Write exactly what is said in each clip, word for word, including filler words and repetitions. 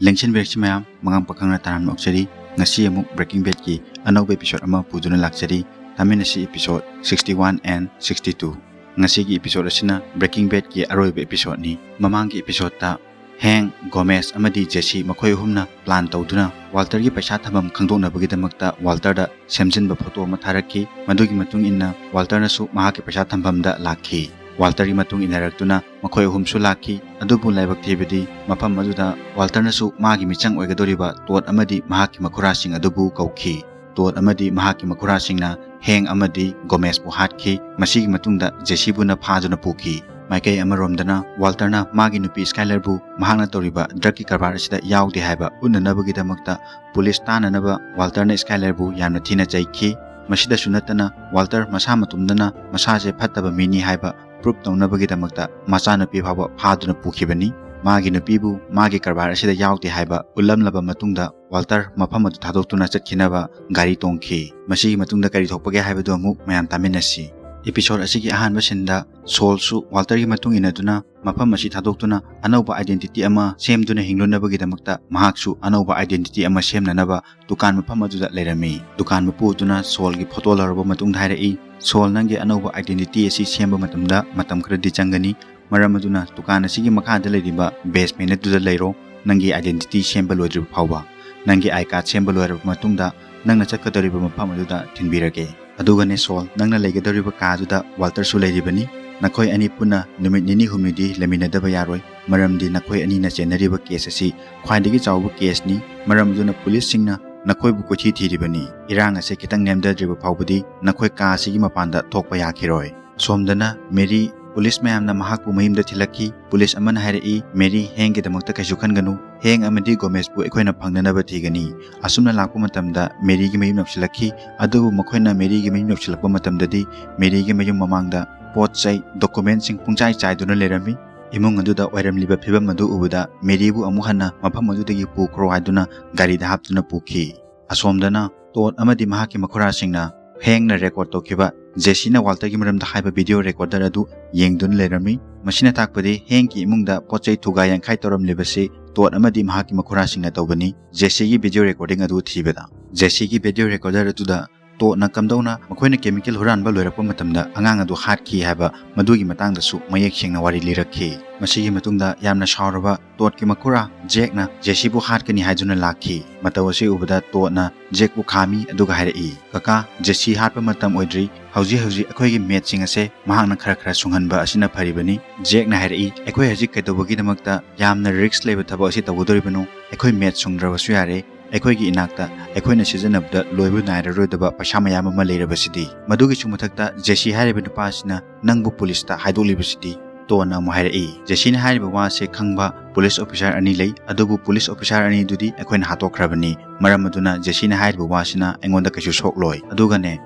ꯂꯦꯡꯁꯤꯟꯕꯤꯔꯛꯁꯤ ꯃꯌꯥꯝ, ꯃꯉꯥꯡ ꯄꯥꯈꯪꯅ ꯇꯔꯥꯝꯅ ꯑꯣꯛꯆꯔꯤ꯫ ꯉꯁꯤ ꯑꯃꯨꯛ Breaking Badꯀꯤ ꯑꯅꯧꯕ episode ꯑꯃ ꯄꯨꯗꯨꯅ ꯂꯥꯛꯆꯔꯤ꯫ ꯇꯥꯃꯤꯟꯅꯁꯤ episode sixty one and sixty two꯫ ꯉꯁꯤꯒꯤ episode ꯑꯁꯤꯅ Breaking Badꯀꯤ ꯑꯔꯣꯏꯕ episodeꯅꯤ꯫ ꯃꯃꯥꯡꯒꯤ episodeꯇ ꯍꯦꯡ, ꯒꯣꯃꯦꯁ ꯑꯃꯗꯤ ꯖꯦꯁꯤ ꯃꯈꯣꯏ ꯑꯍꯨꯝꯅ plan ꯇꯧꯗꯨꯅ ꯋꯥꯜꯇꯔꯒꯤ ꯄꯩꯁꯥ ꯊꯝꯐꯝ ꯈꯪꯗꯣꯛꯅꯕꯒꯤꯗꯃꯛꯇ ꯋꯥꯜꯇꯔꯗ ꯁꯦꯝꯖꯤꯟꯕ photo ꯑꯃ ꯊꯥꯔꯛꯈꯤ꯫ ꯃꯗꯨꯒꯤ ꯃꯇꯨꯡ ꯏꯟꯅ ꯋꯥꯜꯇꯔꯅꯁꯨ ꯃꯍꯥꯛꯀꯤ ꯄꯩꯁꯥ ꯊꯝꯐꯝꯗ ꯂꯥꯛꯈꯤ꯫ ꯋꯥꯜꯇꯔꯒꯤ ꯃꯇꯨꯡ ꯏꯟꯅꯔꯛꯇꯨꯅ ꯃꯈꯣꯏ ꯑꯍꯨꯝꯁꯨ ꯂꯥꯛꯈꯤ꯫ ꯑꯗꯨꯕꯨ ꯂꯥꯏꯕꯛ ꯊꯤꯕꯗꯤ ꯃꯐꯝ ꯑꯗꯨꯗ ꯋꯥꯜꯇꯔꯅꯁꯨ ꯃꯥꯒꯤ ꯃꯤꯆꯪ ꯑꯣꯏꯒꯗꯧꯔꯤꯕ ꯇꯣꯗ ꯑꯃꯗꯤ ꯃꯍꯥꯛꯀꯤ ꯃꯈꯨꯔꯥꯁꯤꯡ ꯑꯗꯨꯕꯨ ꯀꯧꯈꯤ꯫ ꯇꯣꯗ ꯑꯃꯗꯤ ꯃꯍꯥꯛꯀꯤ ꯃꯈꯨꯔꯥꯁꯤꯡꯅ ꯍꯦꯡ ꯑꯃꯗꯤ ꯒꯣꯃꯦꯁꯄꯨ ꯍꯥꯠꯈꯤ꯫ ꯃꯁꯤꯒꯤ ꯃꯇꯨꯡꯗ ꯖꯦꯁꯤꯕꯨꯅ ꯐꯥꯗꯨꯅ ꯄꯨꯈꯤ꯫ ꯃꯥꯏꯀꯩ ꯑꯃꯔꯣꯝꯗꯅ ꯋꯥꯜꯇꯔꯅ ꯃꯥꯒꯤ ꯅꯨꯄꯤ ꯁ꯭ꯀꯥꯏꯂꯔꯕꯨ ꯃꯍꯥꯛꯅ ꯇꯧꯔꯤꯕ drugꯀꯤ ꯀꯔꯕꯥꯔ ꯑꯁꯤꯗ ꯌꯥꯎꯗꯦ ꯍꯥꯏꯕ ꯎꯠꯅꯅꯕꯒꯤꯗꯃꯛꯇ ꯄꯨꯂꯤꯁ ꯇꯥꯅꯅꯕ ꯋꯥꯜꯇꯔꯅ ꯁ꯭ꯀꯥꯏꯂꯔꯕꯨ ꯌꯥꯝꯅ ꯊꯤꯅ ꯆꯩꯈꯤ꯫ ꯃꯁꯤꯗꯁꯨ ꯅꯠꯇꯅ ꯋꯥꯜꯇꯔ ꯃꯁꯥ ꯃꯇꯣꯝꯗꯅ ꯃꯁꯥꯁꯦ ꯐꯠꯇꯕ ꯃꯤꯅꯤ ꯍꯥꯏꯕ proof ꯇꯧꯅꯕꯒꯤꯗꯃꯛꯇ ꯃꯆꯥꯅꯨꯄꯤ ꯐꯥꯎꯕ ꯐꯥꯗꯨꯅ ꯄꯨꯈꯤꯕꯅꯤ꯫ ꯃꯥꯒꯤ ꯅꯨꯄꯤꯕꯨ ꯃꯥꯒꯤ ꯀꯔꯕꯥꯔ ꯑꯁꯤꯗ ꯌꯥꯎꯗꯦ ꯍꯥꯏꯕ ꯎꯠꯂꯝꯂꯕ ꯃꯇꯨꯡꯗ ꯋꯥꯜꯇꯔ ꯃꯐꯝ ꯑꯗꯨ ꯊꯥꯗꯣꯛꯇꯨꯅ ꯆꯠꯈꯤꯅꯕ ꯒꯥꯔꯤ ꯇꯣꯡꯈꯤ꯫ ꯃꯁꯤꯒꯤ ꯃꯇꯨꯡꯗ ꯀꯔꯤ ꯊꯣꯛꯄꯒꯦ ꯍꯥꯏꯕꯗꯨ ꯑꯃꯨꯛ ꯃꯌꯥꯝ ꯇꯥꯃꯤꯟꯅꯁꯤ꯫ Episode ꯑꯁꯤꯒꯤ ꯑꯍꯥꯟꯕ sceneꯗ ꯁꯣꯜꯁꯨ ꯋꯥꯜꯇꯔꯒꯤ ꯃꯇꯨꯡ ꯏꯟꯅꯗꯨꯅ ꯃꯐꯝ ꯑꯁꯤ ꯊꯥꯗꯣꯛꯇꯨꯅ ꯑꯅꯧꯕ identity ꯑꯃ ꯁꯦꯝꯗꯨꯅ ꯍꯤꯡꯂꯨꯅꯕꯒꯤꯗꯃꯛꯇ ꯃꯍꯥꯛꯁꯨ ꯑꯅꯧꯕ identity ꯑꯃ ꯁꯦꯝꯅꯅꯕ ꯗꯨꯀꯥꯟ ꯃꯐꯝ ꯑꯗꯨꯗ ꯂꯩꯔꯝꯃꯤ꯫ ꯗꯨꯀꯥꯟ ꯃꯄꯨ ꯑꯗꯨꯅ ꯁꯣꯜꯒꯤ photo ꯂꯧꯔꯕ ꯃꯇꯨꯡꯗ ꯍꯥꯏꯔꯛꯏ, "ꯁꯣꯜ, ꯅꯪꯒꯤ ꯑꯅꯧꯕ identity ꯑꯁꯤ ꯁꯦꯝꯕ ꯃꯇꯝꯗ ꯃꯇꯝ ꯈꯔꯗꯤ ꯆꯪꯒꯅꯤ꯫ ꯃꯔꯝ ꯑꯗꯨꯅ ꯗꯨꯀꯥꯟ ꯑꯁꯤꯒꯤ ꯃꯈꯥꯗ ꯂꯩꯔꯤꯕ basement ꯑꯗꯨꯗ ꯂꯩꯔꯣ꯫ ꯅꯪꯒꯤ identity ꯁꯦꯝꯕ ꯂꯣꯏꯗ꯭ꯔꯤꯕ ꯐꯥꯎꯕ꯫ ꯅꯪꯒꯤ I card ꯁꯦꯝꯕ ꯂꯣꯏꯔꯕ ꯃꯇꯨꯡꯗ ꯅꯪꯅ ꯆꯠꯀꯗꯧꯔꯤꯕ ꯃꯐꯝ ꯑꯗꯨꯗ ꯊꯤꯟꯕꯤꯔꯒꯦ꯫ ꯑꯗꯨꯒꯅꯦ ꯁꯣꯜ, ꯅꯪꯅ ꯂꯩꯒꯗꯧꯔꯤꯕ ꯀꯥ ꯑꯗꯨꯗ ꯋꯥꯜꯇꯔꯁꯨ ꯂꯩꯔꯤꯕꯅꯤ꯫ ꯅꯈꯣꯏ ꯑꯅꯤ ꯄꯨꯟꯅ ꯅꯨꯃꯤꯠ ꯅꯤꯅꯤ ꯍꯨꯝꯅꯤꯗꯤ ꯂꯩꯃꯤꯟꯅꯗꯕ ꯌꯥꯔꯣꯏ, ꯃꯔꯝꯗꯤ ꯅꯈꯣꯏ ꯑꯅꯤꯅ ꯆꯦꯟꯅꯔꯤꯕ case ꯑꯁꯤ ꯈ꯭ꯋꯥꯏꯗꯒꯤ ꯆꯥꯎꯕ caseꯅꯤ꯫ ꯃꯔꯝ ꯑꯗꯨꯅ ꯄꯨꯂꯤꯁꯁꯤꯡꯅ ꯅꯈꯣꯏꯕꯨ ꯀꯣꯏꯊꯤ ꯊꯤꯔꯤꯕꯅꯤ꯫ ꯏꯔꯥꯡ ꯑꯁꯦ ꯈꯤꯇꯪ ꯅꯦꯝꯊꯗ꯭ꯔꯤꯕ ꯐꯥꯎꯕꯗꯤ ꯅꯈꯣꯏ ꯀꯥ ꯑꯁꯤꯒꯤ ꯃꯄꯥꯟꯗ ꯊꯣꯛꯄ ꯌꯥꯈꯤꯔꯣꯏ"꯫ ꯑꯁꯣꯝꯗꯅ ꯃꯦꯔꯤ ꯄꯨꯂꯤꯁ ꯃꯌꯥꯝꯅ ꯃꯍꯥꯛꯄꯨ ꯃꯌꯨꯝꯗ ꯊꯤꯜꯂꯛꯈꯤ꯫ ꯄꯨꯂꯤꯁ ꯑꯃꯅ ꯍꯥꯏꯔꯛꯏ, "ꯃꯦꯔꯤ, ꯍꯦꯡꯒꯤꯗꯃꯛꯇ ꯀꯩꯁꯨ ꯈꯟꯒꯅꯨ꯫ ꯍꯦꯡ ꯑꯃꯗꯤ ꯒꯣꯃꯦꯁꯄꯨ ꯑꯩꯈꯣꯏꯅ ꯐꯪꯅꯅꯕ ꯊꯤꯒꯅꯤ"꯫ ꯑꯁꯨꯝꯅ ꯂꯥꯛꯄ ꯃꯇꯝꯗ ꯃꯦꯔꯤꯒꯤ ꯃꯌꯨꯝ ꯌꯧꯁꯤꯜꯂꯛꯈꯤ꯫ ꯑꯗꯨꯕꯨ ꯃꯈꯣꯏꯅ ꯃꯦꯔꯤꯒꯤ ꯃꯌꯨꯝ ꯌꯧꯁꯤꯜꯂꯛꯄ ꯃꯇꯝꯗꯗꯤ ꯃꯦꯔꯤꯒꯤ ꯃꯌꯨꯝ ꯃꯃꯥꯡꯗ ꯄꯣꯠ ꯆꯩ, documentꯁꯤꯡ ꯄꯨꯡꯆꯥꯏ ꯆꯥꯏꯗꯨꯅ ꯂꯩꯔꯝꯃꯤ꯫ ꯏꯃꯨꯡ ꯑꯗꯨꯗ ꯑꯣꯏꯔꯝꯂꯤꯕ ꯐꯤꯕꯝ ꯑꯗꯨ ꯎꯕꯗ ꯃꯦꯔꯤꯕꯨ ꯑꯃꯨꯛ ꯍꯟꯅ ꯃꯐꯝ ꯑꯗꯨꯗꯒꯤ ꯄꯨꯈ꯭ꯔꯣ ꯍꯥꯏꯗꯨꯅ ꯒꯥꯔꯤꯗ ꯍꯥꯞꯇꯨꯅ ꯄꯨꯈꯤ꯫ ꯑꯁꯣꯝꯗꯅ ꯇꯣꯗ ꯑꯃꯗꯤ ꯃꯍꯥꯛꯀꯤ ꯃꯈꯨꯔꯥꯁꯤꯡꯅ ꯍꯦꯡꯅ record ꯇꯧꯈꯤꯕ ꯖꯦꯁꯤꯅ ꯋꯥꯜꯇꯔꯒꯤ ꯃꯔꯝꯗ ꯍꯥꯏꯕ video recorder ꯑꯗꯨ ꯌꯦꯡꯗꯨꯅ ꯂꯩꯔꯝꯃꯤ꯫ ꯃꯁꯤꯅ ꯇꯥꯛꯄꯗꯤ ꯍꯦꯡꯒꯤ ꯏꯃꯨꯡꯗ ꯄꯣꯠ ꯆꯩ ꯊꯨꯒꯥꯏ ꯌꯥꯡꯈꯥꯏ ꯇꯧꯔꯝꯂꯤꯕꯁꯤ ꯇꯣꯠ ꯑꯃꯗꯤ ꯃꯍꯥꯛꯀꯤ ꯃꯈꯨꯔꯥꯁꯤꯡꯅ ꯇꯧꯕꯅꯤ꯫ ꯖꯦꯁꯤꯒꯤ video recording ꯑꯗꯨ ꯊꯤꯕꯗ, ꯖꯦꯁꯤꯒꯤ video recorder ꯑꯗꯨꯗ ꯇꯣꯠꯅ ꯀꯝꯗꯧꯅ ꯃꯈꯣꯏꯅ chemical ꯍꯨꯔꯥꯟꯕ ꯂꯣꯏꯔꯛꯄ ꯃꯇꯝꯗ ꯑꯉꯥꯡ ꯑꯗꯨ ꯍꯥꯠꯈꯤ ꯍꯥꯏꯕ ꯃꯗꯨꯒꯤ ꯃꯇꯥꯡꯗꯁꯨ ꯃꯌꯦꯛ ꯁꯦꯡꯅ ꯋꯥꯔꯤ ꯂꯤꯔꯛꯈꯤ꯫ ꯃꯁꯤꯒꯤ ꯃꯇꯨꯡꯗ ꯌꯥꯝꯅ ꯁꯥꯎꯔꯕ ꯇꯣꯠꯀꯤ ꯃꯈꯨꯔꯥ ꯖꯦꯛꯅ ꯖꯦꯁꯤꯕꯨ ꯍꯥꯠꯀꯅꯤ ꯍꯥꯏꯗꯨꯅ ꯂꯥꯛꯈꯤ꯫ ꯃꯇꯧ ꯑꯁꯤ ꯎꯕꯗ ꯇꯣꯠꯅ ꯖꯦꯛꯄꯨ ꯈꯥꯝꯃꯤ ꯑꯗꯨꯒ ꯍꯥꯏꯔꯛꯏ, "ꯀꯀꯥ, ꯖꯦꯁꯤ ꯍꯥꯠꯄ ꯃꯇꯝ ꯑꯣꯏꯗ꯭ꯔꯤ꯫ ꯍꯧꯖꯤꯛ ꯍꯧꯖꯤꯛ ꯑꯩꯈꯣꯏꯒꯤ ꯃꯦꯠꯁꯤꯡ ꯑꯁꯦ ꯃꯍꯥꯛꯅ ꯈꯔ ꯈꯔ ꯁꯨꯡꯍꯟꯕ ꯑꯁꯤꯅ ꯐꯔꯤꯕꯅꯤ꯫" ꯖꯦꯛꯅ ꯍꯥꯏꯔꯛꯏ, "ꯑꯩꯈꯣꯏ ꯍꯧꯖꯤꯛ ꯀꯩꯗꯧꯕꯒꯤꯗꯃꯛꯇ ꯌꯥꯝꯅ risk ꯂꯩꯕ ꯊꯕꯛ ꯑꯁꯤ ꯇꯧꯒꯗꯧꯔꯤꯕꯅꯣ? ꯑꯩꯈꯣꯏ ꯃꯦꯠ ꯁꯨꯡꯗ꯭ꯔꯕꯁꯨ ꯌꯥꯔꯦ꯫ ꯑꯩꯈꯣꯏꯒꯤ ꯏꯅꯥꯛꯇ ꯑꯩꯈꯣꯏꯅ ꯁꯤꯖꯤꯟꯅꯕꯗ ꯂꯣꯏꯕ ꯅꯥꯏꯔꯔꯣꯏꯗꯕ ꯄꯩꯁꯥ ꯃꯌꯥꯝ ꯑꯃ ꯂꯩꯔꯕꯁꯤꯗꯤ꯫" ꯃꯗꯨꯒꯤꯁꯨ ꯃꯊꯛꯇ ꯖꯦꯁꯤ ꯍꯥꯏꯔꯤꯕ ꯅꯨꯄꯥ ꯑꯁꯤꯅ ꯅꯪꯕꯨ ꯄꯨꯂꯤꯁꯇ ꯍꯥꯏꯗꯣꯛꯂꯤꯕꯁꯤꯗꯤ꯫ ꯇꯣꯟꯅ ꯑꯃꯨꯛ ꯍꯥꯏꯔꯛꯏ, "ꯖꯦꯁꯤꯅ ꯍꯥꯏꯔꯤꯕ ꯋꯥꯁꯦ ꯈꯪꯕ ꯄꯨꯂꯤꯁ ꯑꯣꯐꯤꯁꯥꯔ ꯑꯅꯤ ꯂꯩ, ꯑꯗꯨꯕꯨ ꯄꯨꯂꯤꯁ ꯑꯣꯐꯤꯁꯥꯔ ꯑꯅꯤꯗꯨꯗꯤ ꯑꯩꯈꯣꯏꯅ ꯍꯥꯠꯇꯣꯛꯈ꯭ꯔꯕꯅꯤ꯫ ꯃꯔꯝ ꯑꯗꯨꯅ ꯖꯦꯁꯤꯅ ꯍꯥꯏꯔꯤꯕ ꯋꯥꯁꯤꯅ ꯑꯩꯉꯣꯟꯗ ꯀꯩꯁꯨ ꯁꯣꯛꯂꯣꯏ꯫ ꯑꯗꯨꯒꯅꯦ,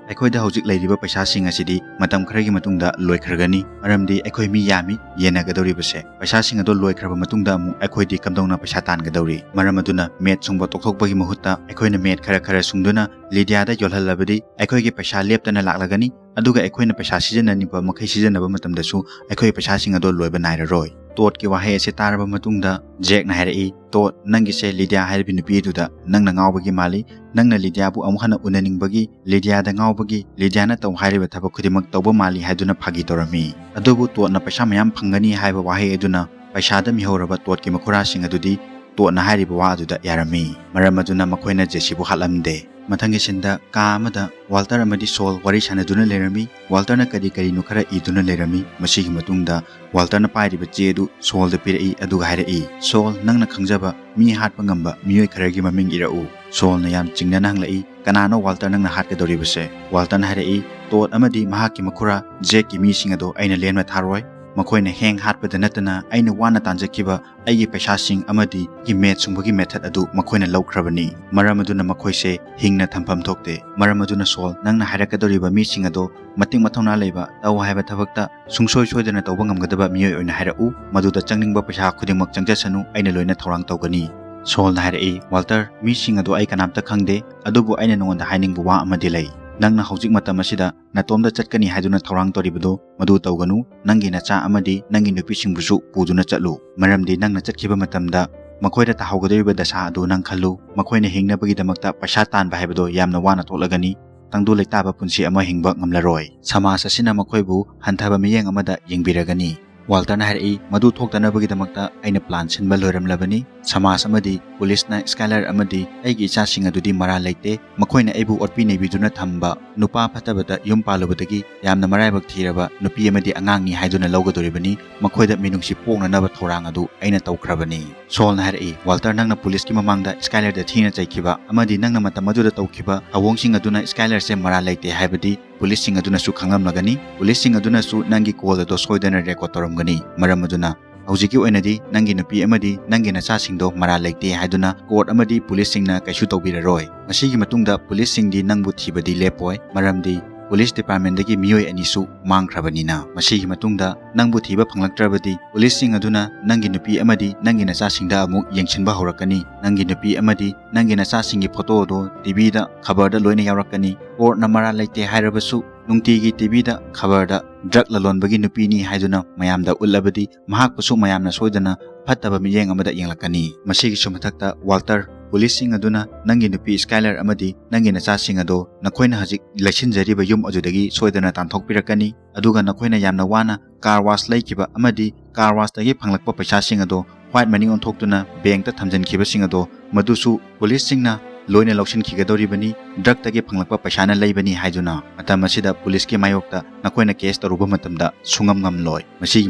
ꯑꯩꯈꯣꯏꯗ ꯍꯧꯖꯤꯛ ꯂꯩꯔꯤꯕ ꯄꯩꯁꯥꯁꯤꯡ ꯑꯁꯤꯗꯤ ꯃꯇꯝ ꯈꯔꯒꯤ ꯃꯇꯨꯡꯗ ꯂꯣꯏꯈ꯭ꯔꯒꯅꯤ, ꯃꯔꯝꯗꯤ ꯑꯩꯈꯣꯏ ꯃꯤ ꯌꯥꯝꯃꯤ ꯌꯦꯟꯅꯒꯗꯧꯔꯤꯕꯁꯦ꯫ ꯄꯩꯁꯥꯁꯤꯡ ꯑꯗꯣ ꯂꯣꯏꯈ꯭ꯔꯕ ꯃꯇꯨꯡꯗ ꯑꯃꯨꯛ ꯑꯩꯈꯣꯏꯗꯤ ꯀꯝꯗꯧꯅ ꯄꯩꯁꯥ ꯇꯥꯟꯒꯗꯧꯔꯤ? ꯃꯔꯝ ꯑꯗꯨꯅ ꯃꯦꯠ ꯁꯨꯡꯕ ꯇꯣꯛꯊꯣꯛꯄꯒꯤ ꯃꯍꯨꯠꯇ ꯑꯩꯈꯣꯏꯅ ꯃꯦꯠ ꯈꯔ ꯈꯔ ꯁꯨꯡꯗꯨꯅ ꯂꯤꯗꯤꯌꯥꯗ ꯌꯣꯜꯍꯜꯂꯕꯗꯤ ꯑꯩꯈꯣꯏꯒꯤ ꯄꯩꯁꯥ ꯂꯦꯞꯇꯅ ꯂꯥꯛꯂꯒꯅꯤ꯫ ꯑꯗꯨꯒ ꯑꯩꯈꯣꯏꯅ ꯄꯩꯁꯥ ꯁꯤꯖꯤꯟꯅꯅꯤꯡꯕ ꯃꯈꯩ ꯁꯤꯖꯤꯟꯅꯕ ꯃꯇꯝꯗꯁꯨ ꯑꯩꯈꯣꯏ ꯄꯩꯁꯥꯁꯤꯡ ꯑꯗꯣ ꯂꯣꯏꯕ ꯅꯥꯏꯔꯔꯣꯏ꯫" ꯇꯣꯠꯀꯤ ꯋꯥꯍꯩ ꯑꯁꯤ ꯇꯥꯔꯕ ꯃꯇꯨꯡꯗ ꯖꯦꯛꯅ ꯍꯥꯏꯔꯛꯏ, "ꯇꯣꯠ, ꯅꯪꯒꯤꯁꯦ ꯂꯤꯗꯤꯌꯥ ꯍꯥꯏꯔꯤꯕ ꯅꯨꯄꯤ ꯑꯗꯨꯗ ꯅꯪꯅ ꯉꯥꯎꯕꯒꯤ ꯃꯥꯜꯂꯤ꯫ ꯅꯪꯅ ꯂꯤꯗꯤꯌꯥꯕꯨ ꯑꯃꯨꯛ ꯍꯟꯅ ꯎꯅꯅꯤꯡꯕꯒꯤ, ꯂꯤꯗꯤꯌꯥꯗ ꯉꯥꯎꯕꯒꯤ, ꯂꯤꯗꯤꯌꯥꯅ ꯇꯧ ꯍꯥꯏꯔꯤꯕ ꯊꯕꯛ ꯈꯨꯗꯤꯡꯃꯛ ꯇꯧꯕ ꯃꯥꯜꯂꯤ" ꯍꯥꯏꯗꯨꯅ ꯐꯥꯒꯤ ꯇꯧꯔꯝꯃꯤ꯫ ꯑꯗꯨꯕꯨ ꯇꯣꯠꯅ ꯄꯩꯁꯥ ꯃꯌꯥꯝ ꯐꯪꯒꯅꯤ ꯍꯥꯏꯕ ꯋꯥꯍꯩ ꯑꯗꯨꯅ ꯄꯩꯁꯥꯗ ꯃꯤꯍꯧꯔꯕ ꯇꯣꯠꯀꯤ ꯃꯈꯨꯔꯥꯁꯤꯡ ꯑꯗꯨꯗꯤ ꯇꯣꯠꯅ ꯍꯥꯏꯔꯤꯕ ꯋꯥ ꯑꯗꯨꯗ ꯌꯥꯔꯝꯃꯤ꯫ ꯃꯔꯝ ꯑꯗꯨꯅ ꯃꯈꯣꯏꯅ ꯖꯦꯁꯤꯕꯨ ꯍꯥꯠꯂꯝꯗꯦ꯫ ꯃꯊꯪꯒꯤ ꯁꯤꯟꯗ ꯀꯥ ꯑꯃꯗ ꯋꯥꯜꯇꯔ ꯑꯃꯗꯤ ꯁꯣꯜ ꯋꯥꯔꯤ ꯁꯥꯟꯅꯗꯨꯅ ꯂꯩꯔꯝꯃꯤ꯫ ꯋꯥꯜꯇꯔꯅ ꯀꯔꯤ ꯀꯔꯤꯅꯣ ꯈꯔ ꯏꯗꯨꯅ ꯂꯩꯔꯝꯃꯤ꯫ ꯃꯁꯤꯒꯤ ꯃꯇꯨꯡꯗ ꯋꯥꯜꯇꯔꯅ ꯄꯥꯏꯔꯤꯕ ꯆꯦ ꯑꯗꯨ ꯁꯣꯜꯗ ꯄꯤꯔꯛꯏ, ꯑꯗꯨꯒ ꯍꯥꯏꯔꯛꯏ, "ꯁꯣꯜ, ꯅꯪꯅ ꯈꯪꯖꯕ ꯃꯤ ꯍꯥꯠꯄ ꯉꯝꯕ ꯃꯤꯑꯣꯏ ꯈꯔꯒꯤ ꯃꯃꯤꯡ ꯏꯔꯛꯎ꯫" ꯁꯣꯜꯅ ꯌꯥꯝ ꯆꯤꯡꯅꯅ ꯍꯪꯂꯛꯏ, "ꯀꯅꯥꯅꯣ ꯋꯥꯜꯇꯔ ꯅꯪꯅ ꯍꯥꯠꯀꯗꯧꯔꯤꯕꯁꯦ?" ꯋꯥꯜꯇꯔꯅ ꯍꯥꯏꯔꯛꯏ, "ꯇꯣꯠ ꯑꯃꯗꯤ ꯃꯍꯥꯛꯀꯤ ꯃꯈꯨꯔꯥ ꯖꯦꯛꯀꯤ ꯃꯤꯁꯤꯡ ꯑꯗꯣ ꯑꯩꯅ ꯂꯦꯟꯕ ꯊꯥꯔꯣꯏ꯫ ꯃꯈꯣꯏꯅ ꯍꯦꯡ ꯍꯥꯠꯄꯗ ꯅꯠꯇꯅ ꯑꯩꯅ ꯋꯥꯅ ꯇꯥꯟꯖꯈꯤꯕ ꯑꯩꯒꯤ ꯄꯩꯁꯥꯁꯤꯡ ꯑꯃꯗꯤ ꯑꯩꯒꯤ ꯃꯦꯠ ꯁꯨꯡꯕꯒꯤ ꯃꯦꯊꯠ ꯑꯗꯨ ꯃꯈꯣꯏꯅ ꯂꯧꯈ꯭ꯔꯕꯅꯤ꯫ ꯃꯔꯝ ꯑꯗꯨꯅ ꯃꯈꯣꯏꯁꯦ ꯍꯤꯡꯅ ꯊꯝꯐꯝ ꯊꯣꯛꯇꯦ꯫ ꯃꯔꯝ ꯑꯗꯨꯅ ꯁꯣꯜ, ꯅꯪꯅ ꯍꯥꯏꯔꯛꯀꯗꯧꯔꯤꯕ ꯃꯤꯁꯤꯡ ꯑꯗꯣ ꯃꯇꯤꯛ ꯃꯊꯧꯅꯥ ꯂꯩꯕ, ꯇꯧ ꯍꯥꯏꯕ ꯊꯕꯛꯇ ꯁꯨꯡꯁꯣꯏ ꯁꯣꯏꯗꯅ ꯇꯧꯕ ꯉꯝꯒꯗꯕ ꯃꯤꯑꯣꯏ ꯑꯣꯏꯅ ꯍꯥꯏꯔꯛꯎ꯫ ꯃꯗꯨꯗ ꯆꯪꯅꯤꯡꯕ ꯄꯩꯁꯥ ꯈꯨꯗꯤꯡꯃꯛ ꯆꯪꯖꯁꯅꯨ, ꯑꯩꯅ ꯂꯣꯏꯅ ꯊꯧꯔꯥꯡ ꯇꯧꯒꯅꯤ꯫" ꯁꯣꯜꯅ ꯍꯥꯏꯔꯛꯏ, "ꯋꯥꯜꯇꯔ, ꯃꯤꯁꯤꯡ ꯑꯗꯣ ꯑꯩ ꯀꯅꯥꯝꯇ ꯈꯪꯗꯦ, ꯑꯗꯨꯕꯨ ꯑꯩꯅ ꯅꯉꯣꯟꯗ ꯍꯥꯏꯅꯤꯡꯕ ꯋꯥ ꯑꯃꯗꯤ ꯂꯩ꯫ ꯅꯪꯅ ꯍꯧꯖꯤꯛ ꯃꯇꯝ ꯑꯁꯤꯗ ꯅꯇꯣꯝꯗ ꯆꯠꯀꯅꯤ ꯍꯥꯏꯗꯨꯅ ꯊꯧꯔꯥꯡ ꯇꯧꯔꯤꯕꯗꯨ ꯃꯗꯨ ꯇꯧꯒꯅꯨ꯫ ꯅꯪꯒꯤ ꯅꯆꯥ ꯑꯃꯗꯤ ꯅꯪꯒꯤ ꯅꯨꯄꯤꯁꯤꯡꯕꯨꯁꯨ ꯄꯨꯗꯨꯅ ꯆꯠꯂꯨ, ꯃꯔꯝꯗꯤ ꯅꯪꯅ ꯆꯠꯈꯤꯕ ꯃꯇꯝꯗ ꯃꯈꯣꯏꯗ ꯇꯥꯍꯧꯒꯗꯧꯔꯤꯕ ꯗꯁꯥ ꯑꯗꯨ ꯅꯪ ꯈꯜꯂꯨ꯫ ꯃꯈꯣꯏꯅ ꯍꯤꯡꯅꯕꯒꯤꯗꯃꯛꯇ ꯄꯩꯁꯥ ꯇꯥꯟꯕ ꯍꯥꯏꯕꯗꯣ ꯌꯥꯝꯅ ꯋꯥꯅ ꯊꯣꯛꯂꯒꯅꯤ꯫ ꯇꯪꯗꯨ ꯂꯩꯇꯥꯕ ꯄꯨꯟꯁꯤ ꯑꯃ ꯍꯤꯡꯕ ꯉꯝꯂꯔꯣꯏ꯫ ꯁꯃꯥꯖ ꯑꯁꯤꯅ ꯃꯈꯣꯏꯕꯨ ꯍꯟꯊꯕ ꯃꯤꯠꯌꯦꯡ ꯑꯃꯗ ꯌꯦꯡꯕꯤꯔꯒꯅꯤ꯫ ꯋꯥꯜꯇꯔꯅ ꯍꯥꯏꯔꯛꯏ, "ꯃꯗꯨ ꯊꯣꯛꯇꯅꯕꯒꯤꯗꯃꯛꯇ ꯑꯩꯅ ꯄ꯭ꯂꯥꯟ ꯁꯤꯟꯕ ꯂꯣꯏꯔꯝꯂꯕꯅꯤ꯫ ꯁꯃꯥꯖ ꯑꯃꯗꯤ ꯄꯨꯂꯤꯁꯅ ꯁ꯭ꯀꯥꯏꯂꯔ ꯑꯃꯗꯤ ꯑꯩꯒꯤ ꯏꯆꯥꯁꯤꯡ ꯑꯗꯨꯗꯤ ꯃꯔꯥꯜ ꯂꯩꯇꯦ꯫ ꯃꯈꯣꯏꯅ ꯑꯩꯕꯨ ꯑꯣꯠꯄꯤ ꯅꯩꯕꯤꯗꯨꯅ ꯊꯝꯕ ꯅꯨꯄꯥ ꯐꯠꯇꯕꯗ ꯌꯨꯝ ꯄꯥꯜꯂꯨꯕꯗꯒꯤ ꯌꯥꯝꯅ ꯃꯔꯥꯏꯕꯛ ꯊꯤꯔꯕ ꯅꯨꯄꯤ ꯑꯃꯗꯤ ꯑꯉꯥꯡꯅꯤ ꯍꯥꯏꯗꯨꯅ ꯂꯧꯒꯗꯧꯔꯤꯕꯅꯤ꯫ ꯃꯈꯣꯏꯗ ꯃꯤꯅꯨꯡꯁꯤ ꯄꯣꯛꯅꯅꯕ ꯊꯧꯔꯥꯡ ꯑꯗꯨ ꯑꯩꯅ ꯇꯧꯈ꯭ꯔꯕꯅꯤ꯫" ꯁꯣꯜꯅ ꯍꯥꯏꯔꯛꯏ, "ꯋꯥꯜꯇꯔ, ꯅꯪꯅ ꯄꯨꯂꯤꯁꯀꯤ ꯃꯃꯥꯡꯗ ꯁ꯭ꯀꯥꯏꯂꯔꯗ ꯊꯤꯅ ꯆꯩꯈꯤꯕ ꯑꯃꯗꯤ ꯅꯪꯅ ꯃꯇꯝ ꯑꯗꯨꯗ ꯇꯧꯈꯤꯕ ꯊꯧꯑꯣꯡꯁꯤꯡ ꯑꯗꯨꯅ ꯁ꯭ꯀꯥꯏꯂꯔꯁꯦ ꯃꯔꯥꯜ ꯂꯩꯇꯦ ꯍꯥꯏꯕꯗꯤ ꯄꯨꯂꯤꯁꯁꯤꯡ ꯑꯗꯨꯅꯁꯨ ꯈꯪꯂꯝꯂꯒꯅꯤ꯫ ꯄꯨꯂꯤꯁꯁꯤꯡ ꯑꯗꯨꯅꯁꯨ ꯅꯪꯒꯤ ꯀꯣꯜ ꯑꯗꯣ ꯁꯣꯏꯗꯅ ꯔꯦꯀꯣꯔꯗ ꯇꯧꯔꯝꯒꯅꯤ꯫ ꯃꯔꯝ ꯑꯗꯨꯅ ꯍꯧꯖꯤꯛꯀꯤ ꯑꯣꯏꯅꯗꯤ ꯅꯪꯒꯤ ꯅꯨꯄꯤ ꯑꯃꯗꯤ ꯅꯪꯒꯤ ꯅꯆꯥꯁꯤꯡꯗꯣ ꯃꯔꯥꯜ ꯂꯩꯇꯦ ꯍꯥꯏꯗꯨꯅ ꯀꯣꯔꯠ ꯑꯃꯗꯤ ꯄꯨꯂꯤꯁꯁꯤꯡꯅ ꯀꯩꯁꯨ ꯇꯧꯕꯤꯔꯔꯣꯏ꯫ ꯃꯁꯤꯒꯤ ꯃꯇꯨꯡꯗ ꯄꯨꯂꯤꯁꯁꯤꯡꯗꯤ ꯅꯪꯕꯨ ꯊꯤꯕꯗꯤ ꯂꯦꯞꯄꯣꯏ, ꯃꯔꯝꯗꯤ ꯄꯨꯂꯤꯁ ꯗꯤꯄꯥꯔꯠꯃꯦꯟꯗꯒꯤ ꯃꯤꯑꯣꯏ ꯑꯅꯤꯁꯨ ꯃꯥꯡꯈ꯭ꯔꯕꯅꯤꯅ꯫ ꯃꯁꯤꯒꯤ ꯃꯇꯨꯡꯗ ꯅꯪꯕꯨ ꯊꯤꯕ ꯐꯪꯂꯛꯇ꯭ꯔꯕꯗꯤ ꯄꯨꯂꯤꯁꯁꯤꯡ ꯑꯗꯨꯅ ꯅꯪꯒꯤ ꯅꯨꯄꯤ ꯑꯃꯗꯤ ꯅꯪꯒꯤ ꯅꯆꯥꯁꯤꯡꯗ ꯑꯃꯨꯛ ꯌꯦꯡꯁꯤꯟꯕ ꯍꯧꯔꯛꯀꯅꯤ꯫ ꯅꯪꯒꯤ ꯅꯨꯄꯤ ꯑꯃꯗꯤ ꯅꯪꯒꯤ ꯅꯆꯥꯁꯤꯡꯒꯤ ꯐꯣꯇꯣ ꯑꯗꯣ ꯇꯤꯚꯤꯗ, ꯈꯕꯔꯗ ꯂꯣꯏꯅ ꯌꯥꯎꯔꯛꯀꯅꯤ꯫ ꯀꯣꯔꯠꯅ ꯃꯔꯥꯜ ꯂꯩꯇꯦ ꯍꯥꯏꯔꯕꯁꯨ ꯅꯨꯡꯇꯤꯒꯤ ꯇꯤꯚꯤꯗ, ꯈꯕꯔꯗ ꯗ꯭ꯔꯒ ꯂꯂꯣꯟꯕꯒꯤ ꯅꯨꯄꯤꯅꯤ ꯍꯥꯏꯗꯨꯅ ꯃꯌꯥꯝꯗ ꯎꯠꯂꯕꯗꯤ ꯃꯍꯥꯛꯄꯨꯁꯨ ꯃꯌꯥꯝꯅ ꯁꯣꯏꯗꯅ ꯐꯠꯇꯕ ꯃꯤꯠꯌꯦꯡ ꯑꯃꯗ ꯌꯦꯡꯂꯛꯀꯅꯤ꯫ ꯃꯁꯤꯒꯤꯁꯨ ꯃꯊꯛꯇ ꯋꯥꯜꯇꯔ, ꯄꯨꯂꯤꯁꯁꯤꯡ ꯑꯗꯨꯅ ꯅꯪꯒꯤ ꯅꯨꯄꯤ ꯁ꯭ꯀꯥꯏꯂꯔ ꯑꯃꯗꯤ ꯅꯪꯒꯤ ꯅꯆꯥꯁꯤꯡ ꯑꯗꯣ ꯅꯈꯣꯏꯅ ꯍꯧꯖꯤꯛ ꯂꯩꯁꯤꯟꯖꯔꯤꯕ ꯌꯨꯝ ꯑꯗꯨꯗꯒꯤ ꯁꯣꯏꯗꯅ ꯇꯥꯟꯊꯣꯛꯄꯤꯔꯛꯀꯅꯤ꯫ ꯑꯗꯨꯒ ꯅꯈꯣꯏꯅ ꯌꯥꯝꯅ ꯋꯥꯅ ꯀꯥꯔ ꯋꯥꯁ ꯂꯩꯈꯤꯕ ꯑꯃꯗꯤ ꯀꯥꯔ ꯋꯥꯁꯇꯒꯤ ꯐꯪꯂꯛꯄ ꯄꯩꯁꯥꯁꯤꯡ ꯑꯗꯣ ꯋꯥꯏꯠ ꯃꯅꯤ ꯑꯣꯟꯊꯣꯛꯇꯨꯅ ꯕꯦꯡꯛꯇ ꯊꯝꯖꯤꯟꯈꯤꯕꯁꯤꯡ ꯑꯗꯣ ꯃꯗꯨꯁꯨ ꯄꯨꯂꯤꯁꯁꯤꯡꯅ ꯂꯣꯏꯅ ꯂꯧꯁꯤꯟꯈꯤꯒꯗꯧꯔꯤꯕꯅꯤ꯫ ꯗ꯭ꯔꯒꯇꯒꯤ ꯐꯪꯂꯛꯄ ꯄꯩꯁꯥꯅ ꯂꯩꯕꯅꯤ ꯍꯥꯏꯗꯨꯅ ꯃꯇꯝ ꯑꯁꯤꯗ ꯄꯨꯂꯤꯁꯀꯤ ꯃꯥꯌꯣꯛꯇ ꯅꯈꯣꯏꯅ ꯀꯦꯁ ꯇꯧꯔꯨꯕ ꯃꯇꯝꯗ ꯁꯨꯡꯉꯝ ꯉꯝꯂꯣꯏ꯫ ꯃꯁꯤꯒꯤ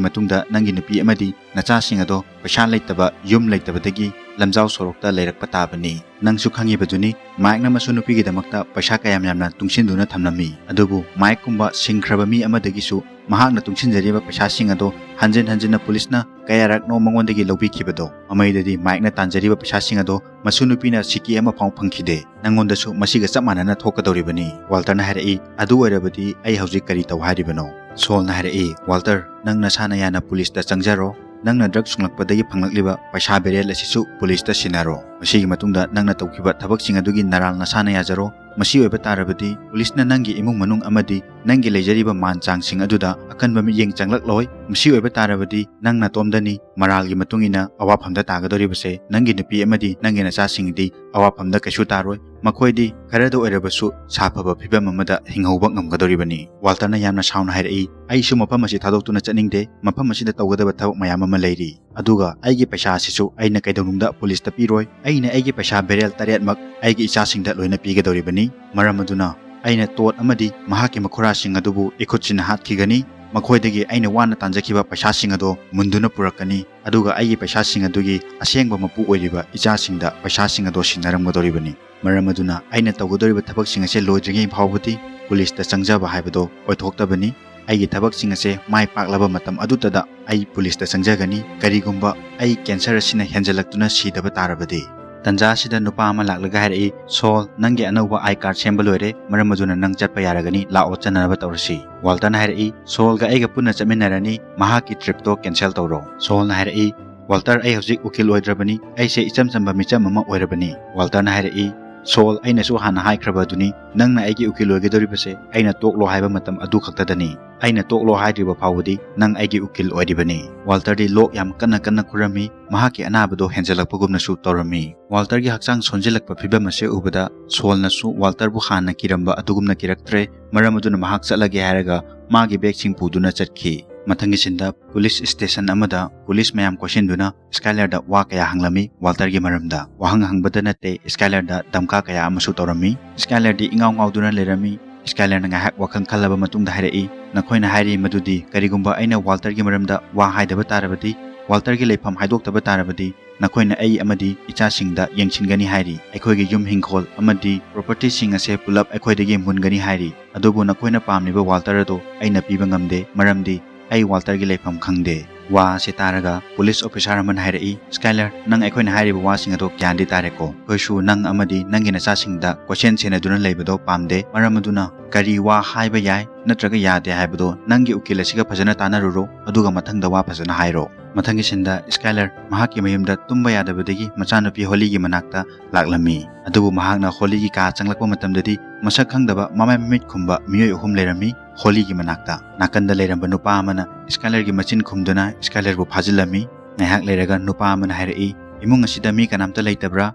ꯃꯇꯨꯡꯗ ꯅꯪꯒꯤ ꯅꯨꯄꯤ ꯑꯃꯗꯤ ꯅꯆꯥꯁꯤꯡ ꯑꯗꯣ ꯄꯩꯁꯥ ꯂꯩꯇꯕ, ꯌꯨꯝ ꯂꯩꯇꯕꯗꯒꯤ ꯂꯝꯖꯥꯎ ꯁꯣꯔꯣꯛꯇ ꯂꯩꯔꯛꯄ ꯇꯥꯕꯅꯤ꯫ ꯅꯪꯁꯨ ꯈꯪꯉꯤꯕꯗꯨꯅꯤ, ꯃꯥꯏꯛꯅ ꯃꯁꯨ ꯅꯨꯄꯤꯒꯤꯗꯃꯛꯇ ꯄꯩꯁꯥ ꯀꯌꯥꯝ ꯌꯥꯝꯅ ꯇꯨꯡꯁꯤꯟꯗꯨꯅ ꯊꯝꯂꯝꯃꯤ꯫ ꯑꯗꯨꯕꯨ ꯃꯥꯏꯛꯀꯨꯝꯕ ꯁꯤꯡꯈ꯭ꯔꯕ ꯃꯤ ꯑꯃꯗꯒꯤꯁꯨ ꯃꯍꯥꯛꯅ ꯇꯨꯡꯁꯤꯟꯖꯔꯤꯕ ꯄꯩꯁꯥꯁꯤꯡ ꯑꯗꯣ ꯍꯟꯖꯤꯟ ꯍꯟꯖꯤꯟꯅ ꯄꯨꯂꯤꯁꯅ ꯀꯌꯥꯔꯛꯅꯣ ꯃꯉꯣꯟꯗꯒꯤ ꯂꯧꯕꯤꯈꯤꯕꯗꯣ꯫ ꯃꯃꯩꯗꯗꯤ ꯃꯥꯏꯛꯅ ꯇꯥꯟꯖꯔꯤꯕ ꯄꯩꯁꯥꯁꯤꯡ ꯑꯗꯣ ꯃꯁꯨ ꯅꯨꯄꯤꯅ ꯁꯤꯀꯤ ꯑꯃ ꯐꯥꯎ ꯐꯪꯈꯤꯗꯦ꯫ ꯅꯪꯉꯣꯟꯗꯁꯨ ꯃꯁꯤꯒ ꯆꯞ ꯃꯥꯟꯅꯅ ꯊꯣꯛꯀꯗꯧꯔꯤꯕꯅꯤ꯫ ꯋꯥꯜꯇꯔꯅ ꯍꯥꯏꯔꯛꯏ, "ꯑꯗꯨ ꯑꯣꯏꯔꯕꯗꯤ ꯑꯩ ꯍꯧꯖꯤꯛ ꯀꯔꯤ ꯇꯧ ꯍꯥꯏꯔꯤꯕꯅꯣ?" ꯁꯣꯜꯅ ꯍꯥꯏꯔꯛꯏ, "ꯋꯥꯜꯇꯔ, ꯅꯪ ꯅꯁꯥꯅ ꯌꯥꯅ ꯄꯨꯂꯤꯁꯇ ꯆꯪꯖꯔꯣ꯫ ꯅꯪꯅ ꯗ꯭ꯔꯒ ꯁꯨꯡꯂꯛꯄꯗꯒꯤ ꯐꯪꯂꯛꯂꯤꯕ ꯄꯩꯁꯥ ꯕꯦꯔꯦꯜ ꯑꯁꯤꯁꯨ ꯄꯨꯂꯤꯁꯇ ꯁꯤꯟꯅꯔꯣ꯫ ꯃꯁꯤꯒꯤ ꯃꯇꯨꯡꯗ ꯅꯪꯅ ꯇꯧꯈꯤꯕ ꯊꯕꯛꯁꯤꯡ ꯑꯗꯨꯒꯤ ꯅꯔꯥꯜ ꯅꯁꯥꯅ ꯌꯥꯖꯔꯣ꯫ ꯃꯁꯤ ꯑꯣꯏꯕ ꯇꯥꯔꯕꯗꯤ ꯄꯨꯂꯤꯁꯅ ꯅꯪꯒꯤ ꯏꯃꯨꯡ ꯃꯅꯨꯡ ꯑꯃꯗꯤ ꯅꯪꯒꯤ ꯂꯩꯖꯔꯤꯕ ꯃꯥꯟ ꯆꯥꯡꯁꯤꯡ ꯑꯗꯨꯗ ꯑꯀꯟꯕ ꯃꯤꯠꯌꯦꯡ ꯆꯪꯂꯛꯂꯣꯏ꯫ ꯃꯁꯤ ꯑꯣꯏꯕ ꯇꯥꯔꯕꯗꯤ ꯅꯪ ꯅꯇꯣꯝꯗꯅꯤ ꯃꯔꯥꯜꯒꯤ ꯃꯇꯨꯡ ꯏꯟꯅ ꯑꯋꯥꯐꯝꯗ ꯇꯥꯒꯗꯧꯔꯤꯕꯁꯦ꯫ ꯅꯪꯒꯤ ꯅꯨꯄꯤ ꯑꯃꯗꯤ ꯅꯪꯒꯤ ꯅꯆꯥꯁꯤꯡꯗꯤ ꯑꯋꯥꯐꯝꯗ ꯀꯩꯁꯨ ꯇꯥꯔꯣꯏ꯫ ꯃꯈꯣꯏꯗꯤ ꯈꯔꯗ ꯑꯣꯏꯔꯕꯁꯨ ꯁꯥꯐꯕ ꯐꯤꯕꯝ ꯑꯃꯗ ꯍꯤꯡꯍꯧꯕ ꯉꯝꯒꯗꯧꯔꯤꯕꯅꯤ꯫ ꯋꯥꯜꯇꯔꯅ ꯌꯥꯝꯅ ꯁꯥꯎꯅ ꯍꯥꯏꯔꯛꯏ, "ꯑꯩꯁꯨ ꯃꯐꯝ ꯑꯁꯤ ꯊꯥꯗꯣꯛꯇꯨꯅ ꯆꯠꯅꯤꯡꯗꯦ꯫ ꯃꯐꯝ ꯑꯁꯤꯗ ꯇꯧꯒꯗꯕ ꯊꯕꯛ ꯃꯌꯥꯝ ꯑꯃ ꯂꯩꯔꯤ꯫ ꯑꯗꯨꯒ ꯑꯩꯒꯤ ꯄꯩꯁꯥ ꯑꯁꯤꯁꯨ ꯑꯩꯅ ꯀꯩꯗꯧꯅꯨꯡꯗ ꯄꯨꯂꯤꯁꯇ ꯄꯤꯔꯣꯏ꯫ ꯑꯩꯅ ꯑꯩꯒꯤ ꯄꯩꯁꯥ ꯕꯦꯔꯦꯜ ꯇꯔꯦꯠꯃꯛ ꯑꯩꯒꯤ ꯏꯆꯥꯁꯤꯡꯗ ꯂꯣꯏꯅ ꯄꯤꯒꯗꯧꯔꯤꯕꯅꯤ꯫ ꯃꯔꯝ ꯑꯗꯨꯅ ꯑꯩꯅ ꯇꯣꯠ ꯑꯃꯗꯤ ꯃꯍꯥꯛꯀꯤ ꯃꯈꯨꯔꯥꯁꯤꯡ ꯑꯗꯨꯕꯨ ꯏꯈꯨꯠꯁꯤꯟꯅ ꯍꯥꯠꯈꯤꯒꯅꯤ꯫ ꯃꯈꯣꯏꯗꯒꯤ ꯑꯩꯅ ꯋꯥꯅ ꯇꯥꯟꯖꯈꯤꯕ ꯄꯩꯁꯥꯁꯤꯡ ꯑꯗꯣ ꯃꯨꯟꯗꯨꯅ ꯄꯨꯔꯛꯀꯅꯤ꯫ ꯑꯗꯨꯒ ꯑꯩꯒꯤ ꯄꯩꯁꯥꯁꯤꯡ ꯑꯗꯨꯒꯤ ꯑꯁꯦꯡꯕ ꯃꯄꯨ ꯑꯣꯏꯔꯤꯕ ꯏꯆꯥꯁꯤꯡꯗ ꯄꯩꯁꯥꯁꯤꯡ ꯑꯗꯣ ꯁꯤꯟꯅꯔꯝꯒꯗꯧꯔꯤꯕꯅꯤ꯫ ꯃꯔꯝ ꯑꯗꯨꯅ ꯑꯩꯅ ꯇꯧꯒꯗꯧꯔꯤꯕ ꯊꯕꯛꯁꯤꯡ ꯑꯁꯦ ꯂꯣꯏꯗ꯭ꯔꯤꯉꯩ ꯐꯥꯎꯕꯗꯤ ꯄꯨꯂꯤꯁꯇ ꯆꯪꯖꯕ ꯍꯥꯏꯕꯗꯣ ꯑꯣꯏꯊꯣꯛꯇꯕꯅꯤ꯫ ꯑꯩꯒꯤ ꯊꯕꯛꯁꯤꯡ ꯑꯁꯦ ꯃꯥꯏ ꯄꯥꯛꯂꯕ ꯃꯇꯝ ꯑꯗꯨꯇꯗ ꯑꯩ ꯄꯨꯂꯤꯁꯇ ꯆꯪꯖꯒꯅꯤ, ꯀꯔꯤꯒꯨꯝꯕ ꯑꯩ ꯀꯦꯟꯁꯔ ꯑꯁꯤꯅ ꯍꯦꯟꯖꯜꯂꯛꯇꯨꯅ ꯁꯤꯗꯕ ꯇꯥꯔꯕꯗꯤ꯫" ꯇꯟꯖꯥ ꯑꯁꯤꯗ ꯅꯨꯄꯥ ꯑꯃ ꯂꯥꯛꯂꯒ ꯍꯥꯏꯔꯛꯏ, "ꯁꯣꯜ, ꯅꯪꯒꯤ ꯑꯅꯧꯕ ꯑꯥꯏ ꯀꯥꯔꯗ ꯁꯦꯝꯕ ꯂꯣꯏꯔꯦ, ꯃꯔꯝ ꯑꯗꯨꯅ ꯅꯪ ꯆꯠꯄ ꯌꯥꯔꯒꯅꯤ, ꯂꯥꯛꯑꯣ, ꯆꯠꯅꯅꯕ ꯇꯧꯔꯁꯤ꯫" ꯋꯥꯜꯇꯔꯅ ꯍꯥꯏꯔꯛꯏ, "ꯁꯣꯜꯒ ꯑꯩꯒ ꯄꯨꯟꯅ ꯆꯠꯃꯤꯟꯅꯔꯅꯤ, ꯃꯍꯥꯛꯀꯤ ꯇ꯭ꯔꯤꯞꯇꯣ ꯀꯦꯟꯁꯦꯜ ꯇꯧꯔꯣ꯫" ꯁꯣꯜꯅ ꯍꯥꯏꯔꯛꯏ, "ꯋꯥꯜꯇꯔ, ꯑꯩ ꯍꯧꯖꯤꯛ ꯎꯀꯤꯜ ꯑꯣꯏꯗ꯭ꯔꯕꯅꯤ, ꯑꯩꯁꯦ ꯏꯆꯝ ꯆꯝꯕ ꯃꯤꯆꯝ ꯑꯃ ꯑꯣꯏꯔꯕꯅꯤ꯫" ꯋꯥꯜꯇꯔꯅ ꯍꯥꯏꯔꯛꯏ, "ꯁꯣꯜ, ꯑꯩꯅꯁꯨ ꯍꯥꯟꯅ ꯍꯥꯏꯈ꯭ꯔꯕ ꯑꯗꯨꯅꯤ, ꯅꯪꯅ ꯑꯩꯒꯤ ꯎꯀꯤꯜ ꯑꯣꯏꯒꯗꯧꯔꯤꯕꯁꯦ ꯑꯩꯅ ꯇꯣꯛꯂꯣ ꯍꯥꯏꯕ ꯃꯇꯝ ꯑꯗꯨ ꯈꯛꯇꯗꯅꯤ꯫ ꯑꯩꯅ ꯇꯣꯛꯂꯣ ꯍꯥꯏꯗ꯭ꯔꯤꯕ ꯐꯥꯎꯕꯗꯤ ꯅꯪ ꯑꯩꯒꯤ ꯎꯀꯤꯜ ꯑꯣꯏꯔꯤꯕꯅꯤ꯫" ꯋꯥꯜꯇꯔꯗꯤ ꯂꯣꯛ ꯌꯥꯝ ꯀꯟꯅ ꯀꯟꯅ ꯈꯨꯔꯝꯃꯤ, ꯃꯍꯥꯛꯀꯤ ꯑꯅꯥꯕꯗꯣ ꯍꯦꯟꯖꯜꯂꯛꯄꯒꯨꯝꯅꯁꯨ ꯇꯧꯔꯝꯃꯤ꯫ ꯋꯥꯜꯇꯔꯒꯤ ꯍꯛꯆꯥꯡ ꯁꯣꯟꯖꯤꯜꯂꯛꯄ ꯐꯤꯕꯝ ꯑꯁꯤ ꯎꯕꯗ ꯁꯣꯜꯅꯁꯨ ꯋꯥꯜꯇꯔꯕꯨ ꯍꯥꯟꯅ ꯀꯤꯔꯝꯕ ꯑꯗꯨꯒꯨꯝꯅ ꯀꯤꯔꯛꯇ꯭ꯔꯦ, ꯃꯔꯝ ꯑꯗꯨꯅ ꯃꯍꯥꯛ ꯆꯠꯂꯒꯦ ꯍꯥꯏꯔꯒ ꯃꯥꯒꯤ ꯕꯦꯒꯁꯤꯡ ꯄꯨꯗꯨꯅ ꯆꯠꯈꯤ꯫ ꯃꯊꯪꯒꯤ ꯁꯤꯟꯗ ꯄꯨꯂꯤꯁ ꯁ꯭ꯇꯦꯁꯟ ꯑꯃꯗ ꯄꯨꯂꯤꯁ ꯃꯌꯥꯝ ꯀꯣꯏꯁꯤꯟꯗꯨꯅ ꯁ꯭ꯀꯥꯏꯂꯔꯗ ꯋꯥ ꯀꯌꯥ ꯍꯪꯂꯝꯃꯤ꯫ ꯋꯥꯜꯇꯔꯒꯤ ꯃꯔꯝꯗ ꯋꯥꯍꯪ ꯍꯪꯕꯗ ꯅꯠꯇꯦ, ꯁ꯭ꯀꯥꯏꯂꯔꯗ ꯙꯝꯀꯥ ꯀꯌꯥ ꯑꯃꯁꯨ ꯇꯧꯔꯝꯃꯤ꯫ ꯁ꯭ꯀꯥꯏꯂꯔꯗꯤ ꯏꯉꯥꯎ ꯉꯥꯎꯗꯨꯅ ꯂꯩꯔꯝꯃꯤ꯫ ꯁ꯭ꯀꯥꯏꯂꯔꯅ ꯉꯥꯏꯍꯥꯛ ꯋꯥꯈꯜ ꯈꯜꯂꯕ ꯃꯇꯨꯡꯗ ꯍꯥꯏꯔꯛꯏ, "ꯅꯈꯣꯏꯅ ꯍꯥꯏꯔꯤ ꯃꯗꯨꯗꯤ ꯀꯔꯤꯒꯨꯝꯕ ꯑꯩꯅ ꯋꯥꯜꯇꯔꯒꯤ ꯃꯔꯝꯗ ꯋꯥ ꯍꯥꯏꯗꯕ ꯇꯥꯔꯕꯗꯤ, ꯋꯥꯜꯇꯔꯒꯤ ꯂꯩꯐꯝ ꯍꯥꯏꯗꯣꯛꯇꯕ ꯇꯥꯔꯕꯗꯤ, ꯅꯈꯣꯏꯅ ꯑꯩ ꯑꯃꯗꯤ ꯏꯆꯥꯁꯤꯡꯗ ꯌꯦꯡꯁꯤꯟꯒꯅꯤ ꯍꯥꯏꯔꯤ꯫ ꯑꯩꯈꯣꯏꯒꯤ ꯌꯨꯝ ꯍꯤꯡꯈꯣꯜ ꯑꯃꯗꯤ ꯄ꯭ꯔꯣꯄꯔꯇꯤꯁꯤꯡ ꯑꯁꯦ ꯄꯨꯂꯞ ꯑꯩꯈꯣꯏꯗꯒꯤ ꯃꯨꯟꯒꯅꯤ ꯍꯥꯏꯔꯤ꯫ ꯑꯗꯨꯕꯨ ꯅꯈꯣꯏꯅ ꯄꯥꯝꯂꯤꯕ ꯋꯥꯜꯇꯔ ꯑꯗꯨ ꯑꯩꯅ ꯄꯤꯕ ꯉꯝꯗꯦ, ꯃꯔꯝꯗꯤ ꯑꯩ ꯋꯥꯜꯇꯔꯒꯤ ꯂꯩꯐꯝ ꯈꯪꯗꯦ꯫" ꯋꯥ ꯑꯁꯤ ꯇꯥꯔꯒ ꯄꯨꯂꯤꯁ ꯑꯣꯐꯤꯁꯥꯔ ꯑꯃꯅ ꯍꯥꯏꯔꯛꯏ, "ꯁ꯭ꯀꯥꯏꯂꯔ, ꯅꯪ ꯑꯩꯈꯣꯏꯅ ꯍꯥꯏꯔꯤꯕ ꯋꯥꯁꯤꯡ ꯑꯗꯣ ꯒ꯭ꯌꯥꯟꯗꯤ ꯇꯥꯔꯦꯀꯣ? ꯑꯩꯈꯣꯏꯁꯨ ꯅꯪ ꯑꯃꯗꯤ ꯅꯪꯒꯤ ꯅꯆꯥꯁꯤꯡꯗ ꯀꯣꯏꯁꯦꯟ ꯁꯦꯟꯅꯗꯨꯅ ꯂꯩꯕꯗꯣ ꯄꯥꯝꯗꯦ꯫ ꯃꯔꯝ ꯑꯗꯨꯅ ꯀꯔꯤ ꯋꯥ ꯍꯥꯏꯕ ꯌꯥꯏ ꯅꯠꯇ꯭ꯔꯒ ꯌꯥꯗꯦ ꯍꯥꯏꯕꯗꯣ ꯅꯪꯒꯤ ꯎꯀꯤꯜ ꯑꯁꯤꯒ ꯐꯖꯅ ꯇꯥꯟꯅꯔꯨꯔꯣ, ꯑꯗꯨꯒ ꯃꯊꯪꯗ ꯋꯥ ꯐꯖꯅ ꯍꯥꯏꯔꯣ꯫ ꯃꯊꯪꯒꯤ ꯁꯤꯟꯗ ꯁ꯭ꯀꯥꯏꯂꯔ ꯃꯍꯥꯛꯀꯤ ꯃꯌꯨꯝꯗ ꯇꯨꯝꯕ ꯌꯥꯗꯕꯗꯒꯤ ꯃꯆꯥꯅꯨꯄꯤ ꯍꯣꯂꯤꯒꯤ ꯃꯅꯥꯛꯇ ꯂꯥꯛꯂꯝꯃꯤ꯫ ꯑꯗꯨꯕꯨ ꯃꯍꯥꯛꯅ ꯍꯣꯂꯤꯒꯤ ꯀꯥ ꯆꯪꯂꯛꯄ ꯃꯇꯝꯗꯗꯤ ꯃꯁꯛ ꯈꯪꯗꯕ ꯃꯃꯥꯏ ꯃꯃꯤꯠ ꯈꯨꯝꯕ ꯃꯤꯑꯣꯏ ꯑꯍꯨꯝ ꯂꯩꯔꯝꯃꯤ꯫ ꯍꯣꯂꯤꯒꯤ ꯃꯅꯥꯛꯇ ꯅꯥꯀꯟꯗ ꯂꯩꯔꯝꯕ ꯅꯨꯄꯥ ꯑꯃꯅ ꯁ꯭ꯀꯥꯏꯂꯔꯒꯤ ꯃꯆꯤꯟ ꯈꯨꯝꯗꯨꯅ ꯁ꯭ꯀꯥꯏꯂꯔꯕꯨ ꯐꯥꯖꯤꯜꯂꯝꯃꯤ꯫ ꯉꯥꯏꯍꯥꯛ ꯂꯩꯔꯒ ꯅꯨꯄꯥ ꯑꯃꯅ ꯍꯥꯏꯔꯛꯏ, "ꯏꯃꯨꯡ ꯑꯁꯤꯗ ꯃꯤ ꯀꯅꯥꯝꯇ ꯂꯩꯇꯕ꯭ꯔꯥ?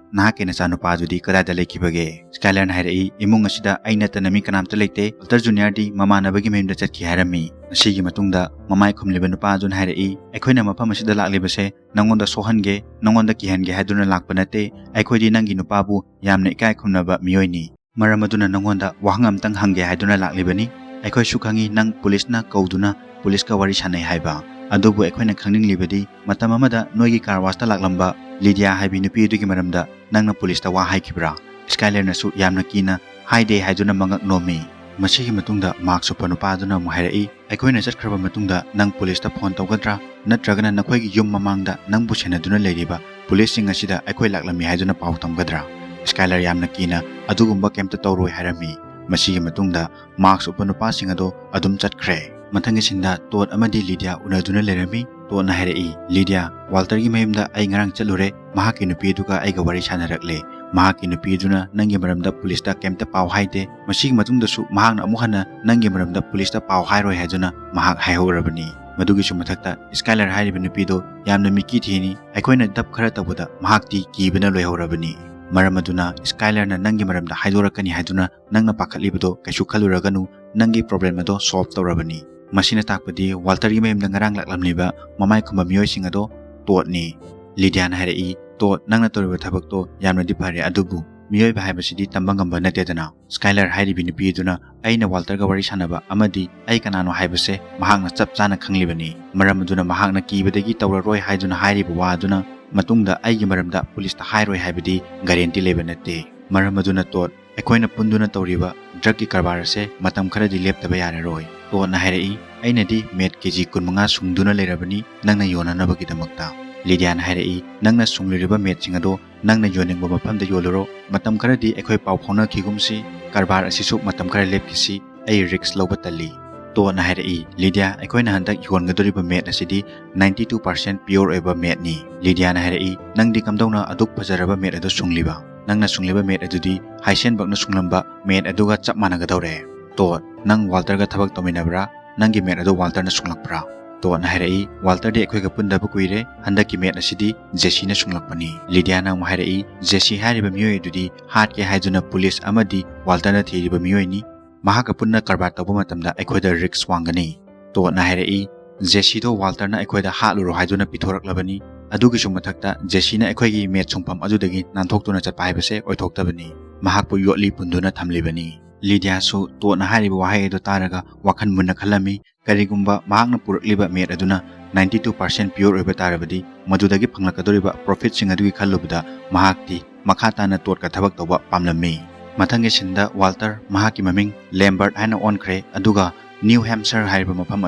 ꯅꯍꯥꯛꯀꯤ ꯅꯆꯥꯅꯨꯄꯥꯗꯨꯗꯤ ꯀꯗꯥꯏꯗ ꯂꯩꯈꯤꯕꯒꯦ?" ꯁ꯭ꯀꯥꯏꯂꯔꯅ ꯍꯥꯏꯔꯛꯏ, "ꯏꯃꯨꯡ ꯑꯁꯤꯗ ꯑꯩ ꯅꯠꯇꯅ ꯃꯤ ꯀꯅꯥꯝꯇ ꯂꯩꯇꯦ꯫ ꯋꯥꯜꯇꯔ ꯖꯨꯅꯤꯌꯔꯗꯤ ꯃꯃꯥꯟꯅꯕꯒꯤ ꯃꯌꯨꯝꯗ ꯆꯠꯈꯤ ꯍꯥꯏꯔꯝꯃꯤ꯫" ꯃꯁꯤꯒꯤ ꯃꯇꯨꯡꯗ ꯃꯃꯥꯏ ꯈꯨꯝꯂꯤꯕ ꯅꯨꯄꯥ ꯑꯗꯨꯅ ꯍꯥꯏꯔꯛꯏ, "ꯑꯩꯈꯣꯏꯅ ꯃꯐꯝ ꯑꯁꯤꯗ ꯂꯥꯛꯂꯤꯕꯁꯦ ꯅꯪꯉꯣꯟꯗ ꯁꯣꯛꯍꯟꯒꯦ, ꯅꯪꯉꯣꯟꯗ ꯀꯤꯍꯟꯒꯦ ꯍꯥꯏꯗꯨꯅ ꯂꯥꯛꯄ ꯅꯠꯇꯦ꯫ ꯑꯩꯈꯣꯏꯗꯤ ꯅꯪꯒꯤ ꯅꯨꯄꯥꯕꯨ ꯌꯥꯝꯅ ꯏꯀꯥꯏ ꯈꯨꯝꯅꯕ ꯃꯤꯑꯣꯏꯅꯤ꯫ ꯃꯔꯝ ꯑꯗꯨꯅ ꯅꯉꯣꯟꯗ ꯋꯥꯍꯪ ꯑꯝꯇꯪ ꯍꯪꯒꯦ ꯍꯥꯏꯗꯨꯅ ꯂꯥꯛꯂꯤꯕꯅꯤ꯫ ꯑꯩꯈꯣꯏꯁꯨ ꯈꯪꯉꯤ ꯅꯪ ꯄꯨꯂꯤꯁꯅ ꯀꯧꯗꯨꯅ ꯄꯨꯂꯤꯁꯀ ꯋꯥꯔꯤ ꯁꯥꯟꯅꯩ ꯍꯥꯏꯕ꯫ ꯑꯗꯨꯕꯨ ꯑꯩꯈꯣꯏꯅ ꯈꯪꯅꯤꯡꯂꯤꯕꯗꯤ ꯃꯇꯝ ꯑꯃꯗ ꯅꯣꯏꯒꯤ ꯀꯥꯔ ꯋꯥꯁꯇ ꯂꯥꯛꯂꯝꯕ ꯂꯤꯗꯤꯌꯥ ꯍꯥꯏꯕꯤ ꯅꯨꯄꯤ ꯑꯗꯨꯒꯤ ꯃꯔꯝꯗ ꯅꯪꯅ ꯄꯨꯂꯤꯁꯇ ꯋꯥ ꯍꯥꯏꯈꯤꯕ꯭ꯔꯥ?" ꯁ꯭ꯀꯥꯏꯂꯔꯅꯁꯨ ꯌꯥꯝꯅ ꯀꯤꯅ ꯍꯥꯏꯗꯦ ꯍꯥꯏꯗꯨꯅ ꯃꯉꯛ ꯅꯣꯝꯃꯤ꯫ ꯃꯁꯤꯒꯤ ꯃꯇꯨꯡꯗ ꯃꯥꯛꯁ ꯎꯞꯄ ꯅꯨꯄꯥ ꯑꯗꯨꯅ ꯑꯃꯨꯛ ꯍꯥꯏꯔꯛꯏ, "ꯑꯩꯈꯣꯏꯅ ꯆꯠꯈ꯭ꯔꯕ ꯃꯇꯨꯡꯗ ꯅꯪ ꯄꯨꯂꯤꯁꯇ ꯐꯣꯟ ꯇꯧꯒꯗ꯭ꯔꯥ? ꯅꯠꯇ꯭ꯔꯒꯅ ꯅꯈꯣꯏꯒꯤ ꯌꯨꯝ ꯃꯃꯥꯡꯗ ꯅꯪꯕꯨ ꯁꯦꯟꯅꯗꯨꯅ ꯂꯩꯔꯤꯕ ꯄꯨꯂꯤꯁꯁꯤꯡ ꯑꯁꯤꯗ ꯑꯩꯈꯣꯏ ꯂꯥꯛꯂꯝꯃꯤ ꯍꯥꯏꯗꯨꯅ ꯄꯥꯎ ꯇꯝꯒꯗ꯭ꯔꯥ?" ꯁ꯭ꯀꯥꯏꯂꯔ ꯌꯥꯝꯅ ꯀꯤꯅ ꯑꯗꯨꯒꯨꯝꯕ ꯀꯩꯝꯇ ꯇꯧꯔꯣꯏ ꯍꯥꯏꯔꯝꯃꯤ꯫ ꯃꯁꯤꯒꯤ ꯃꯇꯨꯡꯗ ꯃꯥꯛꯁ ꯎꯞꯄ ꯅꯨꯄꯥꯁꯤꯡ ꯑꯗꯣ ꯑꯗꯨꯝ ꯆꯠꯈ꯭ꯔꯦ꯫ ꯃꯊꯪꯒꯤ ꯁꯤꯟꯗ ꯇꯣꯠ ꯑꯃꯗꯤ ꯂꯤꯗꯤꯌꯥ ꯎꯅꯗꯨꯅ ꯂꯩꯔꯝꯃꯤ꯫ ꯇꯣꯠꯅ ꯍꯥꯏꯔꯛꯏ, "ꯂꯤꯗꯤꯌꯥ, ꯋꯥꯜꯇꯔꯒꯤ ꯃꯌꯨꯝꯗ ꯑꯩ ꯉꯔꯥꯡ ꯆꯠꯂꯨꯔꯦ꯫ ꯃꯍꯥꯛꯀꯤ ꯅꯨꯄꯤ ꯑꯗꯨꯒ ꯑꯩꯒ ꯋꯥꯔꯤ ꯁꯥꯟꯅꯔꯛꯂꯦ꯫ ꯃꯍꯥꯛꯀꯤ ꯅꯨꯄꯤ ꯑꯗꯨꯅ ꯅꯪꯒꯤ ꯃꯔꯝꯗ ꯄꯨꯂꯤꯁꯇ ꯀꯩꯝꯇ ꯄꯥꯎ ꯍꯥꯏꯗꯦ꯫ ꯃꯁꯤꯒꯤ ꯃꯇꯨꯡꯗꯁꯨ ꯃꯍꯥꯛꯅ ꯑꯃꯨꯛ ꯍꯟꯅ ꯅꯪꯒꯤ ꯃꯔꯝꯗ ꯄꯨꯂꯤꯁꯇ ꯄꯥꯎ ꯍꯥꯏꯔꯣꯏ ꯍꯥꯏꯗꯨꯅ ꯃꯍꯥꯛ ꯍꯥꯏꯍꯧꯔꯕꯅꯤ꯫" ꯃꯗꯨꯒꯤꯁꯨ ꯃꯊꯛꯇ ꯁ꯭ꯀꯥꯏꯂꯔ ꯍꯥꯏꯔꯤꯕ ꯅꯨꯄꯤꯗꯣ ꯌꯥꯝꯅ ꯃꯤꯠꯀꯤ ꯊꯤꯅꯤ꯫ ꯑꯩꯈꯣꯏꯅ ꯗꯞ ꯈꯔ ꯇꯧꯕꯗ ꯃꯍꯥꯛꯇꯤ ꯀꯤꯕꯅ ꯂꯣꯏꯍꯧꯔꯕꯅꯤ꯫ ꯃꯔꯝ ꯑꯗꯨꯅ ꯁ꯭ꯀꯥꯏꯂꯔꯅ ꯅꯪꯒꯤ ꯃꯔꯝꯗ ꯍꯥꯏꯗꯣꯔꯛꯀꯅꯤ ꯍꯥꯏꯗꯨꯅ ꯅꯪꯅ ꯄꯥꯈꯠꯂꯤꯕꯗꯣ ꯀꯩꯁꯨ ꯈꯜꯂꯨꯔꯒꯅꯨ, ꯅꯪꯒꯤ ꯄ꯭ꯔꯣꯕ꯭ꯂꯦꯝ ꯑꯗꯣ ꯁꯣꯜꯕ ꯇꯧꯔꯕꯅꯤ꯫ ꯃꯁꯤꯅ ꯇꯥꯛꯄꯗꯤ ꯋꯥꯜꯇꯔꯒꯤ ꯃꯌꯨꯝꯗ ꯉꯔꯥꯡ ꯂꯥꯛꯂꯝꯂꯤꯕ ꯃꯃꯥꯏ ꯈꯨꯝꯕ ꯃꯤꯑꯣꯏꯁꯤꯡ ꯑꯗꯣ ꯇꯣꯠꯅꯤ꯫ ꯂꯤꯗꯤꯌꯥꯅ ꯍꯥꯏꯔꯛꯏ, "ꯇꯣꯠ, ꯅꯪꯅ ꯇꯧꯔꯤꯕ ꯊꯕꯛꯇꯣ ꯌꯥꯝꯅꯗꯤ ꯐꯔꯦ, ꯑꯗꯨꯕꯨ ꯃꯤꯑꯣꯏꯕ ꯍꯥꯏꯕꯁꯤꯗꯤ ꯇꯝꯕ ꯉꯝꯕ ꯅꯠꯇꯦꯗꯅ꯫" ꯁ꯭ꯀꯥꯏꯂꯔ ꯍꯥꯏꯔꯤꯕꯤ ꯅꯨꯄꯤ ꯑꯗꯨꯅ ꯑꯩꯅ ꯋꯥꯜꯇꯔꯒ ꯋꯥꯔꯤ ꯁꯥꯟꯅꯕ ꯑꯃꯗꯤ ꯑꯩ ꯀꯅꯥꯅꯣ ꯍꯥꯏꯕꯁꯦ ꯃꯍꯥꯛꯅ ꯆꯞ ꯆꯥꯅ ꯈꯪꯂꯤꯕꯅꯤ꯫ ꯃꯔꯝ ꯑꯗꯨꯅ ꯃꯍꯥꯛꯅ ꯀꯤꯕꯗꯒꯤ ꯇꯧꯔꯔꯣꯏ ꯍꯥꯏꯗꯨꯅ ꯍꯥꯏꯔꯤꯕ ꯋꯥ ꯑꯗꯨꯅ ꯃꯇꯨꯡꯗ ꯑꯩꯒꯤ ꯃꯔꯝꯗ ꯄꯨꯂꯤꯁꯇ ꯍꯥꯏꯔꯣꯏ ꯍꯥꯏꯕꯗꯤ ꯒꯥꯔꯦꯟꯇꯤ ꯂꯩꯕ ꯅꯠꯇꯦ꯫ ꯃꯔꯝ ꯑꯗꯨꯅ ꯇꯣꯠ, ꯑꯩꯈꯣꯏꯅ ꯄꯨꯟꯗꯨꯅ ꯇꯧꯔꯤꯕ ꯗ꯭ꯔꯒꯀꯤ ꯀꯔꯕꯥꯔ ꯑꯁꯦ ꯃꯇꯝ ꯈꯔꯗꯤ ꯂꯦꯞꯇꯕ ꯌꯥꯔꯔꯣꯏ꯫ ꯇꯣꯠꯅ ꯍꯥꯏꯔꯛꯏ, "ꯑꯩꯅꯗꯤ ꯃꯦꯠ ꯀꯦꯖꯤ ꯀꯨꯟꯃꯉꯥ ꯁꯨꯡꯗꯨꯅ ꯂꯩꯔꯕꯅꯤ ꯅꯪꯅ ꯌꯣꯟꯅꯅꯕꯒꯤꯗꯃꯛꯇ꯫" ꯂꯤꯗꯤꯌꯥꯅ ꯍꯥꯏꯔꯛꯏ, "ꯅꯪꯅ ꯁꯨꯡꯂꯤꯔꯤꯕ ꯃꯦꯠꯁꯤꯡ ꯑꯗꯣ ꯅꯪꯅ ꯌꯣꯟꯅꯤꯡꯕ ꯃꯐꯝꯗ ꯌꯣꯜꯂꯨꯔꯣ꯫ ꯃꯇꯝ ꯈꯔꯗꯤ ꯑꯩꯈꯣꯏ ꯄꯥꯎ ꯐꯥꯎꯅꯈꯤꯒꯨꯝꯁꯤ꯫ ꯀꯔꯕꯥꯔ ꯑꯁꯤꯁꯨ ꯃꯇꯝ ꯈꯔ ꯂꯦꯞꯈꯤꯁꯤ꯫ ꯑꯩ ꯔꯤꯁ꯭ꯛ ꯂꯧꯕ ꯇꯜꯂꯤ꯫" ꯇꯣꯠꯅ ꯍꯥꯏꯔꯛꯏ, "ꯂꯤꯗꯤꯌꯥ, ꯑꯩꯈꯣꯏꯅ ꯍꯟꯗꯛ ꯌꯣꯟꯒꯗꯧꯔꯤꯕ ꯃꯦꯠ ꯑꯁꯤꯗꯤ ninety two percent pure ꯑꯣꯏꯕ ꯃꯦꯠꯅꯤ꯫" ꯂꯤꯗꯤꯌꯥꯅ ꯍꯥꯏꯔꯛꯏ, "ꯅꯪꯗꯤ ꯀꯝꯗꯧꯅ ꯑꯗꯨꯛ ꯐꯖꯔꯕ ꯃꯦꯠ ꯑꯗꯨ ꯁꯨꯡꯂꯤꯕ? ꯅꯪꯅ ꯁꯨꯡꯂꯤꯕ ꯃꯦꯠ ꯑꯗꯨꯗꯤ ꯍꯥꯏꯁꯦꯟꯕꯛꯅ ꯁꯨꯡꯂꯝꯕ ꯃꯦꯠ ꯑꯗꯨꯒ ꯆꯞ ꯃꯥꯟꯅꯒꯗꯧꯔꯦ꯫ ꯇꯣꯠ, ꯅꯪ ꯋꯥꯜꯇꯔꯒ ꯊꯕꯛ ꯇꯧꯃꯤꯟꯅꯕ꯭ꯔꯥ? ꯅꯪꯒꯤ ꯃꯦꯠ ꯑꯗꯨ ꯋꯥꯜꯇꯔꯅ ꯁꯨꯡꯂꯛꯄ꯭ꯔꯥ?" ꯇꯣꯠꯅ ꯍꯥꯏꯔꯛꯏ, "ꯋꯥꯜꯇꯔꯗꯤ ꯑꯩꯈꯣꯏꯒ ꯄꯨꯟꯗꯕ ꯀꯨꯏꯔꯦ, ꯍꯟꯗꯛꯀꯤ ꯃꯦꯠ ꯑꯁꯤꯗꯤ ꯖꯦꯁꯤꯅ ꯁꯨꯡꯂꯛꯄꯅꯤ꯫" ꯂꯤꯗꯤꯌꯥꯅ ꯑꯃꯨꯛ ꯍꯥꯏꯔꯛꯏ, "ꯖꯦꯁꯤ ꯍꯥꯏꯔꯤꯕ ꯃꯤꯑꯣꯏ ꯑꯗꯨꯗꯤ ꯍꯥꯠꯀꯦ ꯍꯥꯏꯗꯨꯅ ꯄꯨꯂꯤꯁ ꯑꯃꯗꯤ ꯋꯥꯜꯇꯔꯅ ꯊꯤꯔꯤꯕ ꯃꯤꯑꯣꯏꯅꯤ꯫ ꯃꯍꯥꯛꯀ ꯄꯨꯟꯅ ꯀꯔꯕꯥꯔ ꯇꯧꯕ ꯃꯇꯝꯗ ꯑꯩꯈꯣꯏꯗ ꯔꯤꯁ꯭ꯛ ꯋꯥꯡꯒꯅꯤ꯫" ꯇꯣꯠꯅ ꯍꯥꯏꯔꯛꯏ, "ꯖꯦꯁꯤꯗꯣ ꯋꯥꯜꯇꯔꯅ ꯑꯩꯈꯣꯏꯗ ꯍꯥꯠꯂꯨꯔꯣ ꯍꯥꯏꯗꯨꯅ ꯄꯤꯊꯣꯔꯛꯂꯕꯅꯤ꯫ ꯑꯗꯨꯒꯤꯁꯨ ꯃꯊꯛꯇ ꯖꯦꯁꯤꯅ ꯑꯩꯈꯣꯏꯒꯤ ꯃꯦꯠ ꯁꯨꯡꯐꯝ ꯑꯗꯨꯗꯒꯤ ꯅꯥꯟꯊꯣꯛꯇꯨꯅ ꯆꯠꯄ ꯍꯥꯏꯕꯁꯦ ꯑꯣꯏꯊꯣꯛꯇꯕꯅꯤ꯫ ꯃꯍꯥꯛꯄꯨ ꯌꯣꯠꯂꯤ ꯄꯨꯟꯗꯨꯅ ꯊꯝꯂꯤꯕꯅꯤ꯫" ꯂꯤꯗꯤꯌꯥꯁꯨ ꯇꯣꯠꯅ ꯍꯥꯏꯔꯤꯕ ꯋꯥꯍꯩ ꯑꯗꯨ ꯇꯥꯔꯒ ꯋꯥꯈꯜ ꯃꯨꯟꯅ ꯈꯜꯂꯝꯃꯤ꯫ ꯀꯔꯤꯒꯨꯝꯕ ꯃꯍꯥꯛꯅ ꯄꯨꯔꯛꯂꯤꯕ ꯃꯦꯠ ꯑꯗꯨꯅ ninety two percent pure ꯑꯣꯏꯕ ꯇꯥꯔꯕꯗꯤ, ꯃꯗꯨꯗꯒꯤ ꯐꯪꯂꯛꯀꯗꯧꯔꯤꯕ ꯄ꯭ꯔꯣꯐꯤꯠꯁꯤꯡ ꯑꯗꯨꯒꯤ ꯈꯜꯂꯨꯕꯗ ꯃꯍꯥꯛꯇꯤ ꯃꯈꯥ ꯇꯥꯅ ꯇꯣꯠꯀ ꯊꯕꯛ ꯇꯧꯕ ꯄꯥꯝꯂꯝꯃꯤ꯫ ꯃꯊꯪꯒꯤ ꯁꯤꯟꯗ ꯋꯥꯜꯇꯔ, ꯃꯍꯥꯛꯀꯤ ꯃꯃꯤꯡ ꯂꯦꯝꯕꯔꯠ ꯍꯥꯏꯅ ꯑꯣꯟꯈ꯭ꯔꯦ, ꯑꯗꯨꯒ ꯅ꯭ꯌꯨ ꯍꯦꯝꯁꯔ ꯍꯥꯏꯔꯤꯕ ꯃꯐꯝ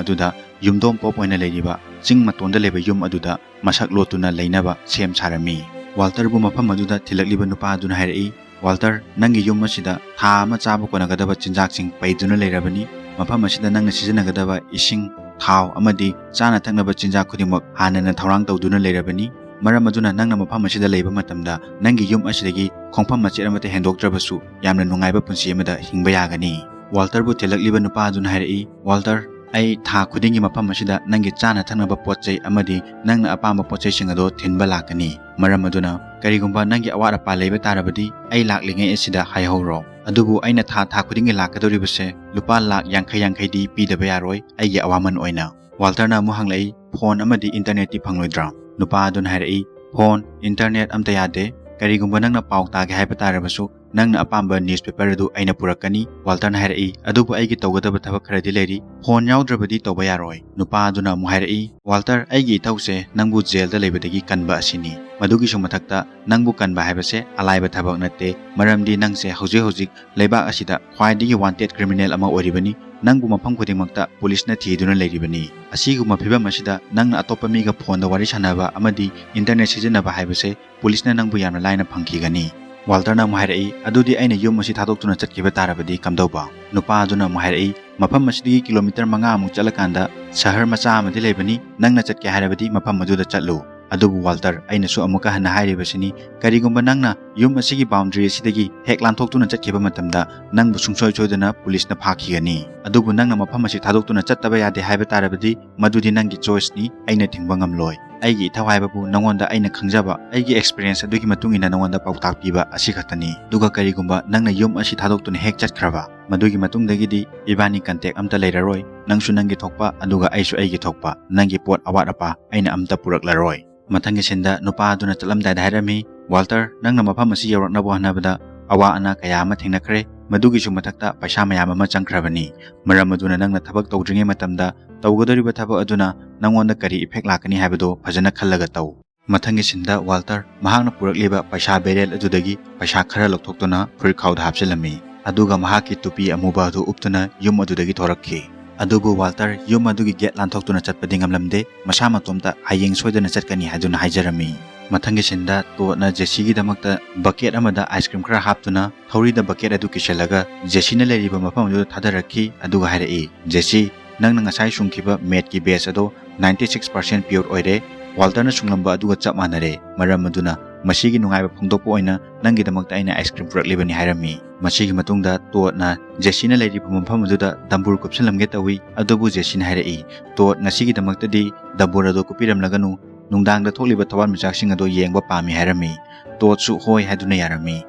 ꯑꯗꯨꯗ ꯌꯨꯝꯗꯣꯡ ꯄꯣꯞ ꯑꯣꯏꯅ ꯂꯩꯔꯤꯕ ꯆꯤꯡ ꯃꯇꯣꯟꯗ ꯂꯩꯕ ꯌꯨꯝ ꯑꯗꯨꯗ ꯃꯁꯛ ꯂꯣꯠꯇꯨꯅ ꯂꯩꯅꯕ ꯁꯦꯝ ꯁꯥꯔꯝꯃꯤ꯫ ꯋꯥꯜꯇꯔꯕꯨ ꯃꯐꯝ ꯑꯗꯨꯗ ꯊꯤꯜꯂꯛꯂꯤꯕ ꯅꯨꯄꯥ ꯑꯗꯨꯅ ꯍꯥꯏꯔꯛꯏ, "ꯋꯥꯜꯇꯔ, ꯅꯪꯒꯤ ꯌꯨꯝ ꯑꯁꯤꯗ ꯊꯥ ꯑꯃ ꯆꯥꯕ ꯀꯣꯟꯅꯒꯗꯕ ꯆꯤꯟꯖꯥꯛꯁꯤꯡ ꯄꯩꯗꯨꯅ ꯂꯩꯔꯕꯅꯤ꯫ ꯃꯐꯝ ꯑꯁꯤꯗ ꯅꯪꯅ ꯁꯤꯖꯤꯟꯅꯒꯗꯕ ꯏꯁꯤꯡ, ꯊꯥꯎ ꯑꯃꯗꯤ ꯆꯥꯅ ꯊꯛꯅꯕ ꯆꯤꯟꯖꯥꯛ ꯈꯨꯗꯤꯡꯃꯛ ꯍꯥꯟꯅꯅ ꯊꯧꯔꯥꯡ ꯇꯧꯗꯨꯅ ꯂꯩꯔꯕꯅꯤ꯫ ꯃꯔꯝ ꯑꯗꯨꯅ ꯅꯪꯅ ꯃꯐꯝ ꯑꯁꯤꯗ ꯂꯩꯕ ꯃꯇꯝꯗ ꯅꯪꯒꯤ ꯌꯨꯝ ꯑꯁꯤꯗꯒꯤ ꯈꯣꯡꯐꯝ ꯃꯆꯦꯠ ꯑꯃꯠꯇ ꯍꯦꯟꯗꯣꯛꯇ꯭ꯔꯕꯁꯨ ꯌꯥꯝꯅ ꯅꯨꯡꯉꯥꯏꯕ ꯄꯨꯟꯁꯤ ꯑꯃꯗ ꯍꯤꯡꯕ ꯌꯥꯒꯅꯤ꯫" ꯋꯥꯜꯇꯔꯕꯨ ꯊꯤꯜꯂꯛꯂꯤꯕ ꯅꯨꯄꯥ ꯑꯗꯨꯅ ꯍꯥꯏꯔꯛꯏ, "ꯋꯥꯜꯇꯔ, ꯑꯩ ꯊꯥ ꯈꯨꯗꯤꯡꯒꯤ ꯃꯐꯝ ꯑꯁꯤꯗ ꯅꯪꯒꯤ ꯆꯥꯅ ꯊꯛꯅꯕ ꯄꯣꯠ ꯆꯩ ꯑꯃꯗꯤ ꯅꯪꯅ ꯑꯄꯥꯝꯕ ꯄꯣꯠ ꯆꯩꯁꯤꯡ ꯑꯗꯨ ꯊꯤꯟꯕ ꯂꯥꯛꯀꯅꯤ꯫ ꯃꯔꯝ ꯑꯗꯨꯅ ꯀꯔꯤꯒꯨꯝꯕ ꯅꯪꯒꯤ ꯑꯋꯥꯠ ꯑꯄꯥ ꯂꯩꯕ ꯇꯥꯔꯕꯗꯤ ꯑꯩ ꯂꯥꯛꯂꯤꯉꯩ ꯑꯁꯤꯗ ꯍꯥꯏꯍꯧꯔꯣ꯫ ꯑꯗꯨꯕꯨ ꯑꯩꯅ ꯊꯥ ꯊꯥ ꯈꯨꯗꯤꯡꯒꯤ ꯂꯥꯛꯀꯗꯧꯔꯤꯕꯁꯦ ꯂꯨꯄꯥ ꯂꯥꯈ ꯌꯥꯡꯈꯩ ꯌꯥꯡꯈꯩꯗꯤ ꯄꯤꯗꯕ ꯌꯥꯔꯣꯏ, ꯑꯩꯒꯤ ꯑꯋꯥꯃꯟ ꯑꯣꯏꯅ꯫" ꯋꯥꯜꯇꯔꯅ ꯑꯃꯨꯛ ꯍꯪꯂꯛꯏ, "ꯐꯣꯟ ꯑꯃꯗꯤ ꯏꯟꯇꯔꯅꯦꯠꯇꯤ ꯐꯪꯂꯣꯏꯗ꯭ꯔꯥ?" ꯅꯨꯄꯥ ꯑꯗꯨꯅ ꯍꯥꯏꯔꯛꯏ, "ꯐꯣꯟ, ꯏꯟꯇꯔꯅꯦꯠ ꯑꯝꯇ ꯌꯥꯗꯦ꯫ ꯀꯔꯤꯒꯨꯝꯕ ꯅꯪꯅ ꯄꯥꯎ ꯇꯥꯒꯦ ꯍꯥꯏꯕ ꯇꯥꯔꯕꯁꯨ ꯅꯪꯅ ꯑꯄꯥꯝꯕ ꯅ꯭ꯌꯨꯁꯄꯦꯄꯔ ꯑꯗꯨ ꯑꯩꯅ ꯄꯨꯔꯛꯀꯅꯤ, ꯋꯥꯜꯇꯔꯅ ꯍꯥꯏꯔꯛꯏ꯫ ꯑꯗꯨꯕꯨ ꯑꯩꯒꯤ ꯇꯧꯒꯗꯕ ꯊꯕꯛ ꯈꯔꯗꯤ ꯂꯩꯔꯤ, ꯐꯣꯟ ꯌꯥꯎꯗ꯭ꯔꯕꯗꯤ ꯇꯧꯕ ꯌꯥꯔꯣꯏ꯫ ꯅꯨꯄꯥ ꯑꯗꯨꯅ ꯑꯃꯨꯛ ꯍꯥꯏꯔꯛꯏ, ꯋꯥꯜꯇꯔ, ꯑꯩꯒꯤ ꯏꯊꯧꯁꯦ ꯅꯪꯕꯨ ꯖꯦꯜꯗ ꯂꯩꯕꯗꯒꯤ ꯀꯟꯕ ꯑꯁꯤꯅꯤ꯫ ꯃꯗꯨꯒꯤꯁꯨ ꯃꯊꯛꯇ ꯅꯪꯕꯨ ꯀꯟꯕ ꯍꯥꯏꯕꯁꯦ ꯑꯂꯥꯏꯕ ꯊꯕꯛ ꯅꯠꯇꯦ, ꯃꯔꯝꯗꯤ ꯅꯪꯁꯦ ꯍꯧꯖꯤꯛ ꯍꯧꯖꯤꯛ ꯂꯩꯕꯥꯛ ꯑꯁꯤꯗ ꯈ꯭ꯋꯥꯏꯗꯒꯤ ꯋꯥꯟꯇꯦꯗ ꯀ꯭ꯔꯤꯃꯤꯅꯦꯜ ꯑꯃ ꯑꯣꯏꯔꯤꯕꯅꯤ꯫ ꯅꯪꯕꯨ ꯃꯐꯝ ꯈꯨꯗꯤꯡꯃꯛꯇ ꯄꯨꯂꯤꯁꯅ ꯊꯤꯗꯨꯅ ꯂꯩꯔꯤꯕꯅꯤ꯫ ꯑꯁꯤꯒꯨꯝꯕ ꯐꯤꯕꯝ ꯑꯁꯤꯗ ꯅꯪꯅ ꯑꯇꯣꯞꯄ ꯃꯤꯒ ꯐꯣꯟꯗ ꯋꯥꯔꯤ ꯁꯥꯟꯅꯕ ꯑꯃꯗꯤ ꯏꯟꯇꯔꯅꯦꯠ ꯁꯤꯖꯤꯟꯅꯕ ꯍꯥꯏꯕꯁꯦ ꯄꯨꯂꯤꯁꯅ ꯅꯪꯕꯨ ꯌꯥꯝꯅ ꯂꯥꯏꯅ ꯐꯪꯈꯤꯒꯅꯤ꯫ ꯋꯥꯜꯇꯔꯅ ꯑꯃꯨꯛ ꯍꯥꯏꯔꯛꯏ, ꯑꯗꯨꯗꯤ ꯑꯩꯅ ꯌꯨꯝ ꯑꯁꯤ ꯊꯥꯗꯣꯛꯇꯨꯅ ꯆꯠꯈꯤꯕ ꯇꯥꯔꯕꯗꯤ ꯀꯝꯗꯧꯕ? ꯅꯨꯄꯥ ꯑꯗꯨꯅ ꯑꯃꯨꯛ ꯍꯥꯏꯔꯛꯏ, ꯃꯐꯝ ꯑꯁꯤꯗꯒꯤ ꯀꯤꯂꯣꯃꯤꯇꯔ ꯃꯉꯥꯃꯨꯛ ꯆꯠꯂꯀꯥꯟꯗ ꯁꯍꯔ ꯃꯆꯥ ꯑꯃꯗꯤ ꯂꯩꯕꯅꯤ, ꯅꯪꯅ ꯆꯠꯀꯦ ꯍꯥꯏꯔꯕꯗꯤ ꯃꯐꯝ ꯑꯗꯨꯗ ꯆꯠꯂꯨ꯫ ꯑꯗꯨꯕꯨ ꯋꯥꯜꯇꯔ, ꯑꯩꯅꯁꯨ ꯑꯃꯨꯛꯀ ꯍꯟꯅ ꯍꯥꯏꯔꯤꯕꯁꯤꯅꯤ, ꯀꯔꯤꯒꯨꯝꯕ ꯅꯪꯅ ꯌꯨꯝ ꯑꯁꯤꯒꯤ ꯕꯥꯎꯟꯗꯔꯤ ꯑꯁꯤꯗꯒꯤ ꯍꯦꯛ ꯂꯥꯟꯊꯣꯛꯇꯨꯅ ꯆꯠꯈꯤꯕ ꯃꯇꯝꯗ ꯅꯪꯕꯨ ꯁꯨꯡꯁꯣꯏ ꯁꯣꯏꯗꯅ ꯄꯨꯂꯤꯁꯅ ꯐꯥꯈꯤꯒꯅꯤ꯫ ꯑꯗꯨꯕꯨ ꯅꯪꯅ ꯃꯐꯝ ꯑꯁꯤ ꯊꯥꯗꯣꯛꯇꯨꯅ ꯆꯠꯇꯕ ꯌꯥꯗꯦ ꯍꯥꯏꯕ ꯇꯥꯔꯕꯗꯤ ꯃꯗꯨꯗꯤ ꯅꯪꯒꯤ ꯆꯣꯏꯁꯅꯤ, ꯑꯩꯅ ꯊꯤꯡꯕ ꯉꯝꯂꯣꯏ꯫ ꯑꯩꯒꯤ ꯏꯊꯧ ꯍꯥꯏꯕꯕꯨ ꯅꯉꯣꯟꯗ ꯑꯩꯅ ꯈꯪꯖꯕ, ꯑꯩꯒꯤ ꯑꯦꯛꯁꯄꯤꯔꯤꯌꯦꯟꯁ ꯑꯗꯨꯒꯤ ꯃꯇꯨꯡ ꯏꯟꯅ ꯅꯉꯣꯟꯗ ꯄꯥꯎꯇꯥꯛ ꯄꯤꯕ ꯑꯁꯤ ꯈꯛꯇꯅꯤ꯫ ꯑꯗꯨꯒ ꯀꯔꯤꯒꯨꯝꯕ ꯅꯪꯅ ꯌꯨꯝ ꯑꯁꯤ ꯊꯥꯗꯣꯛꯇꯨꯅ ꯍꯦꯛ ꯆꯠꯈ꯭ꯔꯕ, ꯃꯗꯨꯒꯤ ꯃꯇꯨꯡꯗꯒꯤꯗꯤ ꯏꯕꯥꯅꯤ ꯀꯟꯇꯦꯛ ꯑꯝꯇ ꯂꯩꯔꯔꯣꯏ꯫ ꯅꯪꯁꯨ ꯅꯪꯒꯤ ꯊꯣꯛꯄ, ꯑꯗꯨꯒ ꯑꯩꯁꯨ ꯑꯩꯒꯤ ꯊꯣꯛꯄ꯫ ꯅꯪꯒꯤ ꯄꯣꯠ ꯑꯋꯥꯠ ꯑꯄꯥ ꯑꯩꯅ ꯑꯝꯇ ꯄꯨꯔꯛꯂꯔꯣꯏ꯫ ꯃꯊꯪꯒꯤ ꯁꯤꯟꯗ ꯅꯨꯄꯥ ꯑꯗꯨꯅ ꯆꯠꯂꯝꯗꯥꯏꯗ ꯍꯥꯏꯔꯝꯃꯤ, ꯋꯥꯜꯇꯔ, ꯅꯪꯅ ꯃꯐꯝ ꯑꯁꯤ ꯌꯧꯔꯛꯅꯕ ꯍꯣꯠꯅꯕꯗ ꯑꯋꯥ ꯑꯅꯥ ꯀꯌꯥ ꯑꯃ ꯊꯦꯡꯅꯈ꯭ꯔꯦ꯫ ꯃꯗꯨꯒꯤꯁꯨ ꯃꯊꯛꯇ ꯄꯩꯁꯥ ꯃꯌꯥꯝ ꯑꯃ ꯆꯪꯈ꯭ꯔꯕꯅꯤ꯫ ꯃꯔꯝ ꯑꯗꯨꯅ ꯅꯪꯅ ꯊꯕꯛ ꯇꯧꯗ꯭ꯔꯤꯉꯩ ꯃꯇꯝꯗ ꯇꯧꯒꯗꯧꯔꯤꯕ ꯊꯕꯛ ꯑꯗꯨꯅ ꯅꯪꯉꯣꯟꯗ ꯀꯔꯤ ꯏꯐꯦꯛ ꯂꯥꯛꯀꯅꯤ ꯍꯥꯏꯕꯗꯨ ꯐꯖꯅ ꯈꯜꯂꯒ ꯇꯧ꯫ ꯃꯊꯪꯒꯤ ꯁꯤꯟꯗ ꯋꯥꯜꯇꯔ ꯃꯍꯥꯛꯅ ꯄꯨꯔꯛꯂꯤꯕ ꯄꯩꯁꯥ ꯕꯦꯔꯦꯜ ꯑꯗꯨꯗꯒꯤ ꯄꯩꯁꯥ ꯈꯔ ꯂꯧꯊꯣꯛꯇꯨꯅ ꯐꯨꯔꯤꯠꯈꯥꯎꯗ ꯍꯥꯞꯆꯤꯜꯂꯝꯃꯤ꯫ ꯑꯗꯨꯒ ꯃꯍꯥꯛꯀꯤ ꯇꯨꯄꯤ ꯑꯃꯨꯕ ꯑꯗꯨ ꯎꯞꯇꯨꯅ ꯌꯨꯝ ꯑꯗꯨꯗꯒꯤ ꯊꯣꯔꯛꯈꯤ꯫ ꯑꯗꯨꯕꯨ ꯋꯥꯜꯇꯔ ꯌꯨꯝ ꯑꯗꯨꯒꯤ ꯒꯦꯠ ꯂꯥꯟꯊꯣꯛꯇꯨꯅ ꯆꯠꯄꯗꯤ ꯉꯝꯂꯝꯗꯦ꯫ ꯃꯁꯥ ꯃꯇꯣꯝꯇ ꯍꯌꯦꯡ ꯁꯣꯏꯗꯅ ꯆꯠꯀꯅꯤ ꯍꯥꯏꯗꯨꯅ ꯍꯥꯏꯖꯔꯝꯃꯤ꯫ ꯃꯊꯪꯒꯤ ꯁꯤꯟꯗ ꯇꯣꯠꯅ ꯖꯦꯁꯤꯒꯤꯗꯃꯛꯇ ꯕꯀꯦꯠ ꯑꯃꯗ ꯑꯥꯏꯁ ꯀ꯭ꯔꯤꯝ ꯈꯔ ꯍꯥꯞꯇꯨꯅ ꯊꯧꯔꯤꯗ ꯕꯀꯦꯠ ꯑꯗꯨ ꯀꯤꯁꯤꯜꯂꯒ ꯖꯦꯁꯤꯅ ꯂꯩꯔꯤꯕ ꯃꯐꯝ ꯑꯗꯨꯗ ꯊꯥꯗꯔꯛꯈꯤ꯫ ꯑꯗꯨꯒ ꯍꯥꯏꯔꯛꯏ, ꯖꯦꯁꯤ, ꯅꯪꯅ ꯉꯁꯥꯏ ꯁꯨꯡꯈꯤꯕ ꯃꯦꯠꯀꯤ ꯕꯦꯁ ꯑꯗꯣ ꯅꯥꯏꯟꯇꯤ ꯁꯤꯛꯁ ꯄꯥꯔꯁꯦꯟ ꯄ꯭ꯌꯣꯔ ꯑꯣꯏꯔꯦ꯫ ꯋꯥꯜꯇꯔꯅ ꯁꯨꯡꯂꯝꯕ ꯑꯗꯨꯒ ꯆꯞ ꯃꯥꯟꯅꯔꯦ꯫ ꯃꯔꯝ ꯑꯗꯨꯅ ꯃꯁꯤꯒꯤ ꯅꯨꯡꯉꯥꯏꯕ ꯐꯣꯡꯗꯣꯛꯄ ꯑꯣꯏꯅ ꯅꯪꯒꯤꯗꯃꯛꯇ ꯑꯩꯅ ꯑꯥꯏꯁ ꯀ꯭ꯔꯤꯝ ꯄꯨꯔꯛꯂꯤꯕꯅꯤ ꯍꯥꯏꯔꯝꯃꯤ꯫ ꯃꯁꯤꯒꯤ ꯃꯇꯨꯡꯗ ꯇꯣꯠꯅ ꯖꯦꯁꯤꯅ ꯂꯩꯔꯤꯕ ꯃꯐꯝ ꯑꯗꯨꯗ ꯗꯝꯕꯨꯔ ꯀꯨꯞꯁꯤꯜꯂꯝꯒꯦ ꯇꯧꯏ꯫ ꯑꯗꯨꯕꯨ ꯖꯦꯁꯤꯅ ꯍꯥꯏꯔꯛꯏ, ꯇꯣꯠ, ꯉꯁꯤꯒꯤꯗꯃꯛꯇꯗꯤ ꯗꯝꯕꯨꯔ ꯑꯗꯨ ꯀꯨꯞꯄꯤꯔꯝꯂꯒꯅꯨ꯫ ꯅꯨꯡꯗꯥꯡꯗ ꯊꯣꯛꯂꯤꯕ ꯊꯋꯥꯟꯃꯤꯆꯥꯛꯁꯤꯡ ꯑꯗꯨ ꯌꯦꯡꯕ ꯄꯥꯝꯃꯤ ꯍꯥꯏꯔꯝꯃꯤ꯫ ꯇꯣꯠꯁꯨ ꯍꯣꯏ ꯍꯥꯏꯗꯨꯅ ꯌꯥꯔꯝꯃꯤ꯫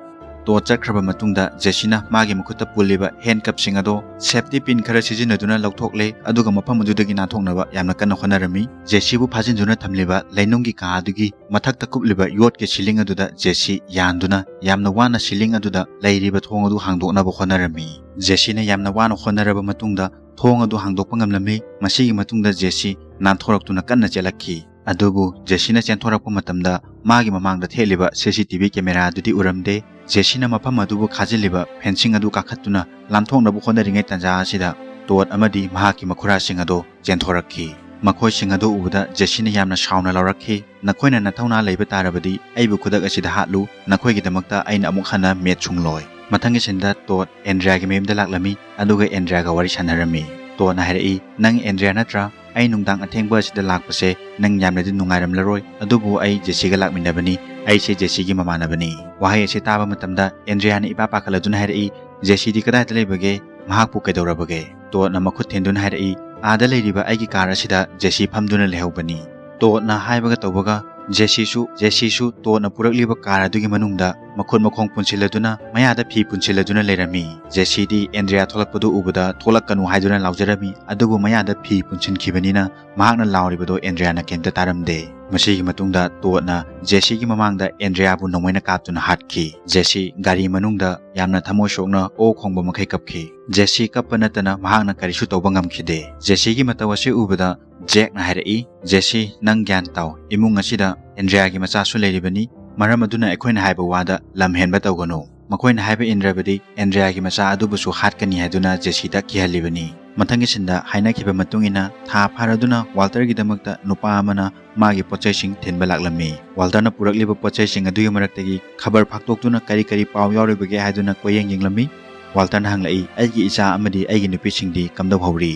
ꯇꯣꯗ ꯆꯠꯈ꯭ꯔꯕ ꯃꯇꯨꯡꯗ ꯖꯦꯁꯤꯅ ꯃꯥꯒꯤ ꯃꯈꯨꯠꯇ ꯄꯨꯜꯂꯤꯕ ꯍꯦꯟ ꯀꯞꯁꯤꯡ ꯑꯗꯣ ꯁꯦꯐꯇꯤ ꯄꯤꯟ ꯈꯔ ꯁꯤꯖꯤꯟꯅꯗꯨꯅ ꯂꯧꯊꯣꯛꯂꯦ, ꯑꯗꯨꯒ ꯃꯐꯝ ꯑꯗꯨꯗꯒꯤ ꯅꯥꯟꯊꯣꯛꯅꯕ ꯌꯥꯝꯅ ꯀꯟꯅ ꯍꯣꯠꯅꯔꯝꯃꯤ꯫ ꯖꯦꯁꯤꯕꯨ ꯐꯥꯖꯤꯟꯗꯨꯅ ꯊꯝꯂꯤꯕ ꯂꯩꯅꯨꯡꯒꯤ ꯀꯥ ꯑꯗꯨꯒꯤ ꯃꯊꯛꯇ ꯀꯨꯞꯂꯤꯕ ꯌꯣꯠꯀꯤ ꯁꯤꯂꯤꯡ ꯑꯗꯨꯗ ꯖꯦꯁꯤ ꯌꯥꯟꯗꯨꯅ ꯌꯥꯝꯅ ꯋꯥꯅ ꯁꯤꯂꯤꯡ ꯑꯗꯨꯗ ꯂꯩꯔꯤꯕ ꯊꯣꯡ ꯑꯗꯨ ꯍꯥꯡꯗꯣꯛꯅꯕ ꯍꯣꯠꯅꯔꯝꯃꯤ꯫ ꯖꯦꯁꯤꯅ ꯌꯥꯝꯅ ꯋꯥꯅ ꯍꯣꯠꯅꯔꯕ ꯃꯇꯨꯡꯗ ꯊꯣꯡ ꯑꯗꯨ ꯍꯥꯡꯗꯣꯛꯄ ꯉꯝꯂꯝꯃꯤ꯫ ꯃꯁꯤꯒꯤ ꯃꯇꯨꯡꯗ ꯖꯦꯁꯤ ꯅꯥꯟꯊꯣꯔꯛꯇꯨꯅ ꯀꯟꯅ ꯆꯦꯜꯂꯛꯈꯤ꯫ ꯑꯗꯨꯕꯨ ꯖꯦꯁꯤꯅ ꯆꯦꯟꯊꯣꯔꯛꯄ ꯃꯇꯝꯗ ꯃꯥꯒꯤ ꯃꯃꯥꯡꯗ ꯊꯦꯠꯂꯤꯕ ꯁꯤ ꯁꯤ ꯇꯤ ꯚꯤ ꯀꯦꯃꯦꯔꯥ ꯑꯗꯨꯗꯤ ꯎꯔꯝꯗꯦ꯫ ꯖꯦꯁꯤꯅ ꯃꯐꯝ ꯑꯗꯨꯕꯨ ꯈꯥꯖꯤꯜꯂꯤꯕ ꯐꯦꯟꯁꯤꯡ ꯑꯗꯨ ꯀꯥꯈꯠꯇꯨꯅ ꯂꯥꯟꯊꯣꯛꯅꯕ ꯍꯣꯠꯅꯔꯤꯉꯩ ꯇꯥꯟꯖꯥ ꯑꯁꯤꯗ ꯇꯣꯗ ꯑꯃꯗꯤ ꯃꯍꯥꯛꯀꯤ ꯃꯈꯨꯔꯥꯁꯤꯡ ꯑꯗꯨ ꯆꯦꯟꯊꯣꯔꯛꯈꯤ꯫ ꯃꯈꯣꯏꯁꯤꯡ ꯑꯗꯨ ꯎꯕꯗ ꯖꯦꯁꯤꯅ ꯌꯥꯝꯅ ꯁꯥꯎꯅ ꯂꯥꯎꯔꯛꯈꯤ, "ꯅꯈꯣꯏꯅ ꯅꯊꯧꯅꯥ ꯂꯩꯕ ꯇꯥꯔꯕꯗꯤ ꯑꯩꯕꯨ ꯈꯨꯗꯛ ꯑꯁꯤꯗ ꯍꯥꯠꯂꯨ, ꯅꯈꯣꯏꯒꯤꯗꯃꯛꯇ ꯑꯩꯅ ꯑꯃꯨꯛ ꯍꯟꯅ ꯃꯦꯠ ꯁꯨꯡꯂꯣꯏ"꯫ ꯃꯊꯪꯒꯤ ꯁꯤꯟꯗ ꯇꯣꯗ ꯑꯦꯟꯗ꯭ꯔꯤꯌꯥꯒꯤ ꯃꯌꯨꯝꯗ ꯂꯥꯛꯂꯝꯃꯤ, ꯑꯗꯨꯒ ꯑꯦꯟꯗ꯭ꯔꯤꯌꯥꯒ ꯋꯥꯔꯤ ꯁꯥꯟꯅꯔꯝꯃꯤ꯫ ꯇꯣꯗꯅ ꯍꯥꯏꯔꯛꯏ, "ꯅꯪ ꯑꯦꯟꯗ꯭ꯔꯤꯌꯥ ꯅꯠꯇ꯭ꯔꯥ? ꯑꯩ ꯅꯨꯡꯗꯥꯡ ꯑꯊꯦꯡꯕ ꯑꯁꯤꯗ ꯂꯥꯛꯄꯁꯦ ꯅꯪ ꯌꯥꯝꯅꯗꯤ ꯅꯨꯡꯉꯥꯏꯔꯝꯂꯔꯣꯏ, ꯑꯗꯨꯕꯨ ꯑꯩ ꯖꯦꯁꯤꯒ ꯂꯥꯛꯃꯤꯟꯅꯕꯅꯤ, ꯑꯩꯁꯦ ꯖꯦꯁꯤꯒꯤ ꯃꯃꯥꯟꯅꯕꯅꯤ"꯫ ꯋꯥꯍꯩ ꯑꯁꯤ ꯇꯥꯕ ꯃꯇꯝꯗ ꯑꯦꯟꯗ꯭ꯔꯤꯌꯥꯅ ꯏꯄꯥ ꯄꯥꯈꯠꯂꯗꯨꯅ ꯍꯥꯏꯔꯛꯏ, "ꯖꯦꯁꯤꯗꯤ ꯀꯗꯥꯏꯗ ꯂꯩꯕꯒꯦ? ꯃꯍꯥꯛꯄꯨ ꯀꯩꯗꯧꯔꯕꯒꯦ?" ꯇꯣꯗꯅ ꯃꯈꯨꯠ ꯊꯤꯟꯗꯨꯅ ꯍꯥꯏꯔꯛꯏ, "ꯑꯥꯗ ꯂꯩꯔꯤꯕ ꯑꯩꯒꯤ ꯀꯥꯔ ꯑꯁꯤꯗ ꯖꯦꯁꯤ ꯐꯝꯗꯨꯅ ꯂꯩꯍꯧꯕꯅꯤ"꯫ ꯇꯣꯗꯅ ꯍꯥꯏꯕꯒ ꯇꯧꯕꯒ ꯖꯦꯁꯤꯁꯨ, ꯖꯦꯁꯤꯁꯨ ꯇꯣꯗꯅ ꯄꯨꯔꯛꯂꯤꯕ ꯀꯥꯔ ꯑꯗꯨꯒꯤ ꯃꯅꯨꯡꯗ ꯃꯈꯨꯠ ꯃꯈꯣꯡ ꯄꯨꯟꯁꯤꯜꯂꯗꯨꯅ ꯃꯌꯥꯗ ꯐꯤ ꯄꯨꯟꯁꯤꯜꯂꯗꯨꯅ ꯂꯩꯔꯝꯃꯤ꯫ ꯖꯦꯁꯤꯗꯤ ꯑꯦꯟꯗ꯭ꯔꯤꯌꯥ ꯊꯣꯛꯂꯛꯄꯗꯨ ꯎꯕꯗ "ꯊꯣꯛꯂꯛꯀꯅꯨ" ꯍꯥꯏꯗꯨꯅ ꯂꯥꯎꯖꯔꯝꯃꯤ, ꯑꯗꯨꯕꯨ ꯃꯌꯥꯗ ꯐꯤ ꯄꯨꯟꯁꯤꯟꯈꯤꯕꯅꯤꯅ ꯃꯍꯥꯛꯅ ꯂꯥꯎꯔꯤꯕꯗꯨ ꯑꯦꯟꯗ꯭ꯔꯤꯌꯥꯅ ꯀꯩꯝꯇ ꯇꯥꯔꯝꯗꯦ꯫ ꯃꯁꯤꯒꯤ ꯃꯇꯨꯡꯗ ꯇꯣꯗꯅ ꯖꯦꯁꯤꯒꯤ ꯃꯃꯥꯡꯗ ꯑꯦꯟꯗ꯭ꯔꯤꯌꯥꯕꯨ ꯅꯣꯡꯃꯩꯅ ꯀꯥꯞꯇꯨꯅ ꯍꯥꯠꯈꯤ꯫ ꯖꯦꯁꯤ ꯒꯥꯔꯤ ꯃꯅꯨꯡꯗ ꯌꯥꯝꯅ ꯊꯃꯣꯏ ꯁꯣꯛꯅ ꯑꯣ ꯈꯣꯡꯕ ꯃꯈꯩ ꯀꯞꯈꯤ꯫ ꯖꯦꯁꯤ ꯀꯞꯄ ꯅꯠꯇꯅ ꯃꯍꯥꯛꯅ ꯀꯔꯤꯁꯨ ꯇꯧꯕ ꯉꯝꯈꯤꯗꯦ꯫ ꯖꯦꯁꯤꯒꯤ ꯃꯇꯧ ꯑꯁꯤ ꯎꯕꯗ ꯖꯦꯛꯅ ꯍꯥꯏꯔꯛꯏ, "ꯖꯦꯁꯤ, ꯅꯪ ꯒ꯭ꯌꯥꯟ ꯇꯥꯎ꯫ ꯏꯃꯨꯡ ꯑꯁꯤꯗ ꯑꯦꯟꯗ꯭ꯔꯤꯌꯥꯒꯤ ꯃꯆꯥꯁꯨ ꯂꯩꯔꯤꯕꯅꯤ꯫ ꯃꯔꯝ ꯑꯗꯨꯅ ꯑꯩꯈꯣꯏꯅ ꯍꯥꯏꯕ ꯋꯥꯗ ꯂꯝ ꯍꯦꯟꯕ ꯇꯧꯒꯅꯨ꯫ ꯃꯈꯣꯏꯅ ꯍꯥꯏꯕ ꯏꯟꯗ꯭ꯔꯕꯗꯤ ꯑꯦꯟꯗ꯭ꯔꯤꯌꯥꯒꯤ ꯃꯆꯥ ꯑꯗꯨꯕꯨꯁꯨ ꯍꯥꯠꯀꯅꯤ" ꯍꯥꯏꯗꯨꯅ ꯖꯦꯁꯤꯗ ꯀꯤꯍꯜꯂꯤꯕꯅꯤ꯫ ꯃꯊꯪꯒꯤ ꯁꯤꯟꯗ ꯍꯥꯏꯅꯈꯤꯕ ꯃꯇꯨꯡ ꯏꯟꯅ ꯊꯥ ꯐꯥꯔꯗꯨꯅ ꯋꯥꯜꯇꯔꯒꯤꯗꯃꯛꯇ ꯅꯨꯄꯥ ꯑꯃꯅ ꯃꯥꯒꯤ ꯄꯣꯠꯆꯩꯁꯤꯡ ꯊꯤꯟꯕ ꯂꯥꯛꯂꯝꯃꯤ꯫ ꯋꯥꯜꯇꯔꯅ ꯄꯨꯔꯛꯂꯤꯕ ꯄꯣꯠꯆꯩꯁꯤꯡ ꯑꯗꯨꯒꯤ ꯃꯔꯛꯇꯒꯤ ꯈꯕꯔ ꯐꯥꯛꯇꯣꯛꯇꯨꯅ ꯀꯔꯤ ꯀꯔꯤ ꯄꯥꯎ ꯌꯥꯎꯔꯤꯕꯒꯦ ꯍꯥꯏꯗꯨꯅ ꯀꯣꯏꯌꯦꯡ ꯌꯦꯡꯂꯝꯃꯤ꯫ ꯋꯥꯜꯇꯔꯅ ꯍꯪꯂꯛꯏ, "ꯑꯩꯒꯤ ꯏꯆꯥ ꯑꯃꯗꯤ ꯑꯩꯒꯤ ꯅꯨꯄꯤꯁꯤꯡꯗꯤ ꯀꯝꯗꯧꯍꯧꯔꯤ?"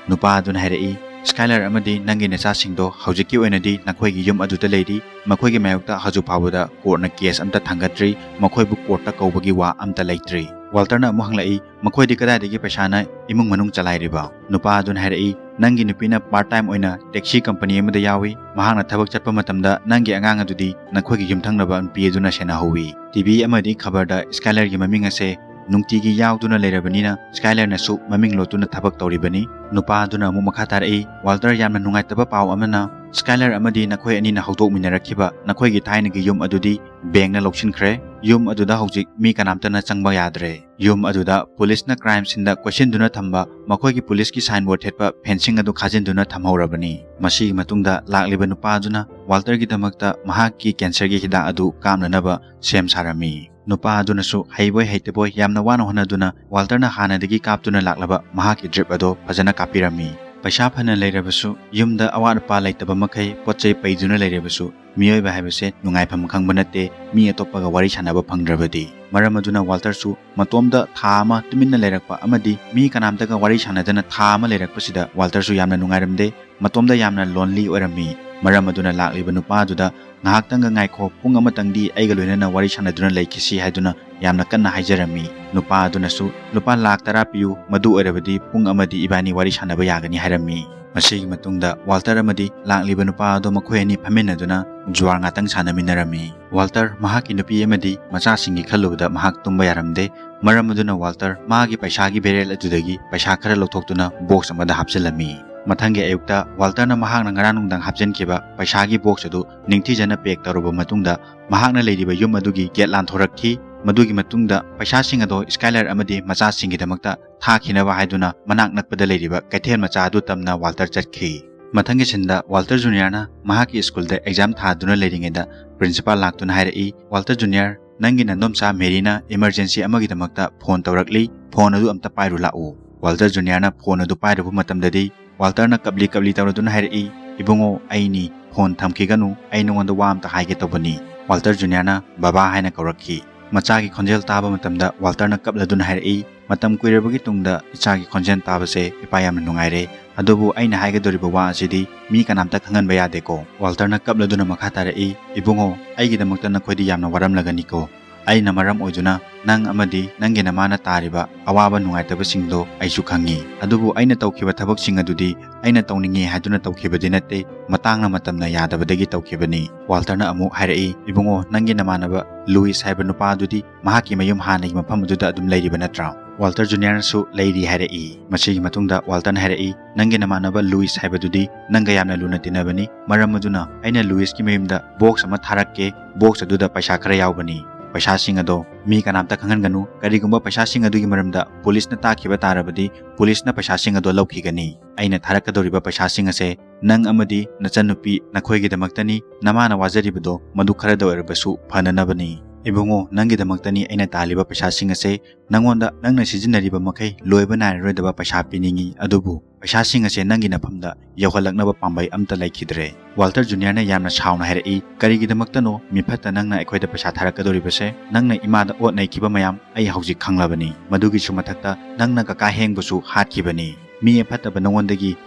ꯅꯨꯄꯥ ꯑꯗꯨꯅ ꯍꯥꯏꯔꯛꯏ, "ꯁ꯭ꯀꯥꯏꯂꯔ ꯑꯃꯗꯤ ꯅꯪꯒꯤ ꯅꯆꯥꯁꯤꯡꯗꯣ ꯍꯧꯖꯤꯛꯀꯤ ꯑꯣꯏꯅꯗꯤ ꯅꯈꯣꯏꯒꯤ ꯌꯨꯝ ꯑꯗꯨꯗ ꯂꯩꯔꯤ꯫ ꯃꯈꯣꯏꯒꯤ ꯃꯥꯌꯣꯛꯇ ꯍꯧꯖꯤꯛ ꯐꯥꯎꯕꯗ ꯀꯣꯔꯠꯅ ꯀꯦꯁ ꯑꯝꯇ ꯊꯥꯡꯒꯠꯇ꯭ꯔꯤ꯫ ꯃꯈꯣꯏꯕꯨ ꯀꯣꯔꯠꯇ ꯀꯧꯕꯒꯤ ꯋꯥ ꯑꯝꯇ ꯂꯩꯇ꯭ꯔꯤ"꯫ ꯋꯥꯜꯇꯔꯅ ꯑꯃꯨꯛ ꯍꯪꯂꯛꯏ, "ꯃꯈꯣꯏꯗꯤ ꯀꯗꯥꯏꯗꯒꯤ ꯄꯩꯁꯥꯅ ꯏꯃꯨꯡ ꯃꯅꯨꯡ ꯆꯂꯥꯏꯔꯤꯕ?" ꯅꯨꯄꯥ ꯑꯗꯨꯅ ꯍꯥꯏꯔꯛꯏ, "ꯅꯪꯒꯤ ꯅꯨꯄꯤꯅ part time ꯑꯣꯏꯅ taxi company ꯑꯃꯗ ꯌꯥꯎꯏ꯫ ꯃꯍꯥꯛꯅ ꯊꯕꯛ ꯆꯠꯄ ꯃꯇꯝꯗ ꯅꯪꯒꯤ ꯑꯉꯥꯡ ꯑꯗꯨꯗꯤ ꯅꯈꯣꯏꯒꯤ ꯌꯨꯝꯊꯪꯅꯕ ꯅꯨꯄꯤ ꯑꯗꯨꯅ ꯁꯦꯟꯅꯍꯧꯏ꯫ ꯇꯤ ꯚꯤ ꯑꯃꯗꯤ ꯈꯕꯔꯗ ꯁ꯭ꯀꯥꯏꯂꯔꯒꯤ ꯃꯃꯤꯡ ꯑꯁꯦ ꯅꯨꯡꯇꯤꯒꯤ ꯌꯥꯎꯗꯨꯅ ꯂꯩꯔꯕꯅꯤꯅ ꯁ꯭ꯀꯥꯏꯂꯔꯅꯁꯨ ꯃꯃꯤꯡ ꯂꯣꯠꯇꯨꯅ ꯊꯕꯛ ꯇꯧꯔꯤꯕꯅꯤ꯫" ꯅꯨꯄꯥ ꯑꯗꯨꯅ ꯑꯃꯨꯛ ꯃꯈꯥ ꯇꯥꯔꯛꯏ, "ꯋꯥꯜꯇꯔ, ꯌꯥꯝꯅ ꯅꯨꯡꯉꯥꯏꯇꯕ ꯄꯥꯎ ꯑꯃꯅ, ꯁ꯭ꯀꯥꯏꯂꯔ ꯑꯃꯗꯤ ꯅꯈꯣꯏ ꯑꯅꯤꯅ ꯍꯧꯗꯣꯛꯃꯤꯟꯅꯔꯛꯈꯤꯕ ꯅꯈꯣꯏꯒꯤ ꯊꯥꯏꯅꯒꯤ ꯌꯨꯝ ꯑꯗꯨꯗꯤ bankꯅ ꯂꯧꯁꯤꯟꯈ꯭ꯔꯦ꯫ ꯌꯨꯝ ꯑꯗꯨꯗ ꯍꯧꯖꯤꯛ ꯃꯤ ꯀꯅꯥꯝꯇꯅ ꯆꯪꯕ ꯌꯥꯗ꯭ꯔꯦ꯫ ꯌꯨꯝ ꯑꯗꯨꯗ policeꯅ crime sceneꯗ ꯀꯣꯏꯁꯤꯟꯗꯨꯅ ꯊꯝꯕ ꯃꯈꯣꯏꯒꯤ policeꯀꯤ signboard ꯊꯦꯠꯄ fencing ꯑꯗꯨ ꯈꯥꯖꯤꯟꯗꯨꯅ ꯊꯝꯍꯧꯔꯕꯅꯤ꯫" ꯃꯁꯤꯒꯤ ꯃꯇꯨꯡꯗ ꯂꯥꯛꯂꯤꯕ ꯅꯨꯄꯥ ꯑꯗꯨꯅ ꯋꯥꯜꯇꯔꯒꯤꯗꯃꯛꯇ ꯃꯍꯥꯛꯀꯤ cancerꯒꯤ ꯍꯤꯗꯥꯛ ꯑꯗꯨ ꯀꯥꯞꯅꯅꯕ ꯁꯦꯝ ꯁꯥꯔꯝꯃꯤ꯫ ꯅꯨꯄꯥ ꯑꯗꯨꯅꯁꯨ ꯍꯩꯕꯣꯏ ꯍꯩꯇꯕꯣꯏ ꯌꯥꯝꯅ ꯋꯥꯅ ꯍꯣꯠꯅꯗꯨꯅ ꯋꯥꯜꯇꯔꯅ ꯍꯥꯟꯅꯗꯒꯤ ꯀꯥꯞꯇꯨꯅ ꯂꯥꯛꯂꯕ ꯃꯍꯥꯛꯀꯤ drip ꯑꯗꯣ ꯐꯖꯅ ꯀꯥꯞꯄꯤꯔꯝꯃꯤ꯫ ꯄꯩꯁꯥ ꯐꯅ ꯂꯩꯔꯕꯁꯨ, ꯌꯨꯝꯗ ꯑꯋꯥꯠ ꯑꯄꯥ ꯂꯩꯇꯕ ꯃꯈꯩ ꯄꯣꯠ ꯆꯩ ꯄꯩꯗꯨꯅ ꯂꯩꯔꯕꯁꯨ, ꯃꯤꯑꯣꯏꯕ ꯍꯥꯏꯕꯁꯦ ꯅꯨꯡꯉꯥꯏꯐꯝ ꯈꯪꯕ ꯅꯠꯇꯦ, ꯃꯤ ꯑꯇꯣꯞꯄꯒ ꯋꯥꯔꯤ ꯁꯥꯟꯅꯕ ꯐꯪꯗ꯭ꯔꯕꯗꯤ꯫ ꯃꯔꯝ ꯑꯗꯨꯅ ꯋꯥꯜꯇꯔꯁꯨ ꯃꯇꯣꯝꯗ ꯊꯥ ꯑꯃ ꯇꯨꯃꯤꯟꯅ ꯂꯩꯔꯛꯄ ꯑꯃꯗꯤ ꯃꯤ ꯀꯅꯥꯝꯇꯒ ꯋꯥꯔꯤ ꯁꯥꯟꯅꯗꯅ ꯊꯥ ꯑꯃ ꯂꯩꯔꯛꯄꯁꯤꯗ ꯋꯥꯜꯇꯔꯁꯨ ꯌꯥꯝꯅ ꯅꯨꯡꯉꯥꯏꯔꯝꯗꯦ꯫ ꯃꯇꯣꯝꯗ ꯌꯥꯝꯅ lonely ꯑꯣꯏꯔꯝꯃꯤ꯫ ꯃꯔꯝ ꯑꯗꯨꯅ ꯂꯥꯛꯂꯤꯕ ꯅꯨꯄꯥ ꯑꯗꯨꯗ "ꯉꯥꯏꯍꯥꯛꯇꯪꯒ ꯉꯥꯏꯈꯣ, ꯄꯨꯡ ꯑꯃꯇꯪꯗꯤ ꯑꯩꯒ ꯂꯣꯏꯅꯅ ꯋꯥꯔꯤ ꯁꯥꯟꯅꯗꯨꯅ ꯂꯩꯈꯤꯁꯤ" ꯍꯥꯏꯗꯨꯅ ꯌꯥꯝꯅ ꯀꯟꯅ ꯍꯥꯏꯖꯔꯝꯃꯤ꯫ ꯅꯨꯄꯥ ꯑꯗꯨꯅꯁꯨ "ꯂꯨꯄꯥ ꯂꯥꯈ ꯇꯔꯥ ꯄꯤꯌꯨ, ꯃꯗꯨ ꯑꯣꯏꯔꯕꯗꯤ ꯄꯨꯡ ꯑꯃꯗꯤ ꯏꯕꯥꯅꯤ ꯋꯥꯔꯤ ꯁꯥꯟꯅꯕ ꯌꯥꯒꯅꯤ" ꯍꯥꯏꯔꯝꯃꯤ꯫ ꯃꯁꯤꯒꯤ ꯃꯇꯨꯡꯗ ꯋꯥꯜꯇꯔ ꯑꯃꯗꯤ ꯂꯥꯛꯂꯤꯕ ꯅꯨꯄꯥ ꯑꯗꯨ ꯃꯈꯣꯏ ꯑꯅꯤ ꯐꯝꯃꯤꯟꯅꯗꯨꯅ ꯖꯨꯋꯥꯔ ꯉꯥꯛꯇꯪ ꯁꯥꯟꯅꯃꯤꯟꯅꯔꯝꯃꯤ꯫ ꯋꯥꯜꯇꯔ ꯃꯍꯥꯛꯀꯤ ꯅꯨꯄꯤ ꯑꯃꯗꯤ ꯃꯆꯥꯁꯤꯡꯒꯤ ꯈꯜꯂꯨꯕꯗ ꯃꯍꯥꯛ ꯇꯨꯝꯕ ꯌꯥꯔꯝꯗꯦ꯫ ꯃꯔꯝ ꯑꯗꯨꯅ ꯋꯥꯜꯇꯔ ꯃꯥꯒꯤ ꯄꯩꯁꯥꯒꯤ barrel ꯑꯗꯨꯗꯒꯤ ꯄꯩꯁꯥ ꯈꯔ ꯂꯧꯊꯣꯛꯇꯨꯅ box ꯑꯃꯗ ꯍꯥꯞꯆꯤꯜꯂꯝꯃꯤ꯫ ꯃꯊꯪꯒꯤ ꯑꯌꯨꯛꯇ ꯋꯥꯜꯇꯔꯅ ꯃꯍꯥꯛꯅ ꯉꯔꯥꯡ ꯅꯨꯡꯗꯥꯡ ꯍꯥꯞꯆꯤꯟꯈꯤꯕ ꯄꯩꯁꯥꯒꯤ box ꯑꯗꯨ ꯅꯤꯡꯊꯤꯖꯅ pack ꯇꯧꯔꯕ ꯃꯇꯨꯡꯗ ꯃꯍꯥꯛꯅ ꯂꯩꯔꯤꯕ ꯌꯨꯝ ꯑꯗꯨꯒꯤ gate ꯂꯥꯟꯊꯣꯔꯛꯈꯤ꯫ ꯃꯗꯨꯒꯤ ꯃꯇꯨꯡꯗ ꯄꯩꯁꯥꯁꯤꯡ ꯑꯗꯣ ꯁ꯭ꯀꯥꯏꯂꯔ ꯑꯃꯗꯤ ꯃꯆꯥꯁꯤꯡꯒꯤꯗꯃꯛꯇ ꯊꯥꯈꯤꯅꯕ ꯍꯥꯏꯗꯨꯅ ꯃꯅꯥꯛ ꯅꯛꯄꯗ ꯂꯩꯔꯤꯕ ꯀꯩꯊꯦꯜ ꯃꯆꯥ ꯑꯗꯨ ꯇꯝꯅ ꯋꯥꯜꯇꯔ ꯆꯠꯈꯤ꯫ ꯃꯊꯪꯒꯤ sceneꯗ ꯋꯥꯜꯇꯔ ꯖꯨꯅꯤꯌꯔꯅ ꯃꯍꯥꯛꯀꯤ ꯁ꯭ꯀꯨꯜꯗ exam ꯊꯥꯗꯨꯅ ꯂꯩꯔꯤꯉꯩꯗ principal ꯂꯥꯛꯇꯨꯅ ꯍꯥꯏꯔꯛꯏ, "ꯋꯥꯜꯇꯔ ꯖꯨꯅꯤꯌꯔ, ꯅꯪꯒꯤ ꯅꯗꯣꯝꯆꯥ ꯃꯦꯔꯤꯅ emergency ꯑꯃꯒꯤꯗꯃꯛꯇ phone ꯇꯧꯔꯛꯂꯤ, phone ꯑꯗꯨ ꯑꯝꯇ ꯄꯥꯏꯔꯨ ꯂꯥꯛꯎ꯫" ꯋꯥꯜꯇꯔ ꯖꯨꯅꯤꯌꯔꯅ phone ꯑꯗꯨ ꯄꯥꯏꯔꯨꯕ ꯃꯇꯝꯗꯗꯤ ꯋꯥꯜꯇꯔꯅ ꯀꯞꯂꯤ ꯀꯞꯂꯤ ꯇꯧꯔꯗꯨꯅ ꯍꯥꯏꯔꯛꯏ, "ꯏꯕꯨꯡꯉꯣ, ꯑꯩꯅꯤ, phone ꯊꯝꯈꯤꯒꯅꯨ, ꯑꯩ ꯅꯉꯣꯟꯗ ꯋꯥ ꯑꯝꯇ ꯍꯥꯏꯒꯦ ꯇꯧꯕꯅꯤ꯫" ꯋꯥꯜꯇꯔ ꯖꯨꯅꯤꯌꯔꯅ "ꯕꯕꯥ" ꯍꯥꯏꯅ ꯀꯧꯔꯛꯈꯤ꯫ ꯃꯆꯥꯒꯤ ꯈꯣꯟꯖꯦꯜ ꯇꯥꯕ ꯃꯇꯝꯗ ꯋꯥꯜꯇꯔꯅ ꯀꯞꯂꯗꯨꯅ ꯍꯥꯏꯔꯛꯏ, "ꯃꯇꯝ ꯀꯨꯏꯔꯕꯒꯤ ꯇꯨꯡꯗ ꯏꯆꯥꯒꯤ ꯈꯣꯟꯖꯦꯜ ꯇꯥꯕꯁꯦ ꯏꯄꯥ ꯌꯥꯝꯅ ꯅꯨꯡꯉꯥꯏꯔꯦ꯫ ꯑꯗꯨꯕꯨ ꯑꯩꯅ ꯍꯥꯏꯒꯗꯧꯔꯤꯕ ꯋꯥ ꯑꯁꯤꯗꯤ ꯃꯤ ꯀꯅꯥꯝꯇ ꯈꯪꯍꯟꯕ ꯌꯥꯗꯦꯀꯣ꯫" ꯋꯥꯜꯇꯔꯅ ꯀꯞꯂꯗꯨꯅ ꯃꯈꯥ ꯇꯥꯔꯛꯏ, "ꯏꯕꯨꯡꯉꯣ, ꯑꯩꯒꯤꯗꯃꯛꯇ ꯅꯈꯣꯏꯗꯤ ꯌꯥꯝꯅ ꯋꯥꯔꯝꯂꯒꯅꯤꯀꯣ꯫ ꯑꯩꯅ ꯃꯔꯝ ꯑꯣꯏꯗꯨꯅ ꯅꯪ ꯑꯃꯗꯤ ꯅꯪꯒꯤ ꯅꯃꯥꯅ ꯇꯥꯔꯤꯕ ꯑꯋꯥꯕ ꯅꯨꯡꯉꯥꯏꯇꯕꯁꯤꯡꯗꯣ ꯑꯩꯁꯨ ꯈꯪꯉꯤ꯫ ꯑꯗꯨꯕꯨ ꯑꯩꯅ ꯇꯧꯈꯤꯕ ꯊꯕꯛꯁꯤꯡ ꯑꯗꯨꯗꯤ ꯑꯩꯅ ꯇꯧꯅꯤꯡꯉꯤ ꯍꯥꯏꯗꯨꯅ ꯇꯧꯈꯤꯕꯗꯤ ꯅꯠꯇꯦ, ꯃꯇꯥꯡꯅ ꯃꯇꯝꯅ ꯌꯥꯗꯕꯗꯒꯤ ꯇꯧꯈꯤꯕꯅꯤ꯫ ꯋꯥꯜꯇꯔꯅ ꯑꯃꯨꯛ ꯍꯥꯏꯔꯛꯏ, "ꯏꯕꯨꯡꯉꯣ, ꯅꯪꯒꯤ ꯅꯃꯥꯟꯅꯕ ꯂꯨꯏꯁ ꯍꯥꯏꯕ ꯅꯨꯄꯥ ꯑꯗꯨꯗꯤ ꯃꯍꯥꯛꯀꯤ ꯃꯌꯨꯝ ꯍꯥꯟꯅꯒꯤ ꯃꯐꯝ ꯑꯗꯨꯗ ꯑꯗꯨꯝ ꯂꯩꯔꯤꯕ ꯅꯠꯇ꯭ꯔꯥ?" ꯋꯥꯜꯇꯔ ꯖꯨꯅꯤꯌꯔꯅꯁꯨ ꯂꯩꯔꯤ ꯍꯥꯏꯔꯛꯏ꯫ ꯃꯁꯤꯒꯤ ꯃꯇꯨꯡꯗ ꯋꯥꯜꯇꯔꯅ ꯍꯥꯏꯔꯛꯏ, "ꯅꯪꯒꯤ ꯅꯃꯥꯟꯅꯕ ꯂꯨꯏꯁ ꯍꯥꯏꯕꯗꯨꯗꯤ ꯅꯪꯒ ꯌꯥꯝꯅ ꯂꯨꯅ ꯇꯤꯟꯅꯕꯅꯤ꯫ ꯃꯔꯝ ꯑꯗꯨꯅ ꯑꯩꯅ ꯂꯨꯏꯁꯀꯤ ꯃꯌꯨꯝꯗ ꯕꯣꯛꯁ ꯑꯃ ꯊꯥꯔꯛꯀꯦ꯫ ꯕꯣꯛꯁ ꯑꯗꯨꯗ ꯄꯩꯁꯥ ꯈꯔ ꯌꯥꯎꯕꯅꯤ꯫ ꯄꯩꯁꯥꯁꯤꯡ ꯑꯗꯣ ꯃꯤ ꯀꯅꯥꯝꯇ ꯈꯪꯍꯟꯒꯅꯨ꯫ ꯀꯔꯤꯒꯨꯝꯕ ꯄꯩꯁꯥꯁꯤꯡ ꯑꯗꯨꯒꯤ ꯃꯔꯝꯗ ꯄꯨꯂꯤꯁꯅ ꯇꯥꯈꯤꯕ ꯇꯥꯔꯕꯗꯤ ꯄꯨꯂꯤꯁꯅ ꯄꯩꯁꯥꯁꯤꯡ ꯑꯗꯣ ꯂꯧꯈꯤꯒꯅꯤ꯫ ꯑꯩꯅ ꯊꯥꯔꯛꯀꯗꯧꯔꯤꯕ ꯄꯩꯁꯥꯁꯤꯡ ꯑꯁꯦ ꯅꯪ ꯑꯃꯗꯤ ꯅꯆꯟꯅꯨꯄꯤ ꯅꯈꯣꯏꯒꯤꯗꯃꯛꯇꯅꯤ꯫ ꯅꯃꯥꯅ ꯋꯥꯖꯔꯤꯕꯗꯣ ꯃꯗꯨ ꯈꯔꯗ ꯑꯣꯏꯔꯕꯁꯨ ꯐꯅꯅꯕꯅꯤ꯫ ꯏꯕꯨꯡꯉꯣ, ꯅꯪꯒꯤꯗꯃꯛꯇꯅꯤ ꯑꯩꯅ ꯇꯥꯜꯂꯤꯕ ꯄꯩꯁꯥꯁꯤꯡ ꯑꯁꯦ꯫ ꯅꯪꯉꯣꯟꯗ ꯅꯪꯅ ꯁꯤꯖꯤꯟꯅꯔꯤꯕ ꯃꯈꯩ ꯂꯣꯏꯕ ꯅꯥꯏꯔꯔꯣꯏꯗꯕ ꯄꯩꯁꯥ ꯄꯤꯅꯤꯡꯉꯤ꯫ ꯑꯗꯨꯕꯨ ꯄꯩꯁꯥꯁꯤꯡ ꯑꯁꯦ ꯅꯪꯒꯤ ꯅꯐꯝꯗ ꯌꯧꯍꯜꯂꯛꯅꯕ ꯄꯥꯝꯕꯩ ꯑꯝꯇ ꯂꯩꯈꯤꯗ꯭ꯔꯦ꯫" ꯋꯥꯜꯇꯔ ꯖꯨꯅꯤꯌꯔꯅ ꯌꯥꯝꯅ ꯁꯥꯎꯅ ꯍꯥꯏꯔꯛꯏ, "ꯀꯔꯤꯒꯤꯗꯃꯛꯇꯅꯣ ꯃꯤꯐꯠꯇ ꯅꯪꯅ ꯑꯩꯈꯣꯏꯗ ꯄꯩꯁꯥ ꯊꯥꯔꯛꯀꯗꯧꯔꯤꯕꯁꯦ? ꯅꯪꯅ ꯏꯃꯥꯗ ꯑꯣꯠ ꯅꯩꯈꯤꯕ ꯃꯌꯥꯝ ꯑꯩ ꯍꯧꯖꯤꯛ ꯈꯪꯂꯕꯅꯤ꯫ ꯃꯗꯨꯒꯤꯁꯨ ꯃꯊꯛꯇ ꯅꯪꯅ ꯀꯀꯥ ꯍꯦꯡꯕꯨꯁꯨ ꯍꯥꯠꯈꯤꯕꯅꯤ꯫ ꯃꯤ ꯑꯐꯠꯇꯕ ꯅꯉꯣꯟꯗꯒꯤ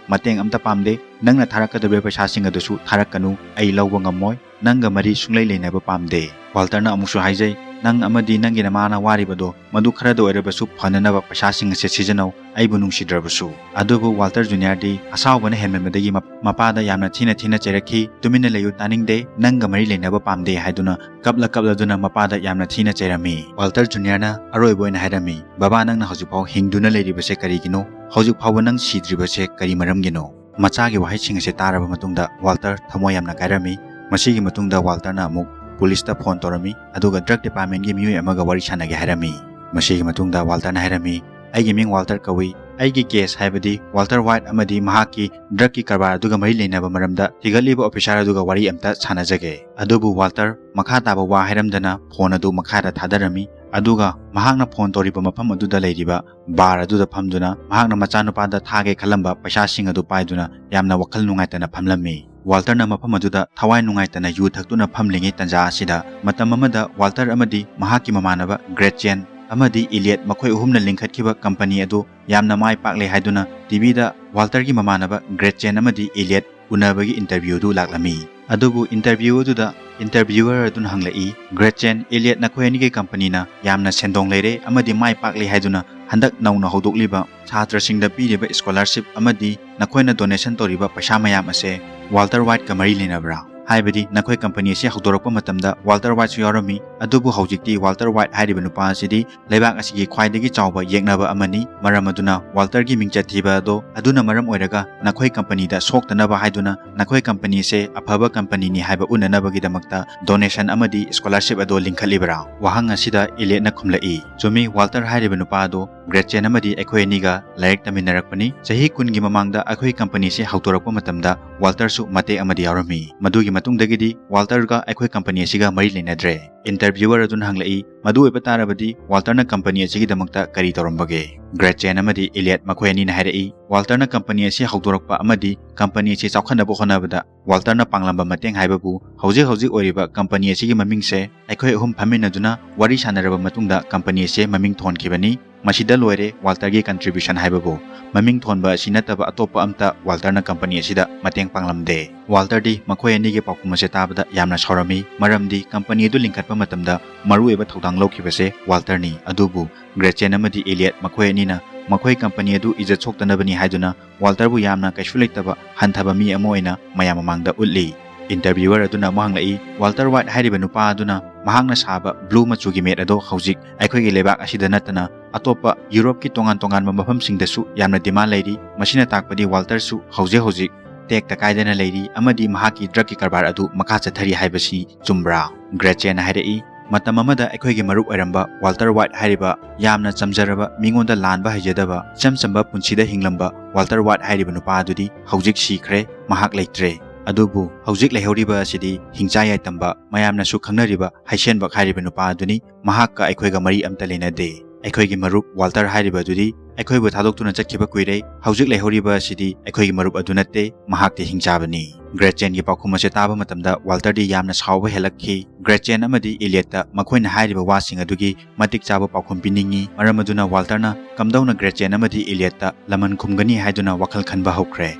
ꯃꯇꯦꯡ ꯑꯝꯇ ꯄꯥꯝꯗꯦ꯫ ꯅꯪꯅ ꯊꯥꯔꯛꯀꯗꯧꯔꯤꯕ ꯄꯩꯁꯥꯁꯤꯡ ꯑꯗꯨꯁꯨ ꯊꯥꯔꯛꯀꯅꯨ, ꯑꯩ ꯂꯧꯕ ꯉꯝꯃꯣꯏ꯫ ꯅꯪꯒ ꯃꯔꯤ ꯁꯨꯡꯂꯩ ꯂꯩꯅꯕ ꯄꯥꯝꯗꯦ꯫" ꯋꯥꯜꯇꯔꯅ ꯑꯃꯨꯛꯁꯨ ꯍꯥꯏꯖꯩ, "ꯅꯪ ꯑꯃꯗꯤ ꯅꯪꯒꯤ ꯅꯃꯥꯅ ꯋꯥꯔꯤꯕꯗꯣ ꯃꯗꯨ ꯈꯔꯗ ꯑꯣꯏꯔꯕꯁꯨ ꯐꯅꯅꯕ ꯄꯩꯁꯥꯁꯤꯡ ꯑꯁꯦ ꯁꯤꯖꯤꯟꯅꯧ, ꯑꯩꯕꯨ ꯅꯨꯡꯁꯤꯗ꯭ꯔꯕꯁꯨ꯫" ꯑꯗꯨꯕꯨ ꯋꯥꯜꯇꯔ ꯖꯨꯅꯤꯌꯔꯗꯤ ꯑꯁꯥꯎꯕꯅ ꯍꯦꯟꯃꯟꯕꯗꯒꯤ ꯃꯞ-, ꯃꯄꯥꯗ ꯌꯥꯝꯅ ꯊꯤꯅ ꯊꯤꯅ ꯆꯩꯔꯛꯈꯤ꯫ "ꯇꯨꯃꯤꯟꯅ ꯂꯩꯌꯨ, ꯇꯥꯅꯤꯡꯗꯦ, ꯅꯪꯒ ꯃꯔꯤ ꯂꯩꯅꯕ ꯄꯥꯝꯗꯦ" ꯍꯥꯏꯗꯨꯅ ꯀꯞꯂ ꯀꯞꯂꯗꯨꯅ ꯃꯄꯥꯗ ꯌꯥꯝꯅ ꯊꯤꯅ ꯆꯩꯔꯝꯃꯤ꯫ ꯋꯥꯜꯇꯔ ꯖꯨꯅꯤꯌꯔꯅ ꯑꯔꯣꯏꯕ ꯑꯣꯏꯅ ꯍꯥꯏꯔꯝꯃꯤ, "ꯕꯕꯥ, ꯅꯪꯅ ꯍꯧꯖꯤꯛꯐꯥꯎ ꯍꯤꯡꯗꯨꯅ ꯂꯩꯔꯤꯕꯁꯦ ꯀꯔꯤꯒꯤꯅꯣ? ꯍꯧꯖꯤꯛ ꯐꯥꯎꯕ ꯅꯪ ꯁꯤꯗ꯭ꯔꯤꯕꯁꯦ ꯀꯔꯤ ꯃꯔꯝꯒꯤꯅꯣ?" ꯃꯆꯥꯒꯤ ꯋꯥꯍꯩꯁꯤꯡ ꯑꯁꯤ ꯇꯥꯔꯕ ꯃꯇꯨꯡꯗ ꯋꯥꯜꯇꯔ ꯊꯃꯣꯏ ꯌꯥꯝꯅ ꯀꯥꯏꯔꯝꯃꯤ꯫ ꯃꯁꯤꯒꯤ ꯃꯇꯨꯡꯗ ꯋꯥꯜꯇꯔꯅ ꯑꯃꯨꯛ ꯄꯨꯂꯤꯁꯇ ꯐꯣꯟ ꯇꯧꯔꯝꯃꯤ, ꯑꯗꯨꯒ ꯗ꯭ꯔꯒ ꯗꯤꯄꯥꯔꯠꯃꯦꯟꯒꯤ ꯃꯤꯑꯣꯏ ꯑꯃꯒ ꯋꯥꯔꯤ ꯁꯥꯟꯅꯒꯦ ꯍꯥꯏꯔꯝꯃꯤ꯫ ꯃꯁꯤꯒꯤ ꯃꯇꯨꯡꯗ ꯋꯥꯜꯇꯔꯅ ꯍꯥꯏꯔꯝꯃꯤ, "ꯑꯩꯒꯤ ꯃꯤꯡ ꯋꯥꯜꯇꯔ ꯀꯧꯏ꯫ ꯑꯩꯒꯤ ꯀꯦꯁ, ꯍꯥꯏꯕꯗꯤ ꯋꯥꯜꯇꯔ ꯋꯥꯏꯠ ꯑꯃꯗꯤ ꯃꯍꯥꯛꯀꯤ ꯗ꯭ꯔꯒꯀꯤ ꯀꯔꯕꯥꯔ ꯑꯗꯨꯒ ꯃꯔꯤ ꯂꯩꯅꯕ ꯃꯔꯝꯗ ꯊꯤꯒꯠꯂꯤꯕ ꯑꯣꯐꯤꯁꯥꯔ ꯑꯗꯨꯒ ꯋꯥꯔꯤ ꯑꯝꯇ ꯁꯥꯟꯅꯖꯒꯦ꯫" ꯑꯗꯨꯕꯨ ꯋꯥꯜꯇꯔ ꯃꯈꯥ ꯇꯥꯕ ꯋꯥ ꯍꯥꯏꯔꯝꯗꯅ ꯐꯣꯟ ꯑꯗꯨ ꯃꯈꯥꯗ ꯊꯥꯗꯔꯝꯃꯤ꯫ ꯑꯗꯨꯒ ꯃꯍꯥꯛꯅ ꯐꯣꯟ ꯇꯧꯔꯤꯕ ꯃꯐꯝ ꯑꯗꯨꯗ ꯂꯩꯔꯤꯕ ꯕꯥꯔ ꯑꯗꯨꯗ ꯐꯝꯗꯨꯅ ꯃꯍꯥꯛꯅ ꯃꯆꯥꯅꯨꯄꯥꯗ ꯊꯥꯒꯦ ꯈꯜꯂꯝꯕ ꯄꯩꯁꯥꯁꯤꯡ ꯑꯗꯨ ꯄꯥꯏꯗꯨꯅ ꯌꯥꯝꯅ ꯋꯥꯈꯜ ꯅꯨꯡꯉꯥꯏꯇꯅ ꯐꯝꯂꯝꯃꯤ꯫ ꯋꯥꯜꯇꯔꯅ ꯃꯐꯝ ꯑꯗꯨꯗ ꯊꯋꯥꯏ ꯅꯨꯡꯉꯥꯏꯇꯅ ꯌꯨ ꯊꯛꯇꯨꯅ ꯐꯝꯂꯤꯉꯩ ꯇꯥꯟꯖꯥ ꯑꯁꯤꯗ, ꯃꯇꯝ ꯑꯃꯗ ꯋꯥꯜꯇꯔ ꯑꯃꯗꯤ ꯃꯍꯥꯛꯀꯤ ꯃꯃꯥꯟꯅꯕ ꯒ꯭ꯔꯦꯠꯆꯦꯟ ꯑꯃꯗꯤ ꯏꯂꯤꯌꯠ, ꯃꯈꯣꯏ ꯑꯍꯨꯝꯅ ꯂꯤꯡꯈꯠꯈꯤꯕ ꯀꯝꯄꯅꯤ ꯑꯗꯨ ꯌꯥꯝꯅ ꯃꯥꯏ ꯄꯥꯛꯂꯦ ꯍꯥꯏꯗꯨꯅ ꯇꯤꯚꯤꯗ ꯋꯥꯜꯇꯔꯒꯤ ꯃꯃꯥꯟꯅꯕ ꯒ꯭ꯔꯦꯠꯆꯦꯟ ꯑꯃꯗꯤ ꯏꯂꯤꯌꯠ ꯎꯅꯕꯒꯤ ꯏꯟꯇꯔꯚ꯭ꯌꯨ ꯑꯗꯨ ꯂꯥꯛꯂꯝꯃꯤ꯫ ꯑꯗꯨꯕꯨ interview ꯑꯗꯨꯗ interviewer ꯑꯗꯨꯅ ꯍꯪꯂꯛꯏ, "ꯒ꯭ꯔꯦꯆꯦꯟ, ꯏꯂꯤꯌꯠ, ꯅꯈꯣꯏ ꯑꯅꯤꯒꯤ ꯀꯝꯄꯅꯤꯅ ꯌꯥꯝꯅ ꯁꯦꯟꯗꯣꯡ ꯂꯩꯔꯦ ꯑꯃꯗꯤ ꯃꯥꯏ ꯄꯥꯛꯂꯦ ꯍꯥꯏꯗꯨꯅ ꯍꯟꯗꯛ ꯅꯧꯅ ꯍꯧꯗꯣꯛꯂꯤꯕ ꯁꯥꯇ꯭ꯔꯁꯤꯡꯗ ꯄꯤꯔꯤꯕ scholarship ꯑꯃꯗꯤ ꯅꯈꯣꯏꯅ donation ꯇꯧꯔꯤꯕ ꯄꯩꯁꯥ ꯃꯌꯥꯝ ꯑꯁꯦ ꯋꯥꯜꯇꯔ ꯋꯥꯏꯠꯀ ꯃꯔꯤ ꯂꯩꯅꯕ꯭ꯔꯥ? ꯍꯥꯏꯕꯗꯤ ꯅꯈꯣꯏ ꯀꯝꯄꯅꯤ ꯑꯁꯤ ꯍꯧꯗꯣꯔꯛꯄ ꯃꯇꯝꯗ ꯋꯥꯜꯇꯔ ꯋꯥꯏꯠꯁꯨ ꯌꯥꯎꯔꯝꯃꯤ, ꯑꯗꯨꯕꯨ ꯍꯧꯖꯤꯛꯇꯤ ꯋꯥꯜꯇꯔ ꯋꯥꯏꯠ ꯍꯥꯏꯔꯤꯕ ꯅꯨꯄꯥ ꯑꯁꯤꯗꯤ ꯂꯩꯕꯥꯛ ꯑꯁꯤꯒꯤ ꯈ꯭ꯋꯥꯏꯗꯒꯤ ꯆꯥꯎꯕ ꯌꯦꯛꯅꯕ ꯑꯃꯅꯤ꯫ ꯃꯔꯝ ꯑꯗꯨꯅ ꯋꯥꯜꯇꯔꯒꯤ ꯃꯤꯡꯆꯠ ꯊꯤꯕ ꯑꯗꯣ ꯑꯗꯨꯅ ꯃꯔꯝ ꯑꯣꯏꯔꯒ ꯅꯈꯣꯏ ꯀꯝꯄꯅꯤꯗ ꯁꯣꯛꯇꯅꯕ ꯍꯥꯏꯗꯨꯅ ꯅꯈꯣꯏ ꯀꯝꯄꯅꯤꯁꯦ ꯑꯐꯕ ꯀꯝꯄꯅꯤꯅꯤ ꯍꯥꯏꯕ ꯎꯠꯅꯅꯕꯒꯤꯗꯃꯛꯇ donation ꯑꯃꯗꯤ scholarship ꯑꯗꯣ ꯂꯤꯡꯈꯠꯂꯤꯕ꯭ꯔꯥ?" ꯋꯥꯍꯪ ꯑꯁꯤꯗ ꯏꯂꯤꯌꯠꯅ ꯈꯨꯝꯂꯛꯏ, "ꯆꯨꯝꯃꯤ, ꯋꯥꯜꯇꯔ ꯍꯥꯏꯔꯤꯕ ꯅꯨꯄꯥ ꯑꯗꯣ ꯒ꯭ꯔꯦꯆꯦꯟ ꯑꯃꯗꯤ ꯑꯩꯈꯣꯏ ꯑꯅꯤꯒ ꯂꯥꯏꯔꯤꯛ ꯇꯝꯃꯤꯟꯅꯔꯛꯄꯅꯤ꯫ ꯆꯍꯤ ꯀꯨꯟꯒꯤ ꯃꯃꯥꯡꯗ ꯑꯩꯈꯣꯏ ꯀꯝꯄꯅꯤꯁꯤ ꯍꯧꯗꯣꯔꯛꯄ ꯃꯇꯝꯗ ꯋꯥꯜꯇꯔꯁꯨ ꯃꯇꯦꯛ ꯑꯃꯗꯤ ꯌꯥꯎꯔꯝꯃꯤ꯫ ꯃꯗꯨꯒꯤ ꯃꯇꯨꯡꯗꯒꯤꯗꯤ ꯋꯥꯜꯇꯔꯒ ꯑꯩꯈꯣꯏ ꯀꯝꯄꯅꯤ ꯑꯁꯤꯒ ꯃꯔꯤ ꯂꯩꯅꯗ꯭ꯔꯦ꯫" Interviewer ꯑꯗꯨꯅ ꯍꯪꯂꯛꯏ, "ꯃꯗꯨ ꯑꯣꯏꯕ ꯇꯥꯔꯕꯗꯤ ꯋꯥꯜꯇꯔꯅ ꯀꯝꯄꯅꯤ ꯑꯁꯤꯒꯤꯗꯃꯛꯇ ꯀꯔꯤ ꯇꯧꯔꯝꯕꯒꯦ?" ꯒ꯭ꯔꯦꯆꯦꯟ ꯑꯃꯗꯤ ꯏꯂꯤꯌꯠ ꯃꯈꯣꯏ ꯑꯅꯤꯅ ꯍꯥꯏꯔꯛꯏ, ꯋꯥꯜꯇꯔꯅ ꯀꯝꯄꯅꯤ ꯑꯁꯤ ꯍꯧꯗꯣꯔꯛꯄ ꯑꯃꯗꯤ ꯀꯝꯄꯅꯤ ꯑꯁꯤ ꯆꯥꯎꯈꯠꯅꯕ ꯍꯣꯠꯅꯕꯗ ꯋꯥꯜꯇꯔꯅ ꯄꯥꯡꯂꯝꯕ ꯃꯇꯦꯡ ꯍꯥꯏꯕꯕꯨ ꯍꯧꯖꯤꯛ ꯍꯧꯖꯤꯛ ꯑꯣꯏꯔꯤꯕ ꯀꯝꯄꯅꯤ ꯑꯁꯤꯒꯤ ꯃꯃꯤꯡꯁꯦ ꯑꯩꯈꯣꯏ ꯑꯍꯨꯝ ꯐꯝꯃꯤꯟꯅꯗꯨꯅ ꯋꯥꯔꯤ ꯁꯥꯟꯅꯔꯕ ꯃꯇꯨꯡꯗ ꯀꯝꯄꯅꯤ ꯑꯁꯤ ꯃꯃꯤꯡ ꯊꯣꯟꯈꯤꯕꯅꯤ꯫ ꯃꯁꯤꯗ ꯂꯣꯏꯔꯦ ꯋꯥꯜꯇꯔꯒꯤ contribution ꯍꯥꯏꯕꯕꯨ꯫ ꯃꯃꯤꯡ ꯊꯣꯟꯕ ꯑꯁꯤ ꯅꯠꯇꯕ ꯑꯇꯣꯞꯄ ꯑꯝꯇ ꯋꯥꯜꯇꯔꯅ ꯀꯝꯄꯅꯤ ꯑꯁꯤꯗ ꯃꯇꯦꯡ ꯄꯥꯡꯂꯝꯗꯦ꯫ ꯋꯥꯜꯇꯔꯗꯤ ꯃꯈꯣꯏ ꯑꯅꯤꯒꯤ ꯄꯥꯎꯈꯨꯝ ꯑꯁꯦ ꯇꯥꯕꯗ ꯌꯥꯝꯅ ꯁꯥꯎꯔꯝꯃꯤ, ꯃꯔꯝꯗꯤ ꯀꯝꯄꯅꯤ ꯑꯗꯨ ꯂꯤꯡꯈꯠꯄ ꯃꯇꯝꯗ ꯃꯔꯨꯑꯣꯏꯕ ꯊꯧꯗꯥꯡ ꯂꯧꯈꯤꯕꯁꯦ ꯋꯥꯜꯇꯔꯅꯤ꯫ ꯑꯗꯨꯕꯨ ꯒ꯭ꯔꯦꯆꯦꯟ ꯑꯃꯗꯤ ꯏꯂꯤꯌꯠ ꯃꯈꯣꯏ ꯑꯅꯤꯅ ꯃꯈꯣꯏ ꯀꯝꯄꯅꯤ ꯑꯗꯨ ꯏꯖꯠ ꯁꯣꯛꯇꯅꯕꯅꯤ ꯍꯥꯏꯗꯨꯅ ꯋꯥꯜꯇꯔꯕꯨ ꯌꯥꯝꯅ ꯀꯩꯁꯨ ꯂꯩꯇꯕ ꯍꯟꯊꯕ ꯃꯤ ꯑꯃ ꯑꯣꯏꯅ ꯃꯌꯥꯝ ꯃꯃꯥꯡꯗ ꯎꯠꯂꯤ꯫ Interviewer ꯑꯗꯨꯅ ꯑꯃꯨꯛ ꯍꯪꯂꯛꯏ, "ꯋꯥꯜꯇꯔ ꯋꯥꯏꯠ ꯍꯥꯏꯔꯤꯕ ꯅꯨꯄꯥ ꯑꯗꯨꯅ ꯃꯍꯥꯛꯅ ꯁꯥꯕ blue ꯃꯆꯨꯒꯤ ꯃꯦꯠ ꯑꯗꯣ ꯍꯧꯖꯤꯛ ꯑꯩꯈꯣꯏꯒꯤ ꯂꯩꯕꯥꯛ ꯑꯁꯤꯗ ꯅꯠꯇꯅ ꯑꯇꯣꯞꯄ ꯌꯨꯔꯣꯞꯀꯤ ꯇꯣꯉꯥꯟ ꯇꯣꯉꯥꯟꯕ ꯃꯐꯝꯁꯤꯡꯗꯁꯨ ꯌꯥꯝꯅ demand ꯂꯩꯔꯤ꯫ ꯃꯁꯤꯅ ꯇꯥꯛꯄꯗꯤ ꯋꯥꯜꯇꯔꯁꯨ ꯍꯧꯖꯤꯛ ꯍꯧꯖꯤꯛ ꯇꯦꯛꯇ ꯀꯥꯏꯗꯅ ꯂꯩꯔꯤ ꯑꯃꯗꯤ ꯃꯍꯥꯛꯀꯤ drugꯀꯤ ꯀꯔꯕꯥꯔ ꯑꯗꯨ ꯃꯈꯥ ꯆꯠꯊꯔꯤ ꯍꯥꯏꯕꯁꯤ ꯆꯨꯝꯕ꯭ꯔꯥ?" ꯒ꯭ꯔꯦꯆꯦꯟꯅ ꯍꯥꯏꯔꯛꯏ, "ꯃꯇꯝ ꯑꯃꯗ ꯑꯩꯈꯣꯏꯒꯤ ꯃꯔꯨꯞ ꯑꯣꯏꯔꯝꯕ ꯋꯥꯜꯇꯔ ꯋꯥꯏꯠ ꯍꯥꯏꯔꯤꯕ ꯌꯥꯝꯅ ꯆꯝꯖꯔꯕ, ꯃꯤꯉꯣꯟꯗ ꯂꯥꯟꯕ ꯍꯩꯖꯗꯕ, ꯏꯆꯝ ꯆꯝꯕ ꯄꯨꯟꯁꯤꯗ ꯍꯤꯡꯂꯝꯕ ꯋꯥꯜꯇꯔ ꯋꯥꯏꯠ ꯍꯥꯏꯔꯤꯕ ꯅꯨꯄꯥ ꯑꯗꯨꯗꯤ ꯍꯧꯖꯤꯛ ꯁꯤꯈ꯭ꯔꯦ, ꯃꯍꯥꯛ ꯂꯩꯇ꯭ꯔꯦ꯫ ꯑꯗꯨꯕꯨ ꯍꯧꯖꯤꯛ ꯂꯩꯍꯧꯔꯤꯕ ꯑꯁꯤꯗꯤ ꯍꯤꯡꯆꯥ ꯌꯥꯏꯇꯝꯕ, ꯃꯌꯥꯝꯅꯁꯨ ꯈꯪꯅꯔꯤꯕ ꯍꯩꯁꯦꯟꯕꯛ ꯍꯥꯏꯔꯤꯕ ꯅꯨꯄꯥ ꯑꯗꯨꯅꯤ꯫ ꯃꯍꯥꯛꯀ ꯑꯩꯈꯣꯏꯒ ꯃꯔꯤ ꯑꯝꯇ ꯂꯩꯅꯗꯦ꯫ ꯑꯩꯈꯣꯏꯒꯤ ꯃꯔꯨꯞ ꯋꯥꯜꯇꯔ ꯍꯥꯏꯔꯤꯕ ꯑꯗꯨꯗꯤ ꯑꯩꯈꯣꯏꯕꯨ ꯊꯥꯗꯣꯛꯇꯨꯅ ꯆꯠꯈꯤꯕ ꯀꯨꯏꯔꯦ꯫ ꯍꯧꯖꯤꯛ ꯂꯩꯍꯧꯔꯤꯕ ꯑꯁꯤꯗꯤ ꯑꯩꯈꯣꯏꯒꯤ ꯃꯔꯨꯞ ꯑꯗꯨ ꯅꯠꯇꯦ, ꯃꯍꯥꯛꯇꯤ ꯍꯤꯡꯆꯥꯕꯅꯤ꯫" ꯒ꯭ꯔꯦꯆꯦꯟꯒꯤ ꯄꯥꯎꯈꯨꯝ ꯑꯁꯤ ꯇꯥꯕ ꯃꯇꯝꯗ ꯋꯥꯜꯇꯔꯗꯤ ꯌꯥꯝꯅ ꯁꯥꯎꯕ ꯍꯦꯜꯂꯛꯈꯤ꯫ ꯒ꯭ꯔꯦꯆꯦꯟ ꯑꯃꯗꯤ ꯏꯂꯤꯌꯠꯇ ꯃꯈꯣꯏꯅ ꯍꯥꯏꯔꯤꯕ ꯋꯥꯁꯤꯡ ꯑꯗꯨꯒꯤ ꯃꯇꯤꯛ ꯆꯥꯕ ꯄꯥꯎꯈꯨꯝ ꯄꯤꯅꯤꯡꯉꯤ꯫ ꯃꯔꯝ ꯑꯗꯨꯅ ꯋꯥꯜꯇꯔꯅ ꯀꯝꯗꯧꯅ ꯒ꯭ꯔꯦꯆꯦꯟ ꯑꯃꯗꯤ ꯏꯂꯤꯌꯠꯇ ꯂꯃꯟ ꯈꯨꯝꯒꯅꯤ ꯍꯥꯏꯗꯨꯅ ꯋꯥꯈꯜ ꯈꯟꯕ ꯍꯧꯈ꯭ꯔꯦ꯫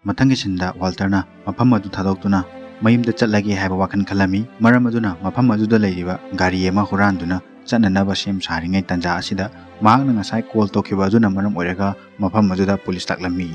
ꯃꯊꯪꯒꯤ ꯁꯤꯟꯗ ꯋꯥꯜꯇꯔꯅ ꯃꯐꯝ ꯑꯗꯨ ꯊꯥꯗꯣꯛꯇꯨꯅ ꯃꯌꯨꯝꯗ ꯆꯠꯂꯒꯦ ꯍꯥꯏꯕ ꯋꯥꯈꯜ ꯈꯜꯂꯝꯃꯤ꯫ ꯃꯔꯝ ꯑꯗꯨꯅ ꯃꯐꯝ ꯑꯗꯨꯗ ꯂꯩꯔꯤꯕ ꯒꯥꯔꯤ ꯑꯃ ꯍꯨꯔꯥꯟꯗꯨꯅ ꯆꯠꯅꯅꯕ ꯁꯦꯝ ꯁꯥꯔꯤꯉꯩ ꯇꯥꯟꯖꯥ ꯑꯁꯤꯗ ꯃꯍꯥꯛꯅ ꯉꯁꯥꯏ ꯀꯣꯜ ꯇꯧꯈꯤꯕ ꯑꯗꯨꯅ ꯃꯔꯝ ꯑꯣꯏꯔꯒ ꯃꯐꯝ ꯑꯗꯨꯗ ꯄꯨꯂꯤꯁ ꯂꯥꯛꯂꯝꯃꯤ꯫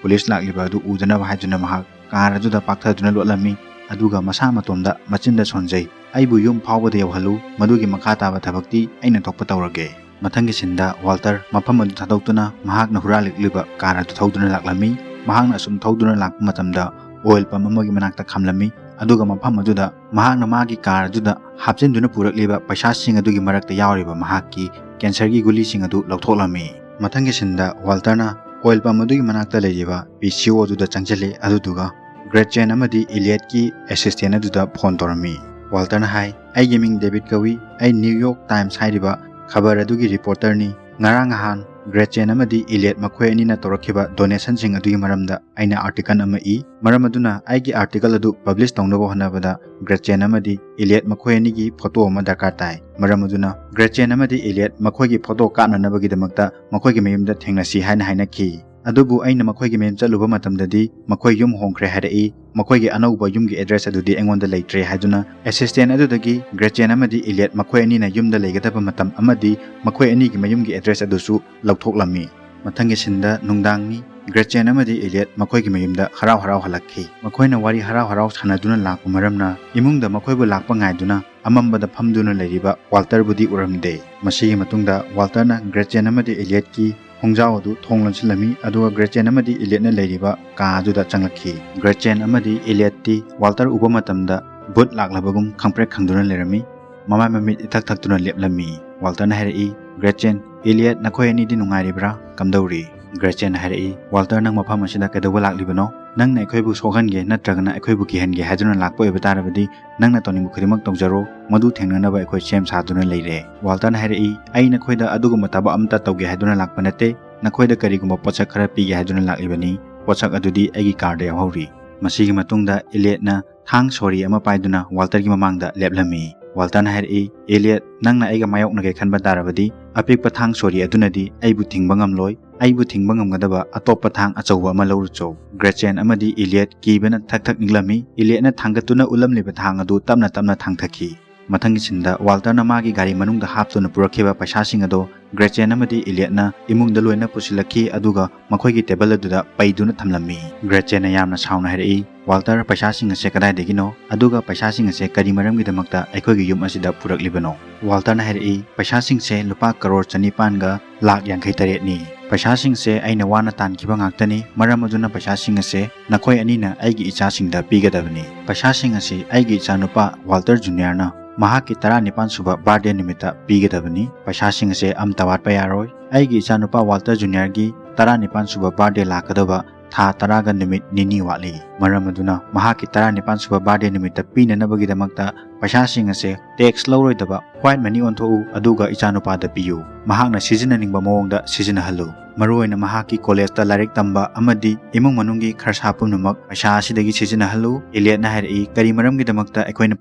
ꯄꯨꯂꯤꯁ ꯂꯥꯛꯂꯤꯕ ꯑꯗꯨ ꯎꯗꯅꯕ ꯍꯥꯏꯗꯨꯅ ꯃꯍꯥꯛ ꯀꯥꯔ ꯑꯗꯨꯗ ꯄꯥꯛꯊꯗꯨꯅ ꯂꯣꯠꯂꯝꯃꯤ, ꯑꯗꯨꯒ ꯃꯁꯥ ꯃꯇꯣꯝꯗ ꯃꯆꯤꯟꯗ ꯁꯣꯟꯖꯩ, "ꯑꯩꯕꯨ ꯌꯨꯝ ꯐꯥꯎꯕꯗ ꯌꯧꯍꯜꯂꯨ, ꯃꯗꯨꯒꯤ ꯃꯈꯥ ꯇꯥꯕ ꯊꯕꯛꯇꯤ ꯑꯩꯅ ꯊꯣꯛꯄ ꯇꯧꯔꯒꯦ"꯫ ꯃꯊꯪꯒꯤ ꯁꯤꯟꯗ ꯋꯥꯜꯇꯔ ꯃꯐꯝ ꯑꯗꯨ ꯊꯥꯗꯣꯛꯇꯨꯅ ꯃꯍꯥꯛꯅ ꯍꯨꯔꯥꯜꯂꯛꯂꯤꯕ ꯀꯥꯔ ꯑꯗꯨ ꯊꯧꯗꯨꯅ ꯂꯥꯛꯂꯝꯃꯤ꯫ ꯃꯍꯥꯛꯅ ꯑꯁꯨꯝ ꯊꯧꯗꯨꯅ ꯂꯥꯛꯄ ꯃꯇꯝꯗ ꯑꯣꯏꯜ ꯄꯝ ꯑꯃꯒꯤ ꯃꯅꯥꯛꯇ ꯈꯥꯝꯂꯝꯃꯤ, ꯑꯗꯨꯒ ꯃꯐꯝ ꯑꯗꯨꯗ ꯃꯍꯥꯛꯅ ꯃꯥꯒꯤ ꯀꯥꯔ ꯑꯗꯨꯗ ꯍꯥꯞꯆꯤꯟꯗꯨꯅ ꯄꯨꯔꯛꯂꯤꯕ ꯄꯩꯁꯥꯁꯤꯡ ꯑꯗꯨꯒꯤ ꯃꯔꯛꯇ ꯌꯥꯎꯔꯤꯕ ꯃꯍꯥꯛꯀꯤ ꯀꯦꯟꯁꯔꯒꯤ ꯒꯨꯂꯤꯁꯤꯡ ꯑꯗꯨ ꯂꯧꯊꯣꯛꯂꯝꯃꯤ꯫ ꯃꯊꯪꯒꯤ ꯁꯤꯟꯗ ꯋꯥꯜꯇꯔꯅ ꯑꯣꯏꯜ ꯄꯝ ꯑꯗꯨꯒꯤ ꯃꯅꯥꯛꯇ ꯂꯩꯔꯤꯕ ꯄꯤ ꯁꯤ ꯑꯣ ꯑꯗꯨꯗ ꯆꯪꯁꯤꯜꯂꯤ, ꯑꯗꯨꯗꯨꯒ ꯒ꯭ꯔꯦꯆꯦꯟ ꯑꯃꯗꯤ ꯏꯂꯤꯌꯠꯀꯤ ꯑꯦꯁꯤꯁꯇꯦꯟ ꯑꯗꯨꯗ ꯐꯣꯟ ꯇꯧꯔꯝꯃꯤ꯫ ꯋꯥꯜꯇꯔꯅ ꯍꯥꯏ, "ꯑꯩꯒꯤ ꯃꯤꯡ ꯗꯦꯕꯤꯠ ꯀꯧꯏ, ꯑꯩ ꯅ꯭ꯌꯨ ꯌꯣꯔꯛ ꯇꯥꯏꯝꯁ ꯍꯥꯏꯔꯤꯕ ꯈꯕꯔ ꯑꯗꯨꯒꯤ ꯔꯤꯄꯣꯔꯇꯔꯅꯤ꯫ ꯉꯔꯥꯡ ꯅꯍꯥꯟ ꯒ꯭ꯔꯦꯆꯦꯟ ꯑꯃꯗꯤ ꯏꯂꯤꯌꯠ ꯃꯈꯣꯏ ꯑꯅꯤꯅ ꯇꯧꯔꯛꯈꯤꯕ ꯗꯣꯅꯦꯁꯟꯁꯤꯡ ꯑꯗꯨꯒꯤ ꯃꯔꯝꯗ ꯑꯩꯅ ꯑꯥꯔꯇꯤꯀꯜ ꯑꯃ ꯏ꯫ ꯃꯔꯝ ꯑꯗꯨꯅ ꯑꯩꯒꯤ ꯑꯥꯔꯇꯤꯀꯜ ꯑꯗꯨ ꯄꯕ꯭ꯂꯤꯁ ꯇꯧꯅꯕ ꯍꯣꯠꯅꯕꯗ ꯒ꯭ꯔꯦꯆꯦꯟ ꯑꯃꯗꯤ ꯏꯂꯤꯌꯠ ꯃꯈꯣꯏ ꯑꯅꯤꯒꯤ ꯐꯣꯇꯣ ꯑꯃ ꯗꯔꯀꯥꯔ ꯇꯥꯏ꯫ ꯃꯔꯝ ꯑꯗꯨꯅ ꯒ꯭ꯔꯦꯆꯦꯟ ꯑꯃꯗꯤ ꯏꯂꯤꯌꯠ ꯃꯈꯣꯏꯒꯤ ꯐꯣꯇꯣ ꯀꯥꯞꯅꯅꯕꯒꯤꯗꯃꯛꯇ ꯃꯈꯣꯏꯒꯤ ꯃꯌꯨꯝꯗ ꯊꯦꯡꯅꯁꯤ" ꯍꯥꯏꯅ ꯍꯥꯏꯅꯈꯤ꯫ ꯑꯗꯨꯕꯨ ꯑꯩꯅ ꯃꯈꯣꯏꯒꯤ ꯃꯌꯨꯝ ꯆꯠꯂꯨꯕ ꯃꯇꯝꯗꯗꯤ ꯃꯈꯣꯏ ꯌꯨꯝ ꯍꯣꯡꯈ꯭ꯔꯦ ꯍꯥꯏꯔꯛꯏ꯫ ꯃꯈꯣꯏꯒꯤ ꯑꯅꯧꯕ ꯌꯨꯝꯒꯤ ꯑꯦꯗ꯭ꯔꯦꯁ ꯑꯗꯨꯗꯤ ꯑꯩꯉꯣꯟꯗ ꯂꯩꯇ꯭ꯔꯦ ꯍꯥꯏꯗꯨꯅ ꯑꯦꯁꯤꯁꯇꯦꯟ ꯑꯗꯨꯗꯒꯤ ꯒ꯭ꯔꯦꯆꯦꯟ ꯑꯃꯗꯤ ꯏꯂꯤꯌꯠ ꯃꯈꯣꯏ ꯑꯅꯤꯅ ꯌꯨꯝꯗ ꯂꯩꯒꯗꯕ ꯃꯇꯝ ꯑꯃꯗꯤ ꯃꯈꯣꯏ ꯑꯅꯤꯒꯤ ꯃꯌꯨꯝꯒꯤ ꯑꯦꯗ꯭ꯔꯦꯁ ꯑꯗꯨꯁꯨ ꯂꯧꯊꯣꯛꯂꯝꯃꯤ꯫ ꯃꯊꯪꯒꯤ ꯁꯤꯟꯗ ꯅꯨꯡꯗꯥꯡꯅꯤ꯫ ꯒ꯭ꯔꯦꯆꯦꯟ ꯑꯃꯗꯤ ꯏꯂꯤꯌꯠ ꯃꯈꯣꯏꯒꯤ ꯃꯌꯨꯝꯗ ꯍꯔꯥꯎ ꯍꯔꯥꯎ ꯍꯜꯂꯛꯈꯤ꯫ ꯃꯈꯣꯏꯅ ꯋꯥꯔꯤ ꯍꯔꯥꯎ ꯍꯔꯥꯎ ꯁꯥꯟꯅꯗꯨꯅ ꯂꯥꯛꯄ ꯃꯔꯝꯅ ꯏꯃꯨꯡꯗ ꯃꯈꯣꯏꯕꯨ ꯂꯥꯛꯄ ꯉꯥꯏꯗꯨꯅ ꯑꯃꯝꯕꯗ ꯐꯝꯗꯨꯅ ꯂꯩꯔꯤꯕ ꯋꯥꯜꯇꯔꯕꯨꯗꯤ ꯎꯔꯝꯗꯦ꯫ ꯃꯁꯤꯒꯤ ꯃꯇꯨꯡꯗ ꯋꯥꯜꯇꯔꯅ ꯒ꯭ꯔꯦꯆꯦꯟ ꯑꯃꯗꯤ ꯏꯂꯤꯌꯠꯀꯤ ꯈꯣꯡꯖꯥꯎ ꯑꯗꯨ ꯊꯣꯡ ꯂꯣꯟꯁꯤꯜꯂꯝꯃꯤ, ꯑꯗꯨꯒ ꯒ꯭ꯔꯦꯆꯦꯟ ꯑꯃꯗꯤ ꯏꯂꯤꯌꯠꯅ ꯂꯩꯔꯤꯕ ꯀꯥ ꯑꯗꯨꯗ ꯆꯪꯂꯛꯈꯤ꯫ ꯒ꯭ꯔꯦꯆꯦꯟ ꯑꯃꯗꯤ ꯏꯂꯤꯌꯠꯇꯤ ꯋꯥꯜꯇꯔ ꯎꯕ ꯃꯇꯝꯗ ꯚꯨꯠ ꯂꯥꯛꯂꯕꯒꯨꯝ ꯈꯪꯄ꯭ꯔꯦꯛ ꯈꯪꯗꯨꯅ ꯂꯩꯔꯝꯃꯤ꯫ ꯃꯃꯥꯏ ꯃꯃꯤꯠ ꯏꯊꯛ ꯊꯛꯇꯨꯅ ꯂꯦꯞꯂꯝꯃꯤ꯫ ꯋꯥꯜꯇꯔꯅ ꯍꯥꯏꯔꯛꯏ, "ꯒ꯭ꯔꯦꯆꯦꯟ, ꯏꯂꯤꯌꯠ, ꯅꯈꯣꯏ ꯑꯅꯤꯗꯤ ꯅꯨꯡꯉꯥꯏꯔꯤꯕ꯭ꯔꯥ? ꯀꯝꯗꯧꯔꯤ?" ꯒ꯭ꯔꯦꯆꯦꯟꯅ ꯍꯥꯏꯔꯛꯏ, "ꯋꯥꯜꯇꯔ, ꯅꯪ ꯃꯐꯝ ꯑꯁꯤꯗ ꯀꯩꯗꯧꯕ ꯂꯥꯛꯂꯤꯕꯅꯣ? ꯅꯪꯅ ꯑꯩꯈꯣꯏꯕꯨ ꯁꯣꯛꯍꯟꯒꯦ ꯅꯠꯇ꯭ꯔꯒꯅ ꯑꯩꯈꯣꯏꯕꯨ ꯀꯤꯍꯟꯒꯦ ꯍꯥꯏꯗꯨꯅ ꯂꯥꯛꯄ ꯑꯣꯏꯕ ꯇꯥꯔꯕꯗꯤ ꯅꯪꯅ ꯇꯧꯅꯤꯡꯕ ꯈꯨꯗꯤꯡꯃꯛ ꯇꯧꯖꯔꯣ, ꯃꯗꯨ ꯊꯦꯡꯅꯅꯕ ꯑꯩꯈꯣꯏ ꯁꯦꯝ ꯁꯥꯗꯨꯅ ꯂꯩꯔꯦ꯫" ꯋꯥꯜꯇꯔꯅ ꯍꯥꯏꯔꯛꯏ, "ꯑꯩ ꯅꯈꯣꯏꯗ ꯑꯗꯨꯒꯨꯝꯕ ꯊꯕꯛ ꯑꯃꯠꯇ ꯇꯧꯒꯦ ꯍꯥꯏꯗꯨꯅ ꯂꯥꯛꯄ ꯅꯠꯇꯦ, ꯅꯈꯣꯏꯗ ꯀꯔꯤꯒꯨꯝꯕ ꯄꯣꯠꯁꯛ ꯈꯔ ꯄꯤꯒꯦ ꯍꯥꯏꯗꯨꯅ ꯂꯥꯛꯂꯤꯕꯅꯤ, ꯄꯣꯠꯁꯛ ꯑꯗꯨꯗꯤ ꯑꯩꯒꯤ ꯀꯥꯔꯗ ꯌꯥꯎꯍꯧꯔꯤ꯫" ꯃꯁꯤꯒꯤ ꯃꯇꯨꯡꯗ ꯏꯂꯤꯌꯠꯅ ꯊꯥꯡ ꯁꯣꯔꯤ ꯑꯃ ꯄꯥꯏꯗꯨꯅ ꯋꯥꯜꯇꯔꯒꯤ ꯃꯃꯥꯡꯗ ꯂꯦꯞꯂꯝꯃꯤ꯫ ꯋꯥꯜꯇꯔꯅ ꯍꯥꯏꯔꯛꯏ, "ꯏꯂꯤꯌꯠ, ꯅꯪꯅ ꯑꯩꯒ ꯃꯥꯌꯣꯛꯅꯒꯦ ꯈꯟꯕ ꯇꯥꯔꯕꯗꯤ ꯑꯄꯤꯛꯄ ꯊꯥꯡ ꯁꯣꯔꯤ ꯑꯗꯨꯅꯗꯤ ꯑꯩꯕꯨ ꯊꯤꯡꯕ ꯉꯝꯂꯣꯏ꯫ ꯑꯩꯕꯨ ꯊꯤꯡꯕ ꯉꯝꯒꯗꯕ ꯑꯇꯣꯞꯄ ꯊꯥꯡ ꯑꯆꯧꯕ ꯑꯃ ꯂꯧꯔꯨꯆꯣ꯫ ꯒ꯭ꯔꯦꯆꯦꯟ ꯑꯃꯗꯤ ꯏꯂꯤꯌꯠ ꯀꯤꯕꯅ ꯊꯛ ꯊꯛ ꯅꯤꯛꯂꯝꯃꯤ꯫ ꯏꯂꯤꯌꯠꯅ ꯊꯥꯡꯒꯠꯇꯨꯅ ꯎꯠꯂꯝꯂꯤꯕ ꯊꯥꯡ ꯑꯗꯨ ꯇꯞꯅ ꯇꯞꯅ ꯊꯥꯡꯊꯈꯤ꯫ ꯃꯊꯪꯒꯤ ꯁꯤꯟꯗ ꯋꯥꯜꯇꯔꯅ ꯃꯥꯒꯤ ꯒꯥꯔꯤ ꯃꯅꯨꯡꯗ ꯍꯥꯞꯇꯨꯅ ꯄꯨꯔꯛꯈꯤꯕ ꯄꯩꯁꯥꯁꯤꯡ ꯑꯗꯣ ꯒ꯭ꯔꯦꯆꯦꯟ ꯑꯃꯗꯤ ꯏꯂꯤꯌꯠꯅ ꯏꯃꯨꯡꯗ ꯂꯣꯏꯅ ꯄꯨꯁꯤꯜꯂꯛꯈꯤ, ꯑꯗꯨꯒ ꯃꯈꯣꯏꯒꯤ ꯇꯦꯕꯜ ꯑꯗꯨꯗ ꯄꯩꯗꯨꯅ ꯊꯝꯂꯝꯃꯤ꯫ ꯒ꯭ꯔꯦꯆꯦꯟꯅ ꯌꯥꯝꯅ ꯁꯥꯎꯅ ꯍꯥꯏꯔꯛꯏ, "ꯋꯥꯜꯇꯔ, ꯄꯩꯁꯥꯁꯤꯡ ꯑꯁꯦ ꯀꯗꯥꯏꯗꯒꯤꯅꯣ? ꯑꯗꯨꯒ ꯄꯩꯁꯥꯁꯤꯡ ꯑꯁꯦ ꯀꯔꯤ ꯃꯔꯝꯒꯤꯗꯃꯛꯇ ꯑꯩꯈꯣꯏꯒꯤ ꯌꯨꯝ ꯑꯁꯤꯗ ꯄꯨꯔꯛꯂꯤꯕꯅꯣ?" ꯋꯥꯜꯇꯔꯅ ꯍꯥꯏꯔꯛꯏ, "ꯄꯩꯁꯥꯁꯤꯡꯁꯦ ꯂꯨꯄꯥ ꯀꯔꯣꯔ ꯆꯅꯤꯄꯥꯟꯒ ꯂꯥꯛ ꯌꯥꯡꯈꯩ ꯇꯔꯦꯠꯅꯤ꯫ ꯄꯩꯁꯥꯁꯤꯡꯁꯦ ꯑꯩꯅ ꯋꯥꯅ ꯇꯥꯟꯈꯤꯕ ꯉꯥꯛꯇꯅꯤ꯫ ꯃꯔꯝ ꯑꯗꯨꯅ ꯄꯩꯁꯥꯁꯤꯡ ꯑꯁꯦ ꯅꯈꯣꯏ ꯑꯅꯤꯅ ꯑꯩꯒꯤ ꯏꯆꯥꯁꯤꯡꯗ ꯄꯤꯒꯗꯕꯅꯤ꯫ ꯄꯩꯁꯥꯁꯤꯡ ꯑꯁꯤ ꯑꯩꯒꯤ ꯏꯆꯥꯅꯨꯄꯥ ꯋꯥꯜꯇꯔ ꯖꯨꯅꯤꯌꯔꯅ ꯃꯍꯥꯛꯀꯤ ꯇꯔꯥꯅꯤꯄꯥꯟ ꯁꯨꯕ ꯕꯥꯔꯗꯦ ꯅꯨꯃꯤꯠꯇ ꯄꯤꯒꯗꯕꯅꯤ꯫ ꯄꯩꯁꯥꯁꯤꯡ ꯑꯁꯦ ꯑꯝꯇ ꯋꯥꯠꯄ ꯌꯥꯔꯣꯏ꯫ ꯑꯩꯒꯤ ꯏꯆꯥꯅꯨꯄꯥ ꯋꯥꯜꯇꯔ ꯖꯨꯅꯤꯌꯔꯒꯤ ꯇꯔꯥꯅꯤꯄꯥꯟ ꯁꯨꯕ ꯕꯥꯔꯗꯦ ꯂꯥꯛꯀꯗꯕ ꯊꯥ ꯇꯔꯥꯒ ꯅꯨꯃꯤꯠ ꯅꯤꯅꯤ ꯋꯥꯠꯂꯤ꯫ ꯃꯔꯝ ꯑꯗꯨꯅ ꯃꯍꯥꯛꯀꯤ ꯇꯔꯥꯅꯤꯄꯥꯟ ꯁꯨꯕ ꯕꯥꯔꯗꯦ ꯅꯨꯃꯤꯠꯇ ꯄꯤꯅꯅꯕꯒꯤꯗꯃꯛꯇ ꯄꯩꯁꯥꯁꯤꯡ ꯑꯁꯦ ꯇꯦꯛꯁ ꯂꯧꯔꯣꯏꯗꯕ ꯋꯥꯏꯠ ꯃꯅꯤ ꯑꯣꯟꯊꯣꯛꯎ, ꯑꯗꯨꯒ ꯏꯆꯥꯅꯨꯄꯥꯗ ꯄꯤꯌꯨ꯫ ꯃꯍꯥꯛꯅ ꯁꯤꯖꯤꯟꯅꯅꯤꯡꯕ ꯃꯑꯣꯡꯗ ꯁꯤꯖꯤꯟꯅꯍꯜꯂꯨ꯫ ꯃꯔꯨꯑꯣꯏꯅ ꯃꯍꯥꯛꯀꯤ ꯀꯣꯂꯦꯖꯇ ꯂꯥꯏꯔꯤꯛ ꯇꯝꯕ ꯑꯃꯗꯤ ꯏꯃꯨꯡ ꯃꯅꯨꯡꯒꯤ ꯈꯔꯁꯥ ꯄꯨꯝꯅꯃꯛ ꯄꯩꯁꯥ ꯑꯁꯤꯗꯒꯤ ꯁꯤꯖꯤꯟꯅꯍꯜꯂꯨ꯫" ꯏꯂꯤꯌꯠꯅ ꯍꯥꯏꯔꯛꯏ, "ꯀꯔꯤ ꯃꯔꯝꯒꯤꯗꯃꯛꯇ ꯑꯩꯈꯣꯏꯅ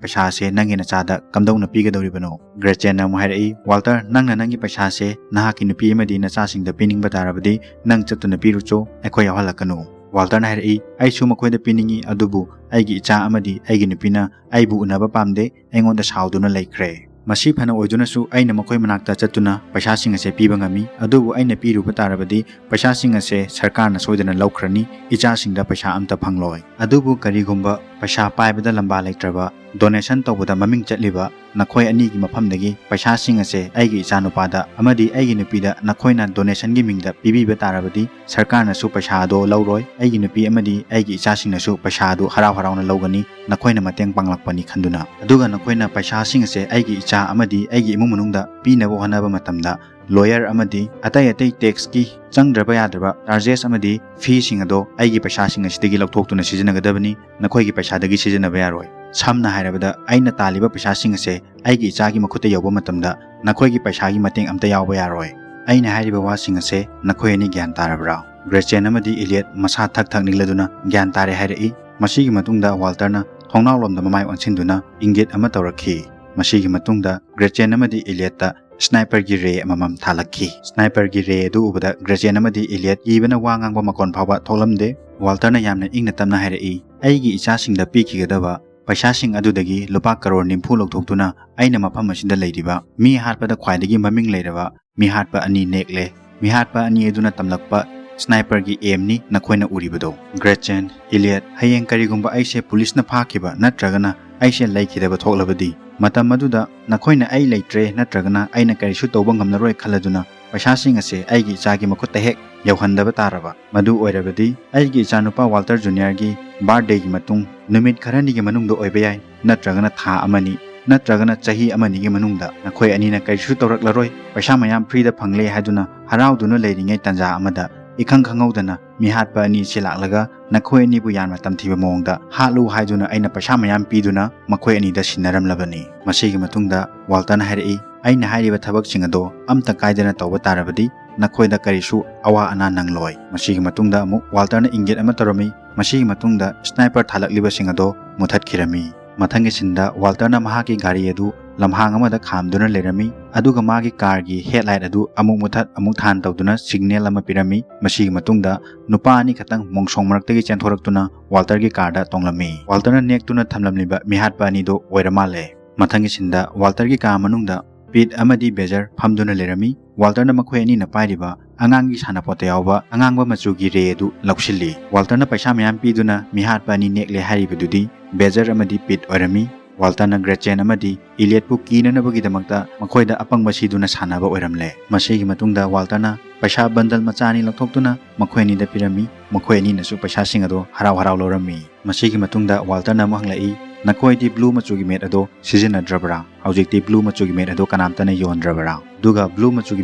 ꯄꯩꯁꯥ ꯑꯁꯦ ꯅꯪꯒꯤ ꯅꯆꯥꯗ ꯀꯝꯗꯧꯅ ꯄꯤꯒꯗꯧꯔꯤꯕꯅꯣ?" ꯒ꯭ꯔꯦꯆꯦꯟꯅ ꯑꯃꯨꯛ ꯍꯥꯏꯔꯛꯏ, "ꯋꯥꯜꯇꯔ, ꯅꯪꯅ ꯅꯪꯒꯤ ꯄꯩꯁꯥꯁꯦ ꯅꯍꯥꯛꯀꯤ ꯅꯨꯄꯤ ꯑꯃꯗꯤ ꯅꯆꯥꯁꯤꯡꯗ ꯄꯤꯅꯤꯡꯕ ꯇꯥꯔꯕꯗꯤ ꯅꯪ ꯆꯠꯇꯨꯅ ꯄꯤꯔꯨꯆꯣ, ꯑꯩꯈꯣꯏ ꯌꯥꯎꯍꯜꯂꯛꯀꯅꯨ꯫" ꯋꯥꯜꯇꯔꯅ ꯍꯥꯏꯔꯛꯏ, "ꯑꯩꯁꯨ ꯃꯈꯣꯏꯗ ꯄꯤꯅꯤꯡꯏ, ꯑꯗꯨꯕꯨ ꯑꯩꯒꯤ ꯏꯆꯥ ꯑꯃꯗꯤ ꯑꯩꯒꯤ ꯅꯨꯄꯤꯅ ꯑꯩꯕꯨ ꯎꯅꯕ ꯄꯥꯝꯗꯦ, ꯑꯩꯉꯣꯟꯗ ꯁꯥꯎꯗꯨꯅ ꯂꯩꯈ꯭ꯔꯦ꯫ ꯃꯁꯤ ꯐꯅ ꯑꯣꯏꯗꯨꯅꯁꯨ ꯑꯩꯅ ꯃꯈꯣꯏ ꯃꯅꯥꯛꯇ ꯆꯠꯇꯨꯅ ꯄꯩꯁꯥꯁꯤꯡ ꯑꯁꯦ ꯄꯤꯕ ꯉꯝꯃꯤ, ꯑꯗꯨꯕꯨ ꯑꯩꯅ ꯄꯤꯔꯨꯕ ꯇꯥꯔꯕꯗꯤ ꯄꯩꯁꯥꯁꯤꯡ ꯑꯁꯦ ꯁꯔꯀꯥꯔꯅ ꯁꯣꯏꯗꯅ ꯂꯧꯈ꯭ꯔꯅꯤ, ꯏꯆꯥꯁꯤꯡꯗ ꯄꯩꯁꯥ ꯑꯝꯇ ꯐꯪꯂꯣꯏ꯫ ꯑꯗꯨꯕꯨ ꯀꯔꯤꯒꯨꯝꯕ ꯄꯩꯁꯥ ꯄꯥꯏꯕꯗ ꯂꯝꯕꯥ ꯂꯩꯇ꯭ꯔꯕ, ꯗꯣꯅꯦꯁꯟ ꯇꯧꯕꯗ ꯃꯃꯤꯡ ꯆꯠꯂꯤꯕ ꯅꯈꯣꯏ ꯑꯅꯤꯒꯤ ꯃꯐꯝꯗꯒꯤ ꯄꯩꯁꯥꯁꯤꯡ ꯑꯁꯦ ꯑꯩꯒꯤ ꯏꯆꯥꯅꯨꯄꯥꯗ ꯑꯃꯗꯤ ꯑꯩꯒꯤ ꯅꯨꯄꯤꯗ ꯅꯈꯣꯏꯅ ꯗꯣꯅꯦꯁꯟꯒꯤ ꯃꯤꯡꯗ ꯄꯤꯕꯤꯕ ꯇꯥꯔꯕꯗꯤ ꯁꯔꯀꯥꯔꯅꯁꯨ ꯄꯩꯁꯥ ꯑꯗꯣ ꯂꯧꯔꯣꯏ, ꯑꯩꯒꯤ ꯅꯨꯄꯤ ꯑꯃꯗꯤ ꯑꯩꯒꯤ ꯏꯆꯥꯁꯤꯡꯅꯁꯨ ꯄꯩꯁꯥ ꯑꯗꯨ ꯍꯔꯥꯎ ꯍꯔꯥꯎꯅ ꯂꯧꯒꯅꯤ, ꯅꯈꯣꯏꯅ ꯃꯇꯦꯡ ꯄꯥꯡꯂꯛꯄꯅꯤ ꯈꯟꯗꯨꯅ꯫ ꯑꯗꯨꯒ ꯅꯈꯣꯏꯅ ꯄꯩꯁꯥꯁꯤꯡ ꯑꯁꯦ ꯑꯩꯒꯤ ꯏꯆꯥ ꯑꯃꯗꯤ ꯑꯩꯒꯤ ꯏꯃꯨꯡ ꯃꯅꯨꯡꯗ ꯄꯤꯅꯕ ꯍꯣꯠꯅꯕ ꯃꯇꯝꯗ ꯂꯣꯌꯔ ꯑꯃꯗꯤ ꯑꯇꯩ ꯑꯇꯩ ꯇꯦꯛꯁꯀꯤ ꯆꯪꯗ꯭ꯔꯕ ꯌꯥꯗ꯭ꯔꯕ ꯆꯥꯔꯖꯦꯁ ꯑꯃꯗꯤ ꯐꯤꯁꯤꯡ ꯑꯗꯣ ꯑꯩꯒꯤ ꯄꯩꯁꯥꯁꯤꯡ ꯑꯁꯤꯗꯒꯤ ꯂꯧꯊꯣꯛꯇꯨꯅ ꯁꯤꯖꯤꯟꯅꯒꯗꯕꯅꯤ, ꯅꯈꯣꯏꯒꯤ ꯄꯩꯁꯥꯗꯒꯤ ꯁꯤꯖꯤꯟꯅꯕ ꯌꯥꯔꯣꯏ꯫ ꯁꯝꯅ ꯍꯥꯏꯔꯕꯗ, ꯑꯩꯅ ꯇꯥꯜꯂꯤꯕ ꯄꯩꯁꯥꯁꯤꯡ ꯑꯁꯦ ꯑꯩꯒꯤ ꯏꯆꯥꯒꯤ ꯃꯈꯨꯠꯇ ꯌꯧꯕ ꯃꯇꯝꯗ ꯅꯈꯣꯏꯒꯤ ꯄꯩꯁꯥꯒꯤ ꯃꯇꯦꯡ ꯑꯝꯇ ꯌꯥꯎꯕ ꯌꯥꯔꯣꯏ꯫ ꯑꯩꯅ ꯍꯥꯏꯔꯤꯕ ꯋꯥꯁꯤꯡ ꯑꯁꯦ ꯅꯈꯣꯏ ꯑꯅꯤ ꯒ꯭ꯌꯥꯟ ꯇꯥꯔꯕ꯭ꯔꯥ?" ꯒ꯭ꯔꯦꯆꯦꯟ ꯑꯃꯗꯤ ꯏꯂꯤꯌꯠ ꯃꯁꯥ ꯊꯛ ꯊꯛ ꯅꯤꯛꯂꯗꯨꯅ "ꯒ꯭ꯌꯥꯟ ꯇꯥꯔꯦ" ꯍꯥꯏꯔꯛꯏ꯫ ꯃꯁꯤꯒꯤ ꯃꯇꯨꯡꯗ ꯋꯥꯜꯇꯔꯅ ꯊꯣꯡꯅꯥꯎꯂꯣꯝꯗ ꯃꯃꯥꯏ ꯑꯣꯟꯁꯤꯟꯗꯨꯅ ꯏꯪꯒꯤꯠ ꯑꯃ ꯇꯧꯔꯛꯈꯤ꯫ ꯃꯁꯤꯒꯤ ꯃꯇꯨꯡꯗ ꯒ꯭ꯔꯦꯆꯦꯟ ꯑꯃꯗꯤ ꯏꯂꯤꯌꯠꯇ ꯁ꯭ꯅꯥꯏꯄꯔꯒꯤ ꯔꯦ ꯑꯃꯃꯝ ꯊꯥꯜꯂꯛꯈꯤ꯫ ꯁ꯭ꯅꯥꯏꯄꯔꯒꯤ ꯔꯦ ꯑꯗꯨ ꯎꯕꯗ ꯒ꯭ꯔꯦꯆꯦꯟ ꯑꯃꯗꯤ ꯏꯂꯤꯌꯠ ꯀꯤꯕꯅ ꯋꯥ ꯉꯥꯡꯕ ꯃꯈꯣꯟ ꯐꯥꯎꯕ ꯊꯣꯛꯂꯝꯗꯦ꯫ ꯋꯥꯜꯇꯔꯅ ꯌꯥꯝꯅ ꯏꯪꯅ ꯇꯞꯅ ꯍꯥꯏꯔꯛꯏ, "ꯑꯩꯒꯤ ꯏꯆꯥꯁꯤꯡꯗ ꯄꯤꯈꯤꯒꯗꯕ ꯄꯩꯁꯥꯁꯤꯡ ꯑꯗꯨꯗꯒꯤ ꯂꯨꯄꯥ ꯀꯔꯣꯔ ꯅꯤꯐꯨ ꯂꯧꯊꯣꯛꯇꯨꯅ ꯑꯩꯅ ꯃꯐꯝ ꯑꯁꯤꯗ ꯂꯩꯔꯤꯕ ꯃꯤ ꯍꯥꯠꯄꯗ ꯈ꯭ꯋꯥꯏꯗꯒꯤ ꯃꯃꯤꯡ ꯂꯩꯔꯕ ꯃꯤꯍꯥꯠꯄ ꯑꯅꯤ ꯅꯦꯛꯂꯦ꯫ ꯃꯤꯍꯥꯠꯄ ꯑꯅꯤ ꯑꯗꯨꯅ ꯇꯝꯂꯛꯄ ꯁ꯭ꯅꯥꯏꯄꯔꯒꯤ ꯑꯦꯝꯅꯤ ꯅꯈꯣꯏꯅ ꯎꯔꯤꯕꯗꯣ꯫ ꯒ꯭ꯔꯦꯆꯦꯟ, ꯏꯂꯤꯌꯠ, ꯍꯌꯦꯡ ꯀꯔꯤꯒꯨꯝꯕ ꯑꯩꯁꯦ ꯄꯨꯂꯤꯁꯅ ꯐꯥꯈꯤꯕ ꯅꯠꯇ꯭ꯔꯒꯅ ꯑꯩꯁꯦ ꯂꯩꯈꯤꯗꯕ ꯊꯣꯛꯂꯕꯗꯤ, ꯃꯇꯝ ꯑꯗꯨꯗ ꯅꯈꯣꯏꯅ ꯑꯩ ꯂꯩꯇ꯭ꯔꯦ ꯅꯠꯇ꯭ꯔꯒꯅ ꯑꯩꯅ ꯀꯔꯤꯁꯨ ꯇꯧꯕ ꯉꯝꯂꯔꯣꯏ ꯈꯜꯂꯗꯨꯅ ꯄꯩꯁꯥꯁꯤꯡ ꯑꯁꯦ ꯑꯩꯒꯤ ꯏꯆꯥꯒꯤ ꯃꯈꯨꯠꯇ ꯍꯦꯛ ꯌꯧꯍꯟꯗꯕ ꯇꯥꯔꯕ꯫ ꯃꯗꯨ ꯑꯣꯏꯔꯕꯗꯤ ꯑꯩꯒꯤ ꯏꯆꯥꯅꯨꯄꯥ ꯋꯥꯜꯇꯔ ꯖꯨꯅꯤꯌꯔꯒꯤ ꯕꯥꯔꯊꯗꯦꯒꯤ ꯃꯇꯨꯡ ꯅꯨꯃꯤꯠ ꯈꯔꯅꯤꯒꯤ ꯃꯅꯨꯡꯗ ꯑꯣꯏꯕ ꯌꯥꯏ, ꯅꯠꯇ꯭ꯔꯒꯅ ꯊꯥ ꯑꯃꯅꯤ, ꯅꯠꯇ꯭ꯔꯒꯅ ꯆꯍꯤ ꯑꯃꯅꯤꯒꯤ ꯃꯅꯨꯡꯗ ꯅꯈꯣꯏ ꯑꯅꯤꯅ ꯀꯔꯤꯁꯨ ꯇꯧꯔꯛꯂꯔꯣꯏ꯫ ꯄꯩꯁꯥ ꯃꯌꯥꯝ ꯐ꯭ꯔꯤꯗ ꯐꯪꯂꯦ ꯍꯥꯏꯗꯨꯅ ꯍꯔꯥꯎꯗꯨꯅ ꯂꯩꯔꯤꯉꯩ ꯇꯥꯟꯖꯥ ꯑꯃꯗ ꯏꯈꯪ ꯈꯪꯍꯧꯗꯅ ꯃꯤꯍꯥꯠꯄ ꯑꯅꯤ ꯑꯁꯤ ꯂꯥꯛꯂꯒ ꯅꯈꯣꯏ ꯑꯅꯤꯕꯨ ꯌꯥꯝꯅ ꯇꯝꯊꯤꯕ ꯃꯑꯣꯡꯗ ꯍꯥꯠꯂꯨ ꯍꯥꯏꯗꯨꯅ ꯑꯩꯅ ꯄꯩꯁꯥ ꯃꯌꯥꯝ ꯄꯤꯗꯨꯅ ꯃꯈꯣꯏ ꯑꯅꯤꯗ ꯁꯤꯟꯅꯔꯝꯂꯕꯅꯤ꯫" ꯃꯁꯤꯒꯤ ꯃꯇꯨꯡꯗ ꯋꯥꯜꯇꯔꯅ ꯍꯥꯏꯔꯛꯏ, "ꯑꯩꯅ ꯍꯥꯏꯔꯤꯕ ꯊꯕꯛꯁꯤꯡ ꯑꯗꯣ ꯑꯝꯇ ꯀꯥꯏꯗꯅ ꯇꯧꯕ ꯇꯥꯔꯕꯗꯤ ꯅꯈꯣꯏꯗ ꯀꯔꯤꯁꯨ ꯑꯋꯥ ꯑꯅꯥ ꯅꯪꯂꯣꯏ꯫" ꯃꯁꯤꯒꯤ ꯃꯇꯨꯡꯗ ꯑꯃꯨꯛ ꯋꯥꯜꯇꯔꯅ ꯏꯪꯒꯤꯠ ꯑꯃ ꯇꯧꯔꯝꯃꯤ꯫ ꯃꯁꯤꯒꯤ ꯃꯇꯨꯡꯗ ꯁ꯭ꯅꯥꯏꯄꯔ ꯊꯥꯜꯂꯛꯂꯤꯕꯁꯤꯡ ꯑꯗꯣ ꯃꯨꯊꯠꯈꯤꯔꯝꯃꯤ꯫ ꯃꯊꯪꯒꯤ ꯁꯤꯟꯗ ꯋꯥꯜꯇꯔꯅ ꯃꯍꯥꯛꯀꯤ ꯒꯥꯔꯤ ꯑꯗꯨ ꯂꯝꯍꯥꯡ ꯑꯃꯗ ꯈꯥꯝꯗꯨꯅ ꯂꯩꯔꯝꯃꯤ, ꯑꯗꯨꯒ ꯃꯥꯒꯤ ꯀꯥꯔꯒꯤ ꯍꯦꯗꯂꯥꯏꯠ ꯑꯗꯨ ꯑꯃꯨꯛ ꯃꯨꯊꯠ ꯑꯃꯨꯛ ꯊꯥꯟ ꯇꯧꯗꯨꯅ ꯁꯤꯒꯅꯦꯜ ꯑꯃ ꯄꯤꯔꯝꯃꯤ꯫ ꯃꯁꯤꯒꯤ ꯃꯇꯨꯡꯗ ꯅꯨꯄꯥ ꯑꯅꯤ ꯈꯛꯇꯪ ꯃꯣꯡꯁꯣꯡ ꯃꯔꯛꯇꯒꯤ ꯆꯦꯟꯊꯣꯔꯛꯇꯨꯅ ꯋꯥꯜꯇꯔꯒꯤ ꯀꯥꯔꯗ ꯇꯣꯡꯂꯝꯃꯤ꯫ ꯋꯥꯜꯇꯔꯅ ꯅꯦꯛꯇꯨꯅ ꯊꯝꯂꯝꯂꯤꯕ ꯃꯤꯍꯥꯠꯄ ꯑꯅꯤꯗꯨ ꯑꯣꯏꯔ ꯃꯥꯜꯂꯦ꯫ ꯃꯊꯪꯒꯤ ꯁꯤꯟꯗ ꯋꯥꯜꯇꯔꯒꯤ ꯀꯥ ꯃꯅꯨꯡꯗ ꯄꯤꯠ ꯑꯃꯗꯤ ꯕꯦꯖꯔ ꯐꯝꯗꯨꯅ ꯂꯩꯔꯝꯃꯤ꯫ ꯋꯥꯜꯇꯔꯅ ꯃꯈꯣꯏ ꯑꯅꯤꯅ ꯄꯥꯏꯔꯤꯕ ꯑꯉꯥꯡꯒꯤ ꯁꯥꯟꯅꯄꯣꯠꯇ ꯌꯥꯎꯕ ꯑꯉꯥꯡꯕ ꯃꯆꯨꯒꯤ ꯔꯦ ꯑꯗꯨ ꯂꯧꯁꯤꯜꯂꯤ꯫ ꯋꯥꯜꯇꯔꯅ ꯄꯩꯁꯥ ꯃꯌꯥꯝ ꯄꯤꯗꯨꯅ ꯃꯤꯍꯥꯠꯄ ꯑꯅꯤ ꯅꯦꯛꯂꯦ ꯍꯥꯏꯔꯤꯕꯗꯨꯗꯤ ꯕꯦꯖꯔ ꯑꯃꯗꯤ ꯄꯤꯠ ꯑꯣꯏꯔꯝꯃꯤ꯫ ꯋꯥꯜꯇꯔꯅ ꯒ꯭ꯔꯦꯆꯦꯟ ꯑꯃꯗꯤ ꯏꯂꯤꯌꯠꯄꯨ ꯀꯤꯅꯅꯕꯒꯤꯗꯃꯛꯇ ꯃꯈꯣꯏꯗ ꯑꯄꯪꯕ ꯁꯤꯗꯨꯅ ꯁꯥꯟꯅꯕ ꯑꯣꯏꯔꯝꯂꯦ꯫ ꯃꯁꯤꯒꯤ ꯃꯇꯨꯡꯗ ꯋꯥꯜꯇꯔꯅ ꯄꯩꯁꯥ ꯕꯟꯗꯜ ꯃꯆꯥ ꯑꯅꯤ ꯂꯧꯊꯣꯛꯇꯨꯅ ꯃꯈꯣꯏ ꯑꯅꯤꯗ ꯄꯤꯔꯝꯃꯤ꯫ ꯃꯈꯣꯏ ꯑꯅꯤꯅꯁꯨ ꯄꯩꯁꯥꯁꯤꯡ ꯑꯗꯣ ꯍꯔꯥꯎ ꯍꯔꯥꯎ ꯂꯧꯔꯝꯃꯤ꯫ ꯃꯁꯤꯒꯤ ꯃꯇꯨꯡꯗ ꯋꯥꯜꯇꯔꯅ ꯑꯃꯨꯛ ꯍꯪꯂꯛꯏ, "ꯅꯈꯣꯏꯗꯤ ꯕ꯭ꯂꯨ ꯃꯆꯨꯒꯤ ꯃꯦꯠ ꯑꯗꯣ ꯁꯤꯖꯤꯟꯅꯗ꯭ꯔꯕ꯭ꯔꯥ? ꯍꯧꯖꯤꯛꯇꯤ ꯕ꯭ꯂꯨ ꯃꯆꯨꯒꯤ ꯃꯦꯠ ꯑꯗꯣ ꯀꯅꯥꯝꯇꯅ ꯌꯣꯟꯗ꯭ꯔꯕ꯭ꯔꯥ? ꯑꯗꯨꯒ ꯕ꯭ꯂꯨ ꯃꯆꯨꯒꯤ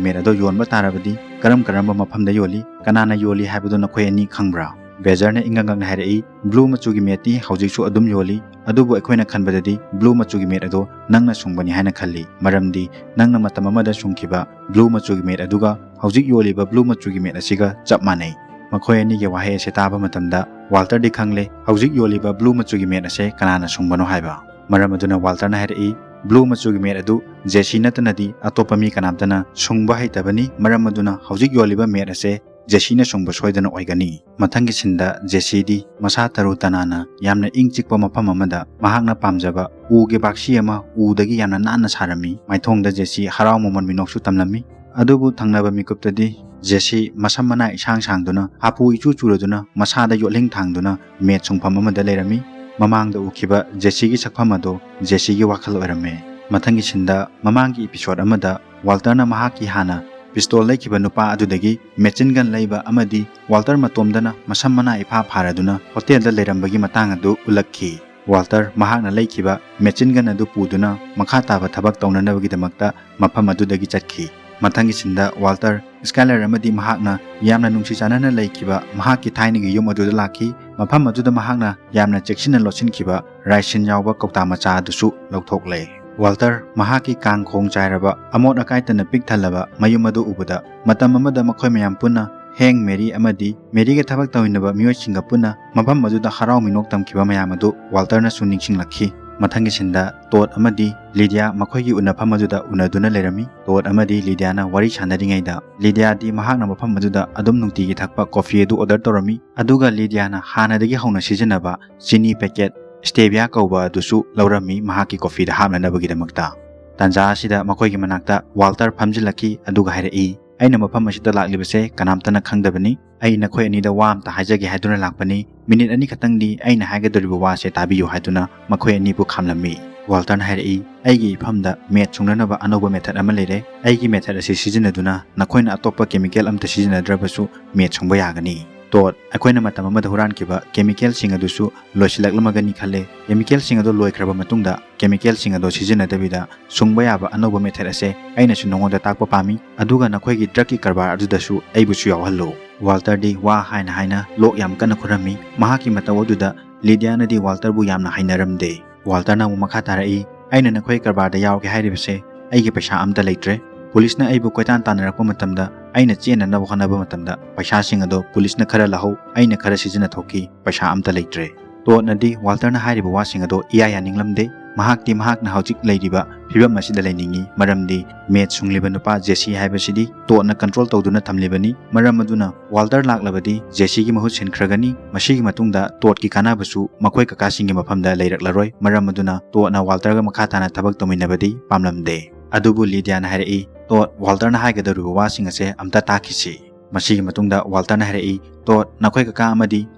ꯃꯦꯠ ꯑꯗꯣ ꯌꯣꯟꯕ ꯇꯥꯔꯕꯗꯤ ꯀꯔꯝ ꯀꯔꯝꯕ ꯃꯐꯝꯗ ꯌꯣꯜꯂꯤ? ꯀꯅꯥꯅ ꯌꯣꯜꯂꯤ ꯍꯥꯏꯕꯗꯨ ꯅꯈꯣꯏ ꯑꯅꯤ ꯈꯪꯕ꯭ꯔꯥ?" ꯕꯦꯖꯔꯅ ꯏꯪꯉꯪ ꯉꯛꯅ ꯍꯥꯏꯔꯛꯏ, "ꯕ꯭ꯂꯨ ꯃꯆꯨꯒꯤ ꯃꯦꯠꯇꯤ ꯍꯧꯖꯤꯛꯁꯨ ꯑꯗꯨꯝ ꯌꯣꯜꯂꯤ, ꯑꯗꯨꯕꯨ ꯑꯩꯈꯣꯏꯅ ꯈꯟꯕꯗꯗꯤ ꯕ꯭ꯂꯨ ꯃꯆꯨꯒꯤ ꯃꯦꯠ ꯑꯗꯣ ꯅꯪꯅ ꯁꯨꯡꯕꯅꯤ ꯍꯥꯏꯅ ꯈꯜꯂꯤ, ꯃꯔꯝꯗꯤ ꯅꯪꯅ ꯃꯇꯝ ꯑꯃꯗ ꯁꯨꯡꯈꯤꯕ ꯕ꯭ꯂꯨ ꯃꯆꯨꯒꯤ ꯃꯦꯠ ꯑꯗꯨꯒ ꯍꯧꯖꯤꯛ ꯌꯣꯜꯂꯤꯕ ꯕ꯭ꯂꯨ ꯃꯆꯨꯒꯤ ꯃꯦꯠ ꯑꯁꯤꯒ ꯆꯞ ꯃꯥꯟꯅꯩ꯫" ꯃꯈꯣꯏ ꯑꯅꯤꯒꯤ ꯋꯥꯍꯩ ꯑꯁꯤ ꯇꯥꯕ ꯃꯇꯝꯗ ꯋꯥꯜꯇꯔꯗꯤ ꯈꯪꯂꯦ ꯍꯧꯖꯤꯛ ꯌꯣꯜꯂꯤꯕ ꯕ꯭ꯂꯨ ꯃꯆꯨꯒꯤ ꯃꯦꯠ ꯑꯁꯦ ꯀꯅꯥꯅ ꯁꯨꯡꯕꯅꯣ ꯍꯥꯏꯕ꯫ ꯃꯔꯝ ꯑꯗꯨꯅ ꯋꯥꯜꯇꯔꯅ ꯍꯥꯏꯔꯛꯏ, ꯕ꯭ꯂꯨ ꯃꯆꯨꯒꯤ ꯃꯦꯠ ꯑꯗꯨ ꯖꯦꯁꯤ ꯅꯠꯇꯅꯗꯤ ꯑꯇꯣꯞꯄ ꯃꯤ ꯀꯅꯥꯝꯇꯅ ꯁꯨꯡꯕ ꯍꯩꯇꯕꯅꯤ꯫ ꯃꯔꯝ ꯑꯗꯨꯅ ꯍꯧꯖꯤꯛ ꯌꯣꯜꯂꯤꯕ ꯃꯦꯠ ꯑꯁꯦ ꯖꯦꯁꯤꯅ ꯁꯨꯡꯕ ꯁꯣꯏꯗꯅ ꯑꯣꯏꯒꯅꯤ꯫ ꯃꯊꯪꯒꯤ ꯁꯤꯟꯗ ꯖꯦꯁꯤꯗꯤ ꯃꯁꯥ ꯇꯔꯨ ꯇꯅꯥꯟꯅ ꯌꯥꯝꯅ ꯏꯪ ꯆꯤꯛꯄ ꯃꯐꯝ ꯑꯃꯗ ꯃꯍꯥꯛꯅ ꯄꯥꯝꯖꯕ ꯎꯒꯤ ꯕꯥꯛꯁꯤ ꯑꯃ ꯎꯗꯒꯤ ꯌꯥꯝꯅ ꯅꯥꯟꯅ ꯁꯥꯔꯝꯃꯤ꯫ ꯃꯥꯏꯊꯣꯡꯗ ꯖꯦꯁꯤ ꯍꯔꯥꯎ ꯃꯃꯣꯟ ꯃꯤꯅꯣꯛꯁꯨ ꯇꯝꯂꯝꯃꯤ꯫ ꯑꯗꯨꯕꯨ ꯊꯪꯅꯕ ꯃꯤꯀꯨꯞꯇꯗꯤ ꯖꯦꯁꯤ ꯃꯁꯝ ꯃꯅꯥ ꯏꯁꯥꯡ ꯁꯥꯡꯗꯨꯅ, ꯍꯥꯄꯨ ꯏꯆꯨ ꯆꯨꯔꯗꯨꯅ, ꯃꯁꯥꯗ ꯌꯣꯠꯂꯤꯡ ꯊꯥꯡꯗꯨꯅ ꯃꯦꯠ ꯁꯨꯡꯐꯝ ꯑꯃꯗ ꯂꯩꯔꯝꯃꯤ꯫ ꯃꯃꯥꯡꯗ ꯎꯈꯤꯕ ꯖꯦꯁꯤꯒꯤ ꯁꯛꯐꯝ ꯑꯗꯨ ꯖꯦꯁꯤꯒꯤ ꯋꯥꯈꯜ ꯑꯣꯏꯔꯝꯃꯦ꯫ ꯃꯊꯪꯒꯤ ꯁꯤꯟꯗ ꯃꯃꯥꯡꯒꯤ ꯏꯄꯤꯁꯣꯗ ꯑꯃꯗ ꯋꯥꯜꯇꯔꯅ ꯃꯍꯥꯛꯀꯤ ꯍꯥꯟꯅ ꯄꯤꯁꯇꯣꯜ ꯂꯩꯈꯤꯕ ꯅꯨꯄꯥ ꯑꯗꯨꯗꯒꯤ ꯃꯦꯆꯤꯟ ꯒꯟ ꯂꯩꯕ ꯑꯃꯗꯤ ꯋꯥꯜꯇꯔ ꯃꯇꯣꯝꯗꯅ ꯃꯁꯝ ꯃꯅꯥ ꯏꯐꯥ ꯐꯥꯔꯗꯨꯅ ꯍꯣꯇꯦꯜꯗ ꯂꯩꯔꯝꯕꯒꯤ ꯃꯇꯥꯡ ꯑꯗꯨ ꯎꯠꯂꯛꯈꯤ꯫ ꯋꯥꯜꯇꯔ ꯃꯍꯥꯛꯅ ꯂꯩꯈꯤꯕ ꯃꯦꯆꯤꯟ ꯒꯟ ꯑꯗꯨ ꯄꯨꯗꯨꯅ ꯃꯈꯥ ꯇꯥꯕ ꯊꯕꯛ ꯇꯧꯅꯅꯕꯒꯤꯗꯃꯛꯇ ꯃꯐꯝ ꯑꯗꯨꯗꯒꯤ ꯆꯠꯈꯤ꯫ ꯃꯊꯪꯒꯤ ꯁꯤꯟꯗ ꯋꯥꯜꯇꯔ ꯁ꯭ꯀꯥꯏꯂꯔ ꯑꯃꯗꯤ ꯃꯍꯥꯛꯅ ꯌꯥꯝꯅ ꯅꯨꯡꯁꯤ ꯆꯥꯟꯅꯅ ꯂꯩꯈꯤꯕ ꯃꯍꯥꯛꯀꯤ ꯊꯥꯏꯅꯒꯤ ꯌꯨꯝ ꯑꯗꯨꯗ ꯂꯥꯛꯈꯤ꯫ ꯃꯐꯝ ꯑꯗꯨꯗ ꯃꯍꯥꯛꯅ ꯌꯥꯝꯅ ꯆꯦꯛꯁꯤꯟꯅ ꯂꯣꯠꯁꯤꯟꯈꯤꯕ ꯔꯥꯏꯁꯤꯟ ꯌꯥꯎꯕ ꯀꯧꯇꯥ ꯃꯆꯥ ꯑꯗꯨꯁꯨ ꯂꯧꯊꯣꯛꯂꯦ꯫ ꯋꯥꯜꯇꯔ ꯃꯍꯥꯛꯀꯤ ꯀꯥꯡ ꯈꯣꯡ ꯆꯥꯏꯔꯕ, ꯑꯃꯣꯠ ꯑꯀꯥꯏꯇꯅ ꯄꯤꯛ ꯊꯜꯂꯕ ꯃꯌꯨꯝ ꯑꯗꯨ ꯎꯕꯗ, ꯃꯇꯝ ꯑꯃꯗ ꯃꯈꯣꯏ ꯃꯌꯥꯝ ꯄꯨꯟꯅ ꯍꯦꯡ ꯃꯦꯔꯤ ꯑꯃꯗꯤ ꯃꯦꯔꯤꯒ ꯊꯕꯛ ꯇꯧꯃꯤꯟꯅꯕ ꯃꯤꯑꯣꯏꯁꯤꯡꯒ ꯄꯨꯟꯅ ꯃꯐꯝ ꯑꯗꯨꯗ ꯍꯔꯥꯎ ꯃꯤꯅꯣꯛ ꯇꯝꯈꯤꯕ ꯃꯌꯥꯝ ꯑꯗꯨ ꯋꯥꯜꯇꯔꯅꯁꯨ ꯅꯤꯡꯁꯤꯡꯂꯛꯈꯤ꯫ ꯃꯊꯪꯒꯤ ꯁꯤꯟꯗ ꯇꯣꯗ ꯑꯃꯗꯤ ꯂꯤꯗꯤꯌꯥ ꯃꯈꯣꯏꯒꯤ ꯎꯅꯐꯝ ꯑꯗꯨꯗ ꯎꯅꯗꯨꯅ ꯂꯩꯔꯝꯃꯤ꯫ ꯇꯣꯗ ꯑꯃꯗꯤ ꯂꯤꯗꯤꯌꯥꯅ ꯋꯥꯔꯤ ꯁꯥꯟꯅꯔꯤꯉꯩꯗ, ꯂꯤꯗꯤꯌꯥꯗꯤ ꯃꯍꯥꯛꯅ ꯃꯐꯝ ꯑꯗꯨꯗ ꯑꯗꯨꯝ ꯅꯨꯡꯇꯤꯒꯤ ꯊꯛꯄ ꯀꯣꯐꯤ ꯑꯗꯨ ꯑꯣꯔꯗꯔ ꯇꯧꯔꯝꯃꯤ꯫ ꯑꯗꯨꯒ ꯂꯤꯗꯤꯌꯥꯅ ꯍꯥꯟꯅꯗꯒꯤ ꯍꯧꯅ ꯁꯤꯖꯤꯟꯅꯕ ꯆꯤꯅꯤ ꯄꯦꯀꯦꯠ ꯁ꯭ꯇꯦꯕꯤꯌꯥ ꯀꯧꯕ ꯑꯗꯨꯁꯨ ꯂꯧꯔꯝꯃꯤ ꯃꯍꯥꯛꯀꯤ ꯀꯣꯐꯤꯗ ꯍꯥꯞꯅꯅꯕꯒꯤꯗꯃꯛꯇ꯫ ꯇꯥꯟꯖꯥ ꯑꯁꯤꯗ ꯃꯈꯣꯏꯒꯤ ꯃꯅꯥꯛꯇ ꯋꯥꯜꯇꯔ ꯐꯝꯖꯤꯜꯂꯛꯈꯤ, ꯑꯗꯨꯒ ꯍꯥꯏꯔꯛꯏ, "ꯑꯩꯅ ꯃꯐꯝ ꯑꯁꯤꯗ ꯂꯥꯛꯂꯤꯕꯁꯦ ꯀꯅꯥꯝꯇꯅ ꯈꯪꯗꯕꯅꯤ꯫ ꯑꯩ ꯅꯈꯣꯏ ꯑꯅꯤꯗ ꯋꯥ ꯑꯝꯇ ꯍꯥꯏꯖꯒꯦ ꯍꯥꯏꯗꯨꯅ ꯂꯥꯛꯄꯅꯤ꯫ ꯃꯤꯅꯤꯠ ꯑꯅꯤ ꯈꯛꯇꯪꯗꯤ ꯑꯩꯅ ꯍꯥꯏꯒꯗꯧꯔꯤꯕ ꯋꯥꯁꯦ ꯇꯥꯕꯤꯌꯨ" ꯍꯥꯏꯗꯨꯅ ꯃꯈꯣꯏ ꯑꯅꯤꯕꯨ ꯈꯥꯝꯂꯝꯃꯤ꯫ ꯋꯥꯜꯇꯔꯅ ꯍꯥꯏꯔꯛꯏ, "ꯑꯩꯒꯤ ꯏꯐꯝꯗ ꯃꯦꯠ ꯁꯨꯡꯅꯅꯕ ꯑꯅꯧꯕ ꯃꯦꯊꯠ ꯑꯃ ꯂꯩꯔꯦ꯫ ꯑꯩꯒꯤ ꯃꯦꯊꯠ ꯑꯁꯤ ꯁꯤꯖꯤꯟꯅꯗꯨꯅ ꯅꯈꯣꯏꯅ ꯑꯇꯣꯞꯄ ꯀꯦꯃꯤꯀꯦꯜ ꯑꯝꯇ ꯁꯤꯖꯤꯟꯅꯗ꯭ꯔꯕꯁꯨ ꯃꯦꯠ ꯁꯨꯡꯕ ꯌꯥꯒꯅꯤ꯫ ꯇꯣꯗ, ꯑꯩꯈꯣꯏꯅ ꯃꯇꯝ ꯑꯃꯗ ꯍꯨꯔꯥꯟꯈꯤꯕ ꯀꯦꯃꯤꯀꯦꯜꯁꯤꯡ ꯑꯗꯨꯁꯨ ꯂꯣꯏꯁꯤꯜꯂꯛꯂꯝꯃꯒꯅꯤ ꯈꯜꯂꯦ꯫ ꯀꯦꯃꯤꯀꯦꯜꯁꯤꯡ ꯑꯗꯨ ꯂꯣꯏꯈ꯭ꯔꯕ ꯃꯇꯨꯡꯗ ꯀꯦꯃꯤꯀꯦꯜꯁꯤꯡ ꯑꯗꯨ ꯁꯤꯖꯤꯟꯅꯗꯕꯤꯗ ꯁꯨꯡꯕ ꯌꯥꯕ ꯑꯅꯧꯕ ꯃꯦꯊꯠ ꯑꯁꯦ ꯑꯩꯅꯁꯨ ꯅꯉꯣꯟꯗ ꯇꯥꯛꯄ ꯄꯥꯝꯃꯤ, ꯑꯗꯨꯒ ꯅꯈꯣꯏꯒꯤ ꯗ꯭ꯔꯒꯀꯤ ꯀꯔꯕꯥꯔ ꯑꯗꯨꯗꯁꯨ ꯑꯩꯕꯨꯁꯨ ꯌꯥꯎꯍꯜꯂꯨ꯫" ꯋꯥꯜꯇꯔꯗꯤ ꯋꯥ ꯍꯥꯏꯅ ꯍꯥꯏꯅ ꯂꯣꯛ ꯌꯥꯝ ꯀꯟꯅ ꯈꯨꯔꯝꯃꯤ꯫ ꯃꯍꯥꯛꯀꯤ ꯃꯇꯧ ꯑꯗꯨꯗ ꯂꯤꯗꯤꯌꯥꯅꯗꯤ ꯋꯥꯜꯇꯔꯕꯨ ꯌꯥꯝꯅ ꯍꯩꯅꯔꯝꯗꯦ꯫ ꯋꯥꯜꯇꯔꯅ ꯑꯃꯨꯛ ꯃꯈꯥ ꯇꯥꯔꯛꯏ, "ꯑꯩꯅ ꯅꯈꯣꯏ ꯀꯔꯕꯥꯔꯗ ꯌꯥꯎꯒꯦ ꯍꯥꯏꯔꯤꯕꯁꯦ ꯑꯩꯒꯤ ꯄꯩꯁꯥ ꯑꯝꯇ ꯂꯩꯇ꯭ꯔꯦ꯫ ꯄꯨꯂꯤꯁꯅ ꯑꯩꯕꯨ ꯀꯣꯏꯇꯥꯟ ꯇꯥꯟꯅꯔꯛꯄ ꯃꯇꯝꯗ ꯑꯩꯅ ꯆꯦꯟꯅꯅꯕ ꯍꯣꯠꯅꯕ ꯃꯇꯝꯗ ꯄꯩꯁꯥꯁꯤꯡ ꯑꯗꯣ ꯄꯨꯂꯤꯁꯅ ꯈꯔ ꯂꯧꯍꯧ, ꯑꯩꯅ ꯈꯔ ꯁꯤꯖꯤꯟꯅꯊꯣꯛꯈꯤ, ꯄꯩꯁꯥ ꯑꯝꯇ ꯂꯩꯇ꯭ꯔꯦ꯫" ꯇꯣꯗꯅꯗꯤ ꯋꯥꯜꯇꯔꯅ ꯍꯥꯏꯔꯤꯕ ꯋꯥꯁꯤꯡ ꯑꯗꯣ ꯏꯌꯥ ꯌꯥꯅꯤꯡꯂꯝꯗꯦ꯫ ꯃꯍꯥꯛꯇꯤ ꯃꯍꯥꯛꯅ ꯍꯧꯖꯤꯛ ꯂꯩꯔꯤꯕ ꯐꯤꯕꯝ ꯑꯁꯤꯗ ꯂꯩꯅꯤꯡꯏ, ꯃꯔꯝꯗꯤ ꯃꯦꯗ ꯁꯨꯡꯂꯤꯕ ꯅꯨꯄꯥ ꯖꯦꯁꯤ ꯍꯥꯏꯕꯁꯤꯗꯤ ꯇꯣꯗꯅ ꯀꯟꯇ꯭ꯔꯣꯜ ꯇꯧꯗꯨꯅ ꯊꯝꯂꯤꯕꯅꯤ꯫ ꯃꯔꯝ ꯑꯗꯨꯅ ꯋꯥꯜꯇꯔ ꯂꯥꯛꯂꯕꯗꯤ ꯖꯦꯁꯤꯒꯤ ꯃꯍꯨꯠ ꯁꯤꯟꯈ꯭ꯔꯒꯅꯤ꯫ ꯃꯁꯤꯒꯤ ꯃꯇꯨꯡꯗ ꯇꯣꯗꯀꯤ ꯀꯥꯟꯅꯕꯁꯨ ꯃꯈꯣꯏ ꯀꯀꯥꯁꯤꯡꯒꯤ ꯃꯐꯝꯗ ꯂꯩꯔꯛꯂꯔꯣꯏ꯫ ꯃꯔꯝ ꯑꯗꯨꯅ ꯇꯣꯗꯅ ꯋꯥꯜꯇꯔꯒ ꯃꯈꯥ ꯇꯥꯅ ꯊꯕꯛ ꯇꯧꯃꯤꯟꯅꯕꯗꯤ ꯄꯥꯝꯂꯝꯗꯦ꯫ ꯑꯗꯨꯕꯨ ꯂꯤꯗꯤꯌꯥꯅ ꯍꯥꯏꯔꯛꯏ, "ꯇꯣꯗ, ꯋꯥꯜꯇꯔꯅ ꯍꯥꯏꯒꯗꯧꯔꯤꯕ ꯋꯥꯁꯤꯡ ꯑꯁꯦ ꯑꯝꯇ ꯇꯥꯈꯤꯁꯤ"꯫ ꯃꯁꯤꯒꯤ ꯃꯇꯨꯡꯗ ꯋꯥꯜꯇꯔꯅ ꯍꯥꯏꯔꯛꯏ, "ꯇꯣꯗ, ꯅꯈꯣꯏ ꯀꯀꯥ ꯑꯃꯗꯤ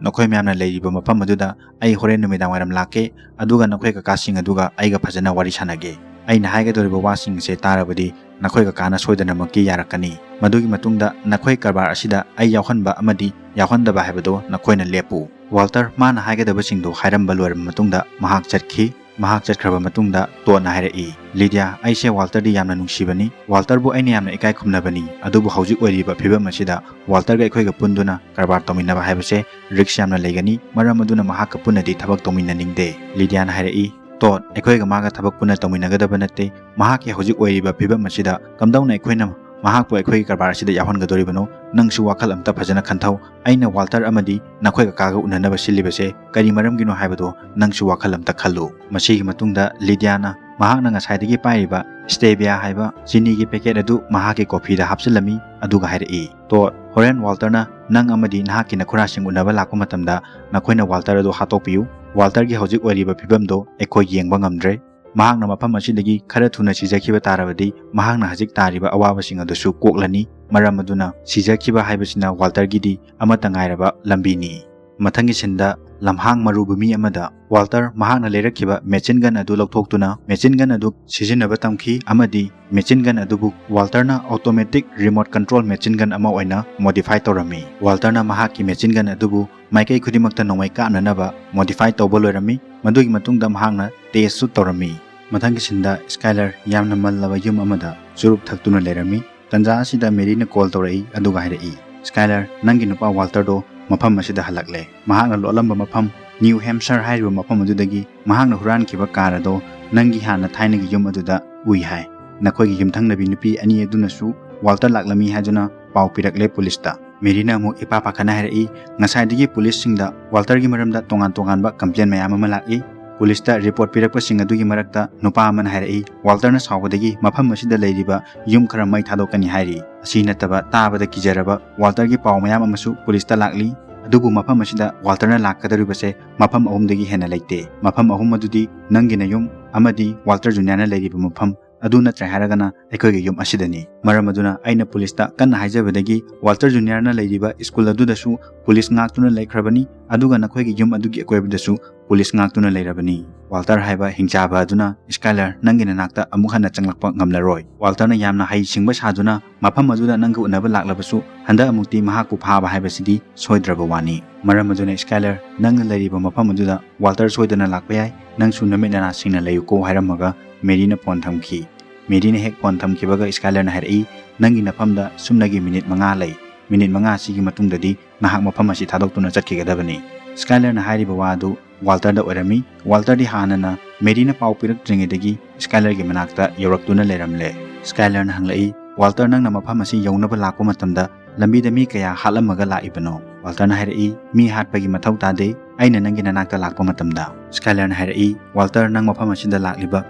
ꯅꯈꯣꯏ ꯃꯌꯥꯝꯅ ꯂꯩꯔꯤꯕ ꯃꯐꯝ ꯑꯗꯨꯗ ꯑꯩ ꯍꯣꯔꯦꯟ ꯅꯨꯃꯤꯗꯥꯡ ꯋꯥꯏꯔꯝ ꯂꯥꯛꯀꯦ, ꯑꯗꯨꯒ ꯅꯈꯣꯏ ꯀꯀꯥꯁꯤꯡ ꯑꯗꯨꯒ ꯑꯩꯒ ꯐꯖꯅ ꯋꯥꯔꯤ ꯁꯥꯟꯅꯒꯦ꯫ ꯑꯩꯅ ꯍꯥꯏꯒꯗꯧꯔꯤꯕ ꯋꯥꯁꯤꯡ ꯑꯁꯦ ꯇꯥꯔꯕꯗꯤ ꯅꯈꯣꯏ ꯀꯀꯥꯅ ꯁꯣꯏꯗꯅꯃꯛꯀꯤ ꯌꯥꯔꯛꯀꯅꯤ꯫ ꯃꯗꯨꯒꯤ ꯃꯇꯨꯡꯗ ꯅꯈꯣꯏ ꯀꯔꯕꯥꯔ ꯑꯁꯤꯗ ꯑꯩ ꯌꯥꯎꯍꯟꯕ ꯑꯃꯗꯤ ꯌꯥꯎꯍꯟꯗꯕ ꯍꯥꯏꯕꯗꯨ ꯅꯈꯣꯏꯅ ꯂꯦꯞꯄꯨ"꯫ ꯋꯥꯜꯇꯔ ꯃꯥꯅ ꯍꯥꯏꯒꯗꯕꯁꯤꯡꯗꯨ ꯍꯥꯏꯔꯝꯕ ꯂꯣꯏꯔꯕ ꯃꯇꯨꯡꯗ ꯃꯍꯥꯛ ꯆꯠꯈꯤ꯫ ꯃꯍꯥꯛ ꯆꯠꯈ꯭ꯔꯕ ꯃꯇꯨꯡꯗ ꯇꯣꯗꯅ ꯍꯥꯏꯔꯛꯏ, "ꯂꯤꯗꯤꯌꯥ, ꯑꯩꯁꯦ ꯋꯥꯜꯇꯔꯗꯤ ꯌꯥꯝꯅ ꯅꯨꯡꯁꯤꯕꯅꯤ꯫ ꯋꯥꯜꯇꯔꯕꯨ ꯑꯩꯅ ꯌꯥꯝꯅ ꯏꯀꯥꯏ ꯈꯨꯝꯅꯕꯅꯤ꯫ ꯑꯗꯨꯕꯨ ꯍꯧꯖꯤꯛ ꯑꯣꯏꯔꯤꯕ ꯐꯤꯕꯝ ꯑꯁꯤꯗ ꯋꯥꯜꯇꯔꯒ ꯑꯩꯈꯣꯏꯒ ꯄꯨꯟꯗꯨꯅ ꯀꯔꯕꯥꯔ ꯇꯧꯃꯤꯟꯅꯕ ꯍꯥꯏꯕꯁꯦ ꯔꯤꯛꯁ ꯌꯥꯝꯅ ꯂꯩꯒꯅꯤ꯫ ꯃꯔꯝ ꯑꯗꯨꯅ ꯃꯍꯥꯛꯀ ꯄꯨꯟꯅꯗꯤ ꯊꯕꯛ ꯇꯧꯃꯤꯟꯅꯅꯤꯡꯗꯦ"꯫ ꯂꯤꯗꯤꯌꯥꯅ ꯍꯥꯏꯔꯛꯏ, "ꯇꯣꯗ, ꯑꯩꯈꯣꯏꯒ ꯃꯥꯒ ꯊꯕꯛ ꯄꯨꯟꯅ ꯇꯧꯃꯤꯟꯅꯒꯗꯕ ꯅꯠꯇꯦ꯫ ꯃꯍꯥꯛꯀꯤ ꯍꯧꯖꯤꯛ ꯑꯣꯏꯔꯤꯕ ꯐꯤꯕꯝ ꯑꯁꯤꯗ ꯀꯝꯗꯧꯅ ꯑꯩꯈꯣꯏꯅ ꯃꯍꯥꯛꯄꯨ ꯑꯩꯈꯣꯏꯒꯤ ꯀꯔꯕꯥꯔ ꯑꯁꯤꯗ ꯌꯥꯎꯍꯟꯒꯗꯧꯔꯤꯕꯅꯣ? ꯅꯪꯁꯨ ꯋꯥꯈꯜ ꯑꯝꯇ ꯐꯖꯅ ꯈꯟꯊꯧ꯫ ꯑꯩꯅ ꯋꯥꯜꯇꯔ ꯑꯃꯗꯤ ꯅꯈꯣꯏ ꯀꯀꯥꯒ ꯎꯅꯅꯕ ꯁꯤꯜꯂꯤꯕꯁꯦ ꯀꯔꯤ ꯃꯔꯝꯒꯤꯅꯣ ꯍꯥꯏꯕꯗꯣ ꯅꯪꯁꯨ ꯋꯥꯈꯜ ꯑꯝꯇ ꯈꯜꯂꯨ"꯫ ꯃꯁꯤꯒꯤ ꯃꯇꯨꯡꯗ ꯂꯤꯗꯤꯌꯥꯅ ꯃꯍꯥꯛꯅ ꯉꯁꯥꯏꯗꯒꯤ ꯄꯥꯏꯔꯤꯕ ꯁ꯭ꯇꯦꯕꯤꯌꯥ ꯍꯥꯏꯕ ꯆꯤꯅꯤꯒꯤ ꯄꯦꯀꯦꯠ ꯑꯗꯨ ꯃꯍꯥꯛꯀꯤ ꯀꯣꯐꯤꯗ ꯍꯥꯞꯆꯤꯜꯂꯝꯃꯤ, ꯑꯗꯨꯒ ꯍꯥꯏꯔꯛꯏ, "ꯇꯣꯗ, ꯍꯣꯔꯦꯟ ꯋꯥꯜꯇꯔꯅ ꯅꯪ ꯑꯃꯗꯤ ꯅꯍꯥꯛꯀꯤ ꯅꯈꯨꯔꯥꯁꯤꯡ ꯎꯅꯕ ꯂꯥꯛꯄ ꯃꯇꯝꯗ ꯅꯈꯣꯏꯅ ꯋꯥꯜꯇꯔ ꯑꯗꯨ ꯍꯥꯠꯇꯣꯛꯄꯤꯌꯨ꯫ ꯋꯥꯜꯇꯔꯒꯤ ꯍꯧꯖꯤꯛ ꯑꯣꯏꯔꯤꯕ ꯐꯤꯕꯝꯗꯣ ꯑꯩꯈꯣꯏ ꯌꯦꯡꯕ ꯉꯝꯗ꯭ꯔꯦ꯫ ꯃꯍꯥꯛꯅ ꯃꯐꯝ ꯑꯁꯤꯗꯒꯤ ꯈꯔ ꯊꯨꯅ ꯁꯤꯖꯈꯤꯕ ꯇꯥꯔꯕꯗꯤ ꯃꯍꯥꯛꯅ ꯍꯧꯖꯤꯛ ꯇꯥꯔꯤꯕ ꯑꯋꯥꯕꯁꯤꯡ ꯑꯗꯨꯁꯨ ꯀꯣꯛꯂꯅꯤ꯫ ꯃꯔꯝ ꯑꯗꯨꯅ ꯁꯤꯖꯈꯤꯕ ꯍꯥꯏꯕꯁꯤꯅ ꯋꯥꯜꯇꯔꯒꯤꯗꯤ ꯑꯃꯠꯇ ꯉꯥꯏꯔꯕ ꯂꯝꯕꯤꯅꯤ"꯫ ꯃꯊꯪꯒꯤ ꯁꯤꯟꯗ ꯂꯝꯍꯥꯡ ꯃꯔꯨꯚꯨꯃꯤ ꯑꯃꯗ ꯋꯥꯜꯇꯔ ꯃꯍꯥꯛꯅ ꯂꯩꯔꯛꯈꯤꯕ ꯃꯦꯆꯤꯟ ꯒꯟ ꯑꯗꯨ ꯂꯧꯊꯣꯛꯇꯨꯅ ꯃꯦꯆꯤꯟ ꯒꯟ ꯑꯗꯨ ꯁꯤꯖꯤꯟꯅꯕ ꯇꯝꯈꯤ, ꯑꯃꯗꯤ ꯃꯦꯆꯤꯟ ꯒꯟ ꯑꯗꯨꯕꯨ ꯋꯥꯜꯇꯔꯅ automatic remote control machine gun ꯑꯃ ꯑꯣꯏꯅ ꯃꯣꯗꯤꯐꯥꯏ ꯇꯧꯔꯝꯃꯤ꯫ ꯋꯥꯜꯇꯔꯅ ꯃꯍꯥꯛꯀꯤ ꯃꯦꯆꯤꯟ ꯒꯟ ꯑꯗꯨꯕꯨ ꯃꯥꯏꯀꯩ ꯈꯨꯗꯤꯡꯃꯛꯇ ꯅꯣꯡꯃꯩ ꯀꯥꯞꯅꯅꯕ ꯃꯣꯗꯤꯐꯥꯏ ꯇꯧꯕ ꯂꯣꯏꯔꯝꯃꯤ꯫ ꯃꯗꯨꯒꯤ ꯃꯇꯨꯡꯗ ꯃꯍꯥꯛꯅ ꯇꯦꯁꯁꯨ ꯇꯧꯔꯝꯃꯤ꯫ ꯃꯊꯪꯒꯤ ꯁꯤꯟꯗ ꯁ꯭ꯀꯥꯏꯂꯔ ꯌꯥꯝꯅ ꯃꯜꯂꯕ ꯌꯨꯝ ꯑꯃꯗ ꯆꯨꯔꯨꯞ ꯊꯛꯇꯨꯅ ꯂꯩꯔꯝꯃꯤ꯫ ꯇꯟꯖꯥ ꯑꯁꯤꯗ ꯃꯦꯔꯤꯅ ꯀꯣꯜ ꯇꯧꯔꯛꯏ, ꯑꯗꯨꯒ ꯍꯥꯏꯔꯛꯏ, "ꯁ꯭ꯀꯥꯏꯂꯔ, ꯅꯪꯒꯤ ꯅꯨꯄꯥ ꯋꯥꯜꯇꯔꯗꯣ ꯃꯐꯝ ꯑꯁꯤꯗ ꯍꯜꯂꯛꯂꯦ꯫ ꯃꯍꯥꯛꯅ ꯂꯣꯠꯂꯝꯕ ꯃꯐꯝ, ꯅ꯭ꯌꯨ ꯍꯦꯝꯁꯔ ꯍꯥꯏꯔꯤꯕ ꯃꯐꯝ ꯑꯗꯨꯗꯒꯤ ꯃꯍꯥꯛꯅ ꯍꯨꯔꯥꯟꯈꯤꯕ ꯀꯥꯔ ꯑꯗꯣ ꯅꯪꯒꯤ ꯍꯥꯟꯅ ꯊꯥꯏꯅꯒꯤ ꯌꯨꯝ ꯑꯗꯨꯗ ꯎꯏ ꯍꯥꯏ꯫ ꯅꯈꯣꯏꯒꯤ ꯌꯨꯝꯊꯪꯅꯕꯤ ꯅꯨꯄꯤ ꯑꯅꯤ ꯑꯗꯨꯅꯁꯨ ꯋꯥꯜꯇꯔ ꯂꯥꯛꯂꯝꯃꯤ ꯍꯥꯏꯗꯨꯅ ꯄꯥꯎ ꯄꯤꯔꯛꯂꯦ ꯄꯨꯂꯤꯁꯇ"꯫ ꯃꯦꯔꯤꯅ ꯑꯃꯨꯛ ꯏꯄꯥ ꯄꯥꯈꯠꯅ ꯍꯥꯏꯔꯛꯏ, "ꯉꯁꯥꯏꯗꯒꯤ ꯄꯨꯂꯤꯁꯁꯤꯡꯗ ꯋꯥꯜꯇꯔꯒꯤ ꯃꯔꯝꯗ ꯇꯣꯉꯥꯟ ꯇꯣꯉꯥꯟꯕ ꯀꯝꯄ꯭ꯂꯦꯟ ꯃꯌꯥꯝ ꯑꯃ ꯂꯥꯛꯏ꯫ ꯄꯨꯂꯤꯁꯇ ꯔꯤꯄꯣꯔꯠ ꯄꯤꯔꯛꯄꯁꯤꯡ ꯑꯗꯨꯒꯤ ꯃꯔꯛꯇ ꯅꯨꯄꯥ ꯑꯃꯅ ꯍꯥꯏꯔꯛꯏ, ꯋꯥꯜꯇꯔꯅ ꯁꯥꯎꯕꯗꯒꯤ ꯃꯐꯝ ꯑꯁꯤꯗ ꯂꯩꯔꯤꯕ ꯌꯨꯝ ꯈꯔ ꯃꯩ ꯊꯥꯗꯣꯛꯀꯅꯤ ꯍꯥꯏꯔꯤ꯫ ꯑꯁꯤ ꯅꯠꯇꯕ ꯇꯥꯕꯗ ꯀꯤꯖꯔꯕ ꯋꯥꯜꯇꯔꯒꯤ ꯄꯥꯎ ꯃꯌꯥꯝ ꯑꯃꯁꯨ ꯄꯨꯂꯤꯁꯇ ꯂꯥꯛꯂꯤ꯫ ꯑꯗꯨꯕꯨ ꯃꯐꯝ ꯑꯁꯤꯗ ꯋꯥꯜꯇꯔꯅ ꯂꯥꯛꯀꯗꯧꯔꯤꯕꯁꯦ ꯃꯐꯝ ꯑꯍꯨꯝꯗꯒꯤ ꯍꯦꯟꯅ ꯂꯩꯇꯦ꯫ ꯃꯐꯝ ꯑꯍꯨꯝ ꯑꯗꯨꯗꯤ ꯅꯪꯒꯤ ꯅꯌꯨꯝ ꯑꯃꯗꯤ ꯋꯥꯜꯇꯔ ꯖꯨꯅꯤꯌꯔꯅ ꯂꯩꯔꯤꯕ ꯃꯐꯝ, ꯑꯗꯨ ꯅꯠꯇ꯭ꯔꯦ ꯍꯥꯏꯔꯒꯅ ꯑꯩꯈꯣꯏꯒꯤ ꯌꯨꯝ ꯑꯁꯤꯗꯅꯤ꯫ ꯃꯔꯝ ꯑꯗꯨꯅ ꯑꯩꯅ ꯄꯨꯂꯤꯁꯇ ꯀꯟꯅ ꯍꯥꯏꯖꯕꯗꯒꯤ ꯋꯥꯜꯇꯔ ꯖꯨꯅꯤꯌꯔꯅ ꯂꯩꯔꯤꯕ ꯁ꯭ꯀꯨꯜ ꯑꯗꯨꯗꯁꯨ ꯄꯨꯂꯤꯁ ꯉꯥꯛꯇꯨꯅ ꯂꯩꯈ꯭ꯔꯕꯅꯤ, ꯑꯗꯨꯒ ꯅꯈꯣꯏꯒꯤ ꯌꯨꯝ ꯑꯗꯨꯒꯤ ꯑꯀꯣꯏꯕꯗꯁꯨ ꯄꯨꯂꯤꯁ ꯉꯥꯛꯇꯨꯅ ꯂꯩꯔꯕꯅꯤ꯫ ꯋꯥꯜꯇꯔ ꯍꯥꯏꯕ ꯍꯤꯡꯆꯥꯕ ꯑꯗꯨꯅ, "ꯁ꯭ꯀꯥꯏꯂꯔ, ꯅꯪꯒꯤ ꯅꯅꯥꯛꯇ ꯑꯃꯨꯛ ꯍꯟꯅ ꯆꯪꯂꯛꯄ ꯉꯝꯂꯔꯣꯏ꯫" ꯋꯥꯜꯇꯔꯅ ꯌꯥꯝꯅ ꯍꯩꯁꯤꯡꯕ ꯁꯥꯗꯨꯅ ꯃꯐꯝ ꯑꯗꯨꯗ ꯅꯪꯒ ꯎꯅꯕ ꯂꯥꯛꯂꯕꯁꯨ ꯍꯟꯗꯛ ꯑꯃꯨꯛꯇꯤ ꯃꯍꯥꯛꯄꯨ ꯐꯥꯕ ꯍꯥꯏꯕꯁꯤꯗꯤ ꯁꯣꯏꯗ꯭ꯔꯕ ꯋꯥꯅꯤ꯫ ꯃꯔꯝ ꯑꯗꯨꯅ ꯁ꯭ꯀꯥꯏꯂꯔ, ꯅꯪꯅ ꯂꯩꯔꯤꯕ ꯃꯐꯝ ꯑꯗꯨꯗ ꯋꯥꯜꯇꯔ ꯁꯣꯏꯗꯅ ꯂꯥꯛꯄ ꯌꯥꯏ, ꯅꯪꯁꯨ ꯅꯃꯤꯠ ꯅꯅꯥ ꯁꯤꯡꯅ ꯂꯩꯌꯨꯀꯣ ꯍꯥꯏꯔꯝꯃꯒ ꯃꯦꯔꯤꯅ ꯐꯣꯟ ꯊꯝꯈꯤ꯫ ꯃꯦꯔꯤꯅ ꯍꯦꯛ ꯐꯣꯟ ꯊꯝꯈꯤꯕꯒ ꯁ꯭ꯀꯥꯏꯂꯔꯅ ꯍꯥꯏꯔꯛꯏ, "ꯅꯪꯒꯤ ꯅꯐꯝꯗ ꯁꯨꯞꯅꯒꯤ ꯃꯤꯅꯤꯠ ꯃꯉꯥ ꯂꯩ꯫ ꯃꯤꯅꯤꯠ ꯃꯉꯥ ꯑꯁꯤꯒꯤ ꯃꯇꯨꯡꯗꯗꯤ ꯅꯍꯥꯛ ꯃꯐꯝ ꯑꯁꯤ ꯊꯥꯗꯣꯛꯇꯨꯅ ꯆꯠꯈꯤꯒꯗꯕꯅꯤ꯫" ꯁ꯭ꯀꯥꯏꯂꯔꯅ ꯍꯥꯏꯔꯤꯕ ꯋꯥ ꯑꯗꯨ ꯋꯥꯜꯇꯔꯗ ꯑꯣꯏꯔꯝꯃꯤ꯫ ꯋꯥꯜꯇꯔꯗꯤ ꯍꯥꯟꯅꯅ ꯃꯦꯔꯤꯅ ꯄꯥꯎ ꯄꯤꯔꯛꯇ꯭ꯔꯤꯉꯩꯗꯒꯤ ꯁ꯭ꯀꯥꯏꯂꯔꯒꯤ ꯃꯅꯥꯛꯇ ꯌꯧꯔꯛꯇꯨꯅ ꯂꯩꯔꯝꯂꯦ꯫ ꯁ꯭ꯀꯥꯏꯂꯔꯅ ꯍꯪꯂꯛꯏ, "ꯋꯥꯜꯇꯔ, ꯅꯪꯅ ꯃꯐꯝ ꯑꯁꯤ ꯌꯧꯅꯕ ꯂꯥꯛꯄ ꯃꯇꯝꯗ ꯂꯝꯕꯤꯗ ꯃꯤ ꯀꯌꯥ ꯍꯥꯠꯂꯝꯃꯒ ꯂꯥꯛꯏꯕꯅꯣ?" ꯋꯥꯜꯇꯔꯅ ꯍꯥꯏꯔꯛꯏ, "ꯃꯤ ꯍꯥꯠꯄꯒꯤ ꯃꯊꯧ ꯇꯥꯗꯦ, ꯑꯩꯅ ꯅꯪꯒꯤ ꯅꯅꯥꯛꯇ ꯂꯥꯛꯄ ꯃꯇꯝꯗ꯫" ꯁ꯭ꯀꯥꯏꯂꯔꯅ ꯍꯥꯏꯔꯛꯏ, "ꯋꯥꯜꯇꯔ, ꯅꯪ ꯃꯐꯝ ꯑꯁꯤꯗ ꯂꯥꯛꯂꯤꯕ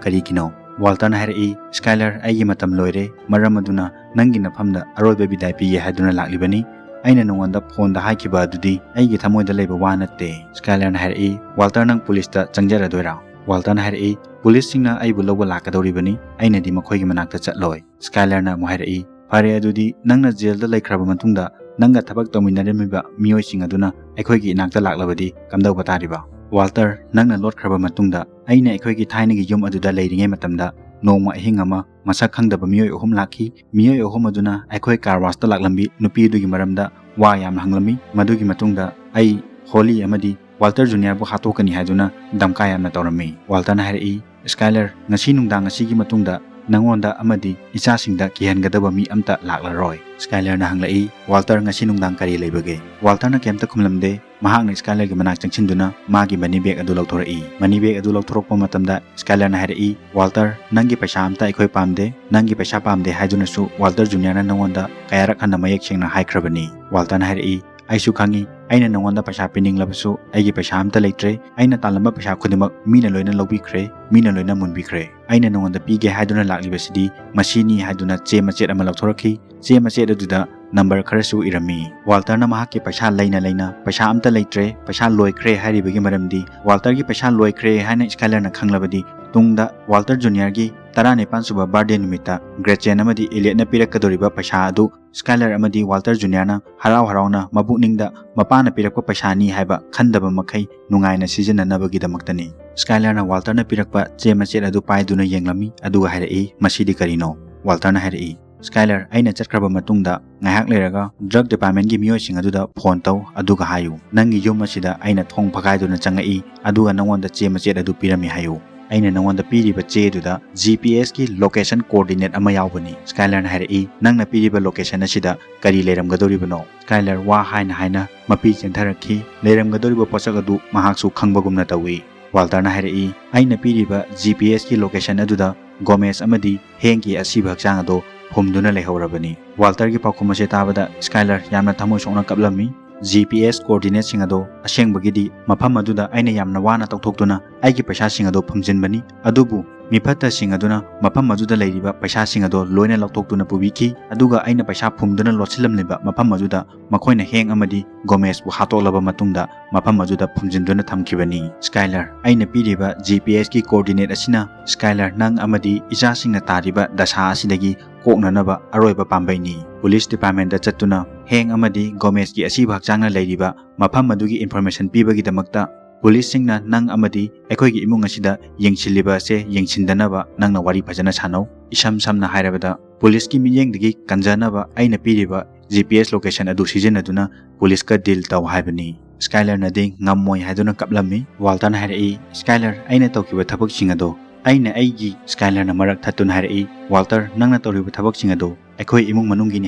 ꯀꯔꯤꯒꯤꯅꯣ?" ꯋꯥꯜꯇꯔꯅ ꯍꯥꯏꯔꯛꯏ, "ꯁ꯭ꯀꯥꯏꯂꯔ, ꯑꯩꯒꯤ ꯃꯇꯝ ꯂꯣꯏꯔꯦ, ꯃꯔꯝ ꯑꯗꯨꯅ ꯅꯪꯒꯤ ꯅꯐꯝꯗ ꯑꯔꯣꯏꯕ ꯕꯤꯗꯥꯏ ꯄꯤꯒꯦ ꯍꯥꯏꯗꯨꯅ ꯂꯥꯛꯂꯤꯕꯅꯤ꯫ ꯑꯩꯅ ꯅꯉꯣꯟꯗ ꯐꯣꯟꯗ ꯍꯥꯏꯈꯤꯕ ꯑꯗꯨꯗꯤ ꯑꯩꯒꯤ ꯊꯃꯣꯏꯗ ꯂꯩꯕ ꯋꯥ ꯅꯠꯇꯦ꯫" ꯁ꯭ꯀꯥꯏꯂꯔꯅ ꯍꯥꯏꯔꯛꯏ, "ꯋꯥꯜꯇꯔ, ꯅꯪ ꯄꯨꯂꯤꯁꯇ ꯆꯪꯖꯔꯗꯣꯏꯔꯥ?" ꯋꯥꯜꯇꯔꯅ ꯍꯥꯏꯔꯛꯏ, "ꯄꯨꯂꯤꯁꯁꯤꯡꯅ ꯑꯩꯕꯨ ꯂꯧꯕ ꯂꯥꯛꯀꯗꯧꯔꯤꯕꯅꯤ, ꯑꯩꯅꯗꯤ ꯃꯈꯣꯏꯒꯤ ꯃꯅꯥꯛꯇ ꯆꯠꯂꯣꯏ꯫" ꯁ꯭ꯀꯥꯏꯂꯔꯅ ꯑꯃꯨꯛ ꯍꯥꯏꯔꯛꯏ, "ꯐꯔꯦ, ꯑꯗꯨꯗꯤ ꯅꯪꯅ ꯖꯦꯜꯗ ꯂꯩꯈ꯭ꯔꯕ ꯃꯇꯨꯡꯗ ꯅꯪꯒ ꯊꯕꯛ ꯇꯧꯃꯤꯟꯅꯔꯝꯃꯤꯕ ꯃꯤꯑꯣꯏꯁꯤꯡ ꯑꯗꯨꯅ ꯑꯩꯈꯣꯏꯒꯤ ꯏꯅꯥꯛꯇ ꯂꯥꯛꯂꯕꯗꯤ ꯀꯝꯗꯧꯕ ꯇꯥꯔꯤꯕ?" ꯋꯥꯜꯇꯔ, ꯅꯪꯅ ꯂꯣꯠꯈ꯭ꯔꯕ ꯃꯇꯨꯡꯗ ꯑꯩꯅ ꯑꯩꯈꯣꯏꯒꯤ ꯊꯥꯏꯅꯒꯤ ꯌꯨꯝ ꯑꯗꯨꯗ ꯂꯩꯔꯤꯉꯩ ꯃꯇꯝꯗ ꯅꯣꯡꯃ ꯑꯍꯤꯡ ꯑꯃ ꯃꯁꯛ ꯈꯪꯗꯕ ꯃꯤꯑꯣꯏ ꯑꯍꯨꯝ ꯂꯥꯛꯈꯤ꯫ ꯃꯤꯑꯣꯏ ꯑꯍꯨꯝ ꯑꯗꯨꯅ ꯑꯩꯈꯣꯏ ꯀꯥꯔ ꯋꯥꯁꯇ ꯂꯥꯛꯂꯝꯕꯤ ꯅꯨꯄꯤ ꯑꯗꯨꯒꯤ ꯃꯔꯝꯗ ꯋꯥ ꯌꯥꯝꯅ ꯍꯪꯂꯝꯃꯤ꯫ ꯃꯗꯨꯒꯤ ꯃꯇꯨꯡꯗ ꯑꯩ, ꯍꯣꯂꯤ ꯑꯃꯗꯤ ꯋꯥꯜꯇꯔ ꯖꯨꯅꯤꯌꯔꯕꯨ ꯍꯥꯠꯇꯣꯛꯀꯅꯤ ꯍꯥꯏꯗꯨꯅ ꯙꯝꯀꯥ ꯌꯥꯝꯅ ꯇꯧꯔꯝꯃꯤ꯫ ꯋꯥꯜꯇꯔꯅ ꯍꯥꯏꯔꯛꯏ, "ꯁ꯭ꯀꯥꯏꯂꯔ, ꯉꯁꯤ ꯅꯨꯡꯗꯥꯡ ꯑꯁꯤꯒꯤ ꯃꯇꯨꯡꯗ ꯅꯉꯣꯟꯗ ꯑꯃꯗꯤ ꯏꯆꯥꯁꯤꯡꯗ ꯀꯤꯍꯟꯒꯗꯕ ꯃꯤ ꯑꯝꯇ ꯂꯥꯛꯂꯔꯣꯏ꯫" ꯁ꯭ꯀꯥꯏꯂꯔꯅ ꯍꯪꯂꯛꯏ, "ꯋꯥꯜꯇꯔ, ꯉꯁꯤ ꯅꯨꯡꯗꯥꯡ ꯀꯔꯤ ꯂꯩꯕꯒꯦ?" ꯋꯥꯜꯇꯔꯅ ꯀꯩꯝꯇ ꯈꯨꯝꯂꯝꯗꯦ꯫ ꯃꯍꯥꯛꯅ ꯁ꯭ꯀꯥꯏꯂꯔꯒꯤ ꯃꯅꯥꯛ ꯆꯪꯁꯤꯟꯗꯨꯅ ꯃꯥꯒꯤ ꯃꯅꯤ ꯕꯦꯒ ꯑꯗꯨ ꯂꯧꯊꯣꯔꯛꯏ꯫ ꯃꯅꯤ ꯕꯦꯒ ꯑꯗꯨ ꯂꯧꯊꯣꯔꯛꯄ ꯃꯇꯝꯗ ꯁ꯭ꯀꯥꯏꯂꯔꯅ ꯍꯥꯏꯔꯛꯏ, "ꯋꯥꯜꯇꯔ, ꯅꯪꯒꯤ ꯄꯩꯁꯥ ꯑꯝꯇ ꯑꯩꯈꯣꯏ ꯄꯥꯝꯗꯦ꯫ ꯅꯪꯒꯤ ꯄꯩꯁꯥ ꯄꯥꯝꯗꯦ ꯍꯥꯏꯗꯨꯅꯁꯨ ꯋꯥꯜꯇꯔ ꯖꯨꯅꯤꯌꯔꯅ ꯅꯉꯣꯟꯗ ꯀꯌꯥꯔꯛ ꯍꯟꯅ ꯃꯌꯦꯛ ꯁꯦꯡꯅ ꯍꯥꯏꯈ꯭ꯔꯕꯅꯤ?" ꯋꯥꯜꯇꯔꯅ ꯍꯥꯏꯔꯛꯏ, ꯑꯩꯁꯨ ꯈꯪꯏ, ꯑꯩꯅ ꯅꯉꯣꯟꯗ ꯄꯩꯁꯥ ꯄꯤꯅꯤꯡꯂꯕꯁꯨ ꯑꯩꯒꯤ ꯄꯩꯁꯥ ꯑꯝꯇ ꯂꯩꯇ꯭ꯔꯦ꯫ ꯑꯩꯅ ꯇꯥꯜꯂꯝꯕ ꯄꯩꯁꯥ ꯈꯨꯗꯤꯡꯃꯛ ꯃꯤꯅ ꯂꯣꯏꯅ ꯂꯧꯕꯤꯈ꯭ꯔꯦ, ꯃꯤꯅ ꯂꯣꯏꯅ ꯃꯨꯟꯕꯤꯈ꯭ꯔꯦ꯫ ꯑꯩꯅ ꯅꯉꯣꯟꯗ ꯄꯤꯒꯦ ꯍꯥꯏꯗꯨꯅ ꯂꯥꯛꯂꯤꯕꯁꯤꯗꯤ ꯃꯁꯤꯅꯤ" ꯍꯥꯏꯗꯨꯅ ꯆꯦ ꯃꯆꯦꯠ ꯑꯃ ꯂꯧꯊꯣꯔꯛꯈꯤ꯫ ꯆꯦ ꯃꯆꯦꯠ ꯑꯗꯨꯗ ꯅꯝꯕꯔ ꯈꯔꯁꯨ ꯏꯔꯝꯃꯤ꯫ ꯋꯥꯜꯇꯔꯅ ꯃꯍꯥꯛꯀꯤ ꯄꯩꯁꯥ ꯂꯩꯅ ꯂꯩꯅ ꯄꯩꯁꯥ ꯑꯝꯇ ꯂꯩꯇ꯭ꯔꯦ, ꯄꯩꯁꯥ ꯂꯣꯏꯈ꯭ꯔꯦ ꯍꯥꯏꯔꯤꯕꯒꯤ ꯃꯔꯝꯗꯤ, ꯋꯥꯜꯇꯔꯒꯤ ꯄꯩꯁꯥ ꯂꯣꯏꯈ꯭ꯔꯦ ꯍꯥꯏꯅ ꯁ꯭ꯀꯥꯏꯂꯔꯅ ꯈꯪꯂꯕꯗꯤ, ꯇꯨꯡꯗ ꯋꯥꯜꯇꯔ ꯖꯨꯅꯤꯌꯔꯒꯤ ꯇꯔꯥꯅꯤꯄꯥꯟ ꯁꯨꯕ ꯕꯥꯔꯗꯦ ꯅꯨꯃꯤꯠꯇ ꯒ꯭ꯔꯦꯆꯦꯟ ꯑꯃꯗꯤ ꯏꯂꯦꯠꯅ ꯄꯤꯔꯛꯀꯗꯧꯔꯤꯕ ꯄꯩꯁꯥ ꯑꯗꯨ ꯁ꯭ꯀꯥꯏꯂꯔ ꯑꯃꯗꯤ ꯋꯥꯜꯇꯔ ꯖꯨꯅꯤꯌꯔꯅ ꯍꯔꯥꯎ ꯍꯔꯥꯎꯅ ꯃꯕꯨꯛꯅꯤꯡꯗ ꯃꯄꯥꯅ ꯄꯤꯔꯛꯄ ꯄꯩꯁꯥꯅꯤ ꯍꯥꯏꯕ ꯈꯟꯗꯕ ꯃꯈꯩ ꯅꯨꯡꯉꯥꯏꯅ ꯁꯤꯖꯤꯟꯅꯅꯕꯒꯤꯗꯃꯛꯇꯅꯤ꯫ ꯁ꯭ꯀꯥꯏꯂꯔꯅ ꯋꯥꯜꯇꯔꯅ ꯄꯤꯔꯛꯄ ꯆꯦ ꯃꯆꯦꯠ ꯑꯗꯨ ꯄꯥꯏꯗꯨꯅ ꯌꯦꯡꯂꯝꯃꯤ, ꯑꯗꯨꯒ ꯍꯥꯏꯔꯛꯏ, "ꯃꯁꯤꯗꯤ ꯀꯔꯤꯅꯣ?" ꯋꯥꯜꯇꯔꯅ ꯍꯥꯏꯔꯛꯏ, "ꯁ꯭ꯀꯥꯏꯂꯔ, ꯑꯩꯅ ꯆꯠꯈ꯭ꯔꯕ ꯃꯇꯨꯡꯗ ꯉꯥꯏꯍꯥꯛ ꯂꯩꯔꯒ ꯗ꯭ꯔꯒ ꯗꯤꯄꯥꯔꯠꯃꯦꯟꯒꯤ ꯃꯤꯑꯣꯏꯁꯤꯡ ꯑꯗꯨꯗ ꯐꯣꯟ ꯇꯧ, ꯑꯗꯨꯒ ꯍꯥꯏꯌꯨ, ꯅꯪꯒꯤ ꯌꯨꯝ ꯑꯁꯤꯗ ꯑꯩꯅ ꯊꯣꯡ ꯐꯒꯥꯏꯗꯨꯅ ꯆꯪꯉꯛꯏ, ꯑꯗꯨꯒ ꯅꯉꯣꯟꯗ ꯆꯦ ꯃꯆꯦꯠ ꯑꯗꯨ ꯄꯤꯔꯝꯃꯤ ꯍꯥꯏꯌꯨ꯫ ꯑꯩꯅ ꯅꯉꯣꯟꯗ ꯄꯤꯔꯤꯕ ꯆꯦ ꯑꯗꯨꯗ ꯖꯤ ꯄꯤ ꯑꯦꯁꯀꯤ ꯂꯣꯀꯦꯁꯟ ꯀꯣꯑꯣꯔꯗꯤꯅꯦꯠ ꯑꯃ ꯌꯥꯎꯕꯅꯤ꯫" ꯁ꯭ꯀꯥꯏꯂꯔꯅ ꯍꯥꯏꯔꯛꯏ, "ꯅꯪꯅ ꯄꯤꯔꯤꯕ ꯂꯣꯀꯦꯁꯟ ꯑꯁꯤꯗ ꯀꯔꯤ ꯂꯩꯔꯝꯒꯗꯧꯔꯤꯕꯅꯣ?" ꯁ꯭ꯀꯥꯏꯂꯔ ꯋꯥ ꯍꯥꯏꯅ ꯍꯥꯏꯅ ꯃꯄꯤ ꯆꯦꯟꯊꯔꯛꯈꯤ꯫ ꯂꯩꯔꯝꯒꯗꯧꯔꯤꯕ ꯄꯣꯠꯁꯛ ꯑꯗꯨ ꯃꯍꯥꯛꯁꯨ ꯈꯪꯕꯒꯨꯝꯅ ꯇꯧꯏ꯫ ꯋꯥꯜꯇꯔꯅ ꯍꯥꯏꯔꯛꯏ, "ꯑꯩꯅ ꯄꯤꯔꯤꯕ ꯖꯤ ꯄꯤ ꯑꯦꯁꯀꯤ ꯂꯣꯀꯦꯁꯟ ꯑꯗꯨꯗ ꯒꯣꯃꯦꯁ ꯑꯃꯗꯤ ꯍꯦꯡꯒꯤ ꯑꯁꯤꯕ ꯍꯛꯆꯥꯡ ꯑꯗꯨ ꯐꯨꯝꯗꯨꯅ ꯂꯩꯍꯧꯔꯕꯅꯤ꯫" ꯋꯥꯜꯇꯔꯒꯤ ꯄꯥꯎꯈꯨꯝ ꯑꯁꯤ ꯇꯥꯕꯗ ꯁ꯭ꯀꯥꯏꯂꯔ ꯌꯥꯝꯅ ꯊꯃꯣꯏ ꯁꯣꯛꯅ ꯀꯞꯂꯝꯃꯤ꯫ ꯖꯤ ꯄꯤ ꯑꯦꯁ ꯀꯣꯑꯣꯔꯗꯤꯅꯦꯠꯁꯤꯡ ꯑꯗꯨ ꯑꯁꯦꯡꯕꯒꯤꯗꯤ ꯃꯐꯝ ꯑꯗꯨꯗ ꯑꯩꯅ ꯌꯥꯝꯅ ꯋꯥꯅ ꯇꯧꯊꯣꯛꯇꯨꯅ ꯑꯩꯒꯤ ꯄꯩꯁꯥꯁꯤꯡ ꯑꯗꯨ ꯐꯨꯝꯖꯤꯟꯕꯅꯤ, ꯑꯗꯨꯕꯨ ꯃꯤꯐꯠꯇꯁꯤꯡ ꯑꯗꯨꯅ ꯃꯐꯝ ꯑꯗꯨꯗ ꯂꯩꯔꯤꯕ ꯄꯩꯁꯥꯁꯤꯡ ꯑꯗꯨ ꯂꯣꯏꯅ ꯂꯧꯊꯣꯛꯇꯨꯅ ꯄꯨꯕꯤꯈꯤ, ꯑꯗꯨꯒ ꯑꯩꯅ ꯄꯩꯁꯥ ꯐꯨꯝꯗꯨꯅ ꯂꯣꯠꯁꯤꯜꯂꯝꯂꯤꯕ ꯃꯐꯝ ꯑꯗꯨꯗ ꯃꯈꯣꯏꯅ ꯍꯦꯡ ꯑꯃꯗꯤ ꯒꯣꯃꯦꯁꯄꯨ ꯍꯥꯠꯇꯣꯛꯂꯕ ꯃꯇꯨꯡꯗ ꯃꯐꯝ ꯑꯗꯨꯗ ꯐꯨꯝꯖꯤꯟꯗꯨꯅ ꯊꯝꯈꯤꯕꯅꯤ꯫ ꯁ꯭ꯀꯥꯏꯂꯔ, ꯑꯩꯅ ꯄꯤꯔꯤꯕ ꯖꯤ ꯄꯤ ꯑꯦꯁꯀꯤ ꯀꯣꯑꯣꯔꯗꯤꯅꯦꯠ ꯑꯁꯤꯅ ꯁ꯭ꯀꯥꯏꯂꯔ, ꯅꯪ ꯑꯃꯗꯤ ꯏꯆꯥꯁꯤꯡꯅ ꯇꯥꯔꯤꯕ ꯗꯁꯥ ꯑꯁꯤꯗꯒꯤ ꯀꯣꯛꯅꯅꯕ ꯑꯔꯣꯏꯕ ꯄꯥꯝꯕꯩꯅꯤ꯫ ꯄꯨꯂꯤꯁ ꯗꯤꯄꯥꯔꯠꯃꯦꯟꯗ ꯆꯠꯇꯨꯅ ꯍꯦꯡ ꯑꯃꯗꯤ ꯒꯣꯃꯦꯁꯀꯤ ꯑꯁꯤꯕ ꯍꯛꯆꯥꯡꯅ ꯂꯩꯔꯤꯕ ꯃꯐꯝ ꯑꯗꯨꯒꯤ ꯏꯟꯐꯣꯔꯃꯦꯁꯟ ꯄꯤꯕꯒꯤꯗꯃꯛꯇ ꯄꯨꯂꯤꯁꯁꯤꯡꯅ ꯅꯪ ꯑꯃꯗꯤ ꯑꯩꯈꯣꯏꯒꯤ ꯏꯃꯨꯡ ꯑꯁꯤꯗ ꯌꯦꯡꯁꯤꯜꯂꯤꯕ ꯑꯁꯦ ꯌꯦꯡꯁꯤꯟꯗꯅꯕ ꯅꯪꯅ ꯋꯥꯔꯤ ꯐꯖꯅ ꯁꯥꯟꯅꯧ꯫ ꯏꯁꯝ ꯁꯝꯅ ꯍꯥꯏꯔꯕꯗ, ꯄꯨꯂꯤꯁꯀꯤ ꯃꯤꯠꯌꯦꯡꯗꯒꯤ ꯀꯟꯖꯅꯕ ꯑꯩꯅ ꯄꯤꯔꯤꯕ ꯖꯤ ꯄꯤ ꯑꯦꯁ ꯂꯣꯀꯦꯁꯟ ꯑꯗꯨ ꯁꯤꯖꯤꯟꯅꯗꯨꯅ ꯄꯨꯂꯤꯁꯀ ꯗꯤꯜ ꯇꯧ ꯍꯥꯏꯕꯅꯤ꯫ ꯁ꯭ꯀꯥꯏꯂꯔꯅꯗꯤ ꯉꯝꯃꯣꯏ ꯍꯥꯏꯗꯨꯅ ꯀꯞꯂꯝꯃꯤ꯫ ꯋꯥꯜꯇꯔꯅ ꯍꯥꯏꯔꯛꯏ, "ꯁ꯭ꯀꯥꯏꯂꯔ, ꯑꯩꯅ ꯇꯧꯈꯤꯕ ꯊꯕꯛꯁꯤꯡ ꯑꯗꯣ ꯑꯩꯅ ꯑꯩꯒꯤ" ꯁ꯭ꯀꯥꯏꯂꯔꯅ ꯃꯔꯛ ꯊꯠꯇꯨꯅ ꯍꯥꯏꯔꯛꯏ, "ꯋꯥꯜꯇꯔ, ꯅꯪꯅ ꯇꯧꯔꯤꯕ ꯊꯕꯛꯁꯤꯡ ꯑꯗꯣ ꯑꯩꯈꯣꯏ ꯏꯃꯨꯡ ꯃꯅꯨꯡꯒꯤꯅꯤ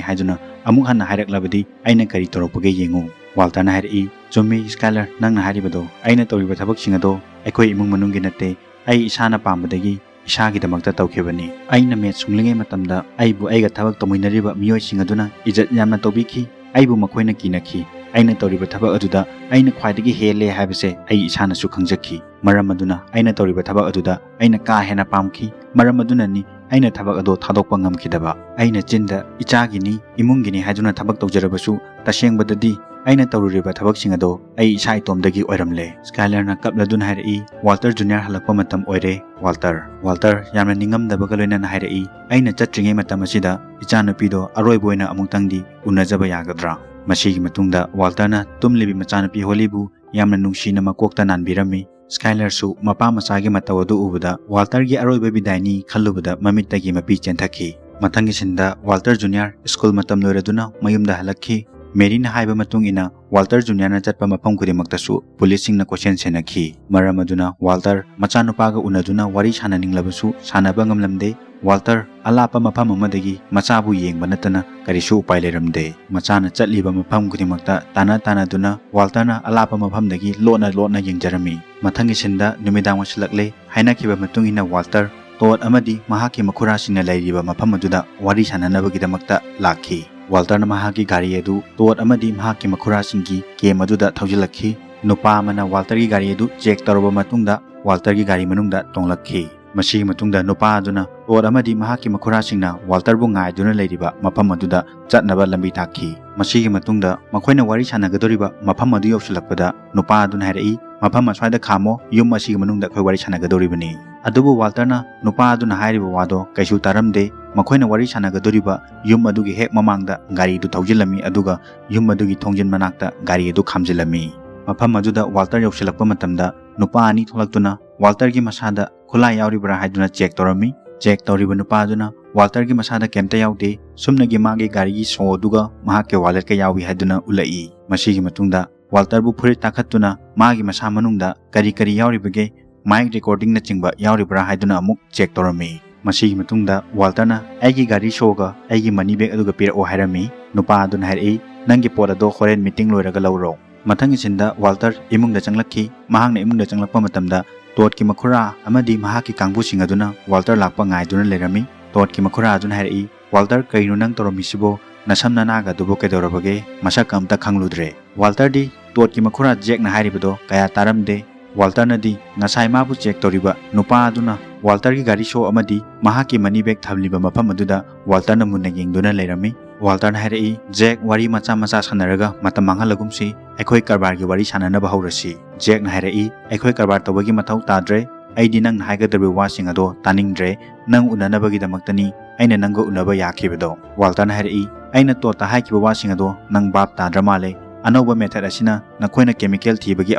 ꯍꯥꯏꯗꯨꯅ ꯑꯃꯨꯛ ꯍꯟꯅ ꯍꯥꯏꯔꯛꯂꯕꯗꯤ ꯑꯩꯅ ꯀꯔꯤ ꯇꯧꯔꯛꯄꯒꯦ ꯌꯦꯡꯉꯨ꯫" ꯋꯥꯜꯇꯔꯅ ꯍꯥꯏꯔꯛꯏ, "ꯆꯨꯝꯃꯤ ꯁ꯭ꯀꯥꯏꯂꯔ, ꯅꯪꯅ ꯍꯥꯏꯔꯤꯕꯗꯣ, ꯑꯩꯅ ꯇꯧꯔꯤꯕ ꯊꯕꯛꯁꯤꯡ ꯑꯗꯣ ꯑꯩꯈꯣꯏ ꯏꯃꯨꯡ ꯃꯅꯨꯡꯒꯤ ꯅꯠꯇꯦ, ꯑꯩ ꯏꯁꯥꯅ ꯄꯥꯝꯕꯗꯒꯤ ꯏꯁꯥꯒꯤꯗꯃꯛꯇ ꯇꯧꯈꯤꯕꯅꯤ꯫ ꯑꯩꯅ ꯃꯦꯠ ꯁꯨꯡꯂꯤꯉꯩ ꯃꯇꯝꯗ ꯑꯩꯕꯨ ꯑꯩꯒ ꯊꯕꯛ ꯇꯧꯃꯤꯟꯅꯔꯤꯕ ꯃꯤꯑꯣꯏꯁꯤꯡ ꯑꯗꯨꯅ ꯏꯖꯠ ꯌꯥꯝꯅ ꯇꯧꯕꯤꯈꯤ꯫ ꯑꯩꯕꯨ ꯃꯈꯣꯏꯅ ꯀꯤꯅꯈꯤ꯫ ꯑꯩꯅ ꯇꯧꯔꯤꯕ ꯊꯕꯛ ꯑꯗꯨꯗ ꯑꯩꯅ ꯈ꯭ꯋꯥꯏꯗꯒꯤ ꯍꯦꯜꯂꯦ ꯍꯥꯏꯕꯁꯦ ꯑꯩ ꯏꯁꯥꯅꯁꯨ ꯈꯪꯖꯈꯤ꯫ ꯃꯔꯝ ꯑꯗꯨꯅ ꯑꯩꯅ ꯇꯧꯔꯤꯕ ꯊꯕꯛ ꯑꯗꯨꯗ ꯑꯩꯅ ꯀꯥ ꯍꯦꯟꯅ ꯄꯥꯝꯈꯤ꯫ ꯃꯔꯝ ꯑꯗꯨꯅꯅꯤ ꯑꯩꯅ ꯊꯕꯛ ꯑꯗꯨ ꯊꯥꯗꯣꯛꯄ ꯉꯝꯈꯤꯗꯕ꯫ ꯑꯩꯅ ꯆꯤꯟꯗ "ꯏꯆꯥꯒꯤꯅꯤ, ꯏꯃꯨꯡꯒꯤꯅꯤ" ꯍꯥꯏꯗꯨꯅ ꯊꯕꯛ ꯇꯧꯖꯔꯕꯁꯨ, ꯇꯁꯦꯡꯕꯗꯗꯤ ꯑꯩꯅ ꯇꯧꯔꯨꯔꯤꯕ ꯊꯕꯛꯁꯤꯡ ꯑꯗꯣ ꯑꯩ ꯏꯁꯥ ꯏꯇꯣꯝꯗꯒꯤ ꯑꯣꯏꯔꯝꯂꯦ꯫ ꯁ꯭ꯀꯥꯏꯂꯔꯅ ꯀꯞꯂꯗꯨꯅ ꯍꯥꯏꯔꯛꯏ, "ꯋꯥꯜꯇꯔ ꯖꯨꯅꯤꯌꯔ ꯍꯜꯂꯛꯄ ꯃꯇꯝ ꯑꯣꯏꯔꯦ, ꯋꯥꯜꯇꯔ꯫" ꯋꯥꯜꯇꯔ ꯌꯥꯝꯅ ꯅꯤꯡꯉꯝꯗꯕꯒ ꯂꯣꯏꯅꯅ ꯍꯥꯏꯔꯛꯏ, "ꯑꯩꯅ ꯆꯠꯇ꯭ꯔꯤꯉꯩ ꯃꯇꯝ ꯑꯁꯤꯗ ꯏꯆꯥꯅꯨꯄꯤꯗꯣ ꯑꯔꯣꯏꯕ ꯑꯣꯏꯅ ꯑꯃꯨꯛꯇꯪꯗꯤ ꯎꯅꯖꯕ ꯌꯥꯒꯗ꯭ꯔꯥ?" ꯃꯁꯤꯒꯤ ꯃꯇꯨꯡꯗ ꯋꯥꯜꯇꯔꯅ ꯇꯨꯝꯂꯤꯕꯤ ꯃꯆꯥꯅꯨꯄꯤ ꯍꯣꯂꯤꯕꯨ ꯌꯥꯝꯅ ꯅꯨꯡꯁꯤꯅ ꯃꯀꯣꯛꯇ ꯅꯥꯟꯕꯤꯔꯝꯃꯤ꯫ ꯁ꯭ꯀꯥꯏꯂꯔꯁꯨ ꯃꯄꯥ ꯃꯆꯥꯒꯤ ꯃꯇꯧ ꯑꯗꯨ ꯎꯕꯗ ꯋꯥꯜꯇꯔꯒꯤ ꯑꯔꯣꯏꯕ ꯕꯤꯗꯥꯏꯅꯤ ꯈꯜꯂꯨꯕꯗ ꯃꯃꯤꯠꯇꯒꯤ ꯃꯄꯤ ꯆꯦꯟꯊꯈꯤ꯫ ꯃꯊꯪꯒꯤ ꯁꯤꯟꯗ ꯋꯥꯜꯇꯔ ꯖꯨꯅꯤꯌꯔ ꯁ꯭ꯀꯨꯜ ꯃꯇꯝ ꯂꯣꯏꯔꯗꯨꯅ ꯃꯌꯨꯝꯗ ꯍꯜꯂꯛꯈꯤ꯫ ꯃꯦꯔꯤꯅ ꯍꯥꯏꯕ ꯃꯇꯨꯡ ꯏꯟꯅ ꯋꯥꯜꯇꯔ ꯖꯨꯅꯤꯌꯔꯅ ꯆꯠꯄ ꯃꯐꯝ ꯈꯨꯗꯤꯡꯃꯛꯇꯁꯨ ꯄꯨꯂꯤꯁꯁꯤꯡꯅ ꯀꯣꯏꯁꯦꯟ ꯁꯦꯟꯅꯈꯤ꯫ ꯃꯔꯝ ꯑꯗꯨꯅ ꯋꯥꯜꯇꯔ ꯃꯆꯥꯅꯨꯄꯥꯒ ꯎꯅꯗꯨꯅ ꯋꯥꯔꯤ ꯁꯥꯟꯅꯅꯤꯡꯂꯕꯁꯨ ꯁꯥꯟꯅꯕ ꯉꯝꯂꯝꯗꯦ꯫ ꯋꯥꯜꯇꯔ ꯑꯂꯥꯞꯄ ꯃꯐꯝ ꯑꯃꯗꯒꯤ ꯃꯆꯥꯕꯨ ꯌꯦꯡꯕ ꯅꯠꯇꯅ ꯀꯔꯤꯁꯨ ꯎꯄꯥꯏ ꯂꯩꯔꯝꯗꯦ꯫ ꯃꯆꯥꯅ ꯆꯠꯂꯤꯕ ꯃꯐꯝ ꯈꯨꯗꯤꯡꯃꯛꯇ ꯇꯥꯟꯅ ꯇꯥꯟꯅꯗꯨꯅ ꯋꯥꯜꯇꯔꯅ ꯑꯂꯥꯞꯄ ꯃꯐꯝꯗꯒꯤ ꯂꯣꯠꯅ ꯂꯣꯠꯅ ꯌꯦꯡꯖꯔꯝꯃꯤ꯫ ꯃꯊꯪꯒꯤ ꯁꯤꯟꯗ ꯅꯨꯃꯤꯗꯥꯡ ꯑꯣꯏꯁꯤꯜꯂꯛꯂꯦ꯫ ꯍꯥꯏꯅꯈꯤꯕ ꯃꯇꯨꯡ ꯏꯟꯅ ꯋꯥꯜꯇꯔ ꯇꯣꯗ ꯑꯃꯗꯤ ꯃꯍꯥꯛꯀꯤ ꯃꯈꯨꯔꯥꯁꯤꯡꯅ ꯂꯩꯔꯤꯕ ꯃꯐꯝ ꯑꯗꯨꯗ ꯋꯥꯔꯤ ꯁꯥꯟꯅꯅꯕꯒꯤꯗꯃꯛꯇ ꯂꯥꯛꯈꯤ꯫ ꯋꯥꯜꯇꯔꯅ ꯃꯍꯥꯛꯀꯤ ꯒꯥꯔꯤ ꯑꯗꯨ ꯇꯣꯗ ꯑꯃꯗꯤ ꯃꯍꯥꯛꯀꯤ ꯃꯈꯨꯔꯥꯁꯤꯡꯒꯤ ꯀꯦꯝ ꯑꯗꯨꯗ ꯊꯧꯖꯤꯜꯂꯛꯈꯤ꯫ ꯅꯨꯄꯥ ꯑꯃꯅ ꯋꯥꯜꯇꯔꯒꯤ ꯒꯥꯔꯤ ꯑꯗꯨ ꯆꯦꯛ ꯇꯧꯔꯕ ꯃꯇꯨꯡꯗ ꯋꯥꯜꯇꯔꯒꯤ ꯒꯥꯔꯤ ꯃꯅꯨꯡꯗ ꯇꯣꯡꯂꯛꯈꯤ꯫ ꯃꯁꯤꯒꯤ ꯃꯇꯨꯡꯗ ꯅꯨꯄꯥ ꯑꯗꯨꯅ ꯇꯣꯗ ꯑꯃꯗꯤ ꯃꯍꯥꯛꯀꯤ ꯃꯈꯨꯔꯥꯁꯤꯡꯅ ꯋꯥꯜꯇꯔꯕꯨ ꯉꯥꯏꯗꯨꯅ ꯂꯩꯔꯤꯕ ꯃꯐꯝ ꯑꯗꯨꯗ ꯆꯠꯅꯕ ꯂꯝꯕꯤ ꯇꯥꯛꯈꯤ꯫ ꯃꯁꯤꯒꯤ ꯃꯇꯨꯡꯗ ꯃꯈꯣꯏꯅ ꯋꯥꯔꯤ ꯁꯥꯟꯅꯒꯗꯧꯔꯤꯕ ꯃꯐꯝ ꯑꯗꯨ ꯌꯧꯁꯤꯜꯂꯛꯄꯗ ꯅꯨꯄꯥ ꯑꯗꯨꯅ ꯍꯥꯏꯔꯛꯏ, "ꯃꯐꯝ ꯑꯁ꯭ꯋꯥꯏꯗ ꯈꯥꯝꯃꯣ, ꯌꯨꯝ ꯑꯁꯤꯒꯤ ꯃꯅꯨꯡꯗ ꯑꯩꯈꯣꯏ ꯋꯥꯔꯤ ꯁꯥꯟꯅꯒꯗꯧꯔꯤꯕꯅꯤ꯫" ꯑꯗꯨꯕꯨ ꯋꯥꯜꯇꯔꯅ ꯅꯨꯄꯥ ꯑꯗꯨꯅ ꯍꯥꯏꯔꯤꯕ ꯋꯥꯗꯣ ꯀꯩꯁꯨ ꯇꯥꯔꯝꯗꯦ꯫ ꯃꯈꯣꯏꯅ ꯋꯥꯔꯤ ꯁꯥꯟꯅꯒꯗꯧꯔꯤꯕ ꯌꯨꯝ ꯑꯗꯨꯒꯤ ꯍꯦꯛ ꯃꯃꯥꯡꯗ ꯒꯥꯔꯤ ꯑꯗꯨ ꯊꯧꯖꯤꯜꯂꯝꯃꯤ, ꯑꯗꯨꯒ ꯌꯨꯝ ꯑꯗꯨꯒꯤ ꯊꯣꯡꯖꯤꯟ ꯃꯅꯥꯛꯇ ꯒꯥꯔꯤ ꯑꯗꯨ ꯈꯥꯝꯖꯤꯜꯂꯝꯃꯤ꯫ ꯃꯐꯝ ꯑꯗꯨꯗ ꯋꯥꯜꯇꯔ ꯌꯧꯁꯤꯜꯂꯛꯄ ꯃꯇꯝꯗ ꯅꯨꯄꯥ ꯑꯅꯤ ꯊꯣꯛꯂꯛꯇꯨꯅ ꯋꯥꯜꯇꯔꯒꯤ ꯃꯁꯥꯗ ꯈꯨꯠꯂꯥꯏ ꯌꯥꯎꯔꯤꯕ꯭ꯔꯥ ꯍꯥꯏꯗꯨꯅ ꯆꯦꯛ ꯇꯧꯔꯝꯃꯤ꯫ ꯆꯦꯛ ꯇꯧꯔꯤꯕ ꯅꯨꯄꯥ ꯑꯗꯨꯅ ꯋꯥꯜꯇꯔꯒꯤ ꯃꯁꯥꯗ ꯀꯩꯝꯇ ꯌꯥꯎꯗꯦ, ꯁꯨꯞꯅꯒꯤ ꯃꯥꯒꯤ ꯒꯥꯔꯤꯒꯤ ꯁꯣ ꯑꯗꯨꯒ ꯃꯍꯥꯛꯀꯤ ꯋꯥꯂꯦꯠꯀ ꯌꯥꯎꯏ ꯍꯥꯏꯗꯨꯅ ꯎꯠꯂꯛꯏ꯫ ꯃꯁꯤꯒꯤ ꯃꯇꯨꯡꯗ ꯋꯥꯜꯇꯔꯕꯨ ꯐꯨꯔꯤꯠ ꯇꯥꯈꯠꯇꯨꯅ ꯃꯥꯒꯤ ꯃꯁꯥ ꯃꯅꯨꯡꯗ ꯀꯔꯤ ꯀꯔꯤ ꯌꯥꯎꯔꯤꯕꯒꯦ, ꯃꯥꯏꯛ ꯔꯦꯀꯣꯔꯗꯤꯡꯅꯆꯤꯡꯕ ꯌꯥꯎꯔꯤꯕ꯭ꯔꯥ ꯍꯥꯏꯗꯨꯅ ꯑꯃꯨꯛ ꯆꯦꯛ ꯇꯧꯔꯝꯃꯤ꯫ ꯃꯁꯤꯒꯤ ꯃꯇꯨꯡꯗ ꯋꯥꯜꯇꯔꯅ "ꯑꯩꯒꯤ ꯒꯥꯔꯤ ꯁꯣꯒ ꯑꯩꯒꯤ ꯃꯅꯤ ꯕꯦꯒ ꯑꯗꯨꯒ ꯄꯤꯔꯛꯑꯣ" ꯍꯥꯏꯔꯝꯃꯤ꯫ ꯅꯨꯄꯥ ꯑꯗꯨꯅ ꯍꯥꯏꯔꯛꯏ, "ꯅꯪꯒꯤ ꯄꯣꯠ ꯑꯗꯣ ꯍꯣꯔꯦꯟ ꯃꯤꯇꯤꯡ ꯂꯣꯏꯔꯒ ꯂꯧꯔꯣ꯫" ꯃꯊꯪꯒꯤ ꯁꯤꯟꯗ ꯋꯥꯜꯇꯔ ꯏꯃꯨꯡꯗ ꯆꯪꯂꯛꯈꯤ꯫ ꯃꯍꯥꯛꯅ ꯏꯃꯨꯡꯗ ꯆꯪꯂꯛꯄ ꯃꯇꯝꯗ ꯇꯣꯗꯀꯤ ꯃꯈꯨꯔꯥ ꯑꯃꯗꯤ ꯃꯍꯥꯛꯀꯤ ꯀꯥꯡꯕꯨꯁꯤꯡ ꯑꯗꯨꯅ ꯋꯥꯜꯇꯔ ꯂꯥꯛꯄ ꯉꯥꯏꯗꯨꯅ ꯂꯩꯔꯝꯃꯤ꯫ ꯇꯣꯗꯀꯤ ꯃꯈꯨꯔꯥ ꯑꯗꯨꯅ ꯍꯥꯏꯔꯛꯏ, "ꯋꯥꯜꯇꯔ, ꯀꯔꯤꯅꯣ ꯅꯪ ꯇꯧꯔꯝꯃꯤꯁꯤꯕꯣ? "ꯅꯁꯝ ꯅꯅꯥꯒ ꯑꯗꯨꯕꯨ ꯀꯩꯗꯧꯔꯕꯒꯦ? ꯃꯁꯛꯀ ꯑꯝꯇ ꯈꯪꯂꯨꯗ꯭ꯔꯦ?" ꯋꯥꯜꯇꯔꯗꯤ ꯇꯣꯠꯀꯤ ꯃꯈꯨꯔꯥ ꯖꯦꯛꯅ ꯍꯥꯏꯔꯤꯕꯗꯣ ꯀꯌꯥ ꯇꯥꯔꯝꯗꯦ꯫ ꯋꯥꯜꯇꯔꯅꯗꯤ ꯉꯁꯥꯏ ꯃꯥꯕꯨ ꯆꯦꯛ ꯇꯧꯔꯤꯕ ꯅꯨꯄꯥ ꯑꯗꯨꯅ ꯋꯥꯜꯇꯔꯒꯤ ꯒꯥꯔꯤ ꯁꯣ ꯑꯃꯗꯤ ꯃꯍꯥꯛꯀꯤ ꯃꯅꯤ ꯕꯦꯒ ꯊꯝꯂꯤꯕ ꯃꯐꯝ ꯑꯗꯨꯗ ꯋꯥꯜꯇꯔꯅ ꯃꯨꯟꯅ ꯌꯦꯡꯗꯨꯅ ꯂꯩꯔꯝꯃꯤ꯫ ꯋꯥꯜꯇꯔꯅ ꯍꯥꯏꯔꯛꯏ, "ꯖꯦꯛ, ꯋꯥꯔꯤ ꯃꯆꯥ ꯃꯆꯥ ꯁꯥꯟꯅꯔꯒ ꯃꯇꯝ ꯃꯥꯡꯍꯜꯂꯒꯨꯝꯁꯤ, ꯑꯩꯈꯣꯏ ꯀꯔꯕꯥꯔꯒꯤ ꯋꯥꯔꯤ ꯁꯥꯟꯅꯅꯕ ꯍꯧꯔꯁꯤ꯫" ꯖꯦꯛꯅ ꯍꯥꯏꯔꯛꯏ, "ꯑꯩꯈꯣꯏ ꯀꯔꯕꯥꯔ ꯇꯧꯕꯒꯤ ꯃꯊꯧ ꯇꯥꯗ꯭ꯔꯦ, ꯑꯩꯗꯤ ꯅꯪꯅ ꯍꯥꯏꯒꯗꯧꯔꯤꯕ ꯋꯥꯁꯤꯡ ꯑꯗꯣ ꯇꯥꯅꯤꯡꯗ꯭ꯔꯦ, ꯅꯪ ꯎꯅꯅꯕꯒꯤꯗꯃꯛꯇꯅꯤ ꯑꯩꯅ ꯅꯪꯒ ꯎꯅꯕ ꯌꯥꯈꯤꯕꯗꯣ꯫" ꯋꯥꯜꯇꯔꯅ ꯍꯥꯏꯔꯛꯏ, "ꯑꯩꯅ ꯇꯣꯠꯇ ꯍꯥꯏꯈꯤꯕ ꯋꯥꯁꯤꯡ ꯑꯗꯣ ꯅꯪ ꯚꯥꯞ ꯇꯥꯗ꯭ꯔ ꯃꯥꯜꯂꯦ꯫ ꯑꯅꯧꯕ ꯃꯦꯊꯠ ꯑꯁꯤꯅ ꯅꯈꯣꯏꯅ ꯀꯦꯃꯤꯀꯦꯜ ꯊꯤꯕꯒꯤ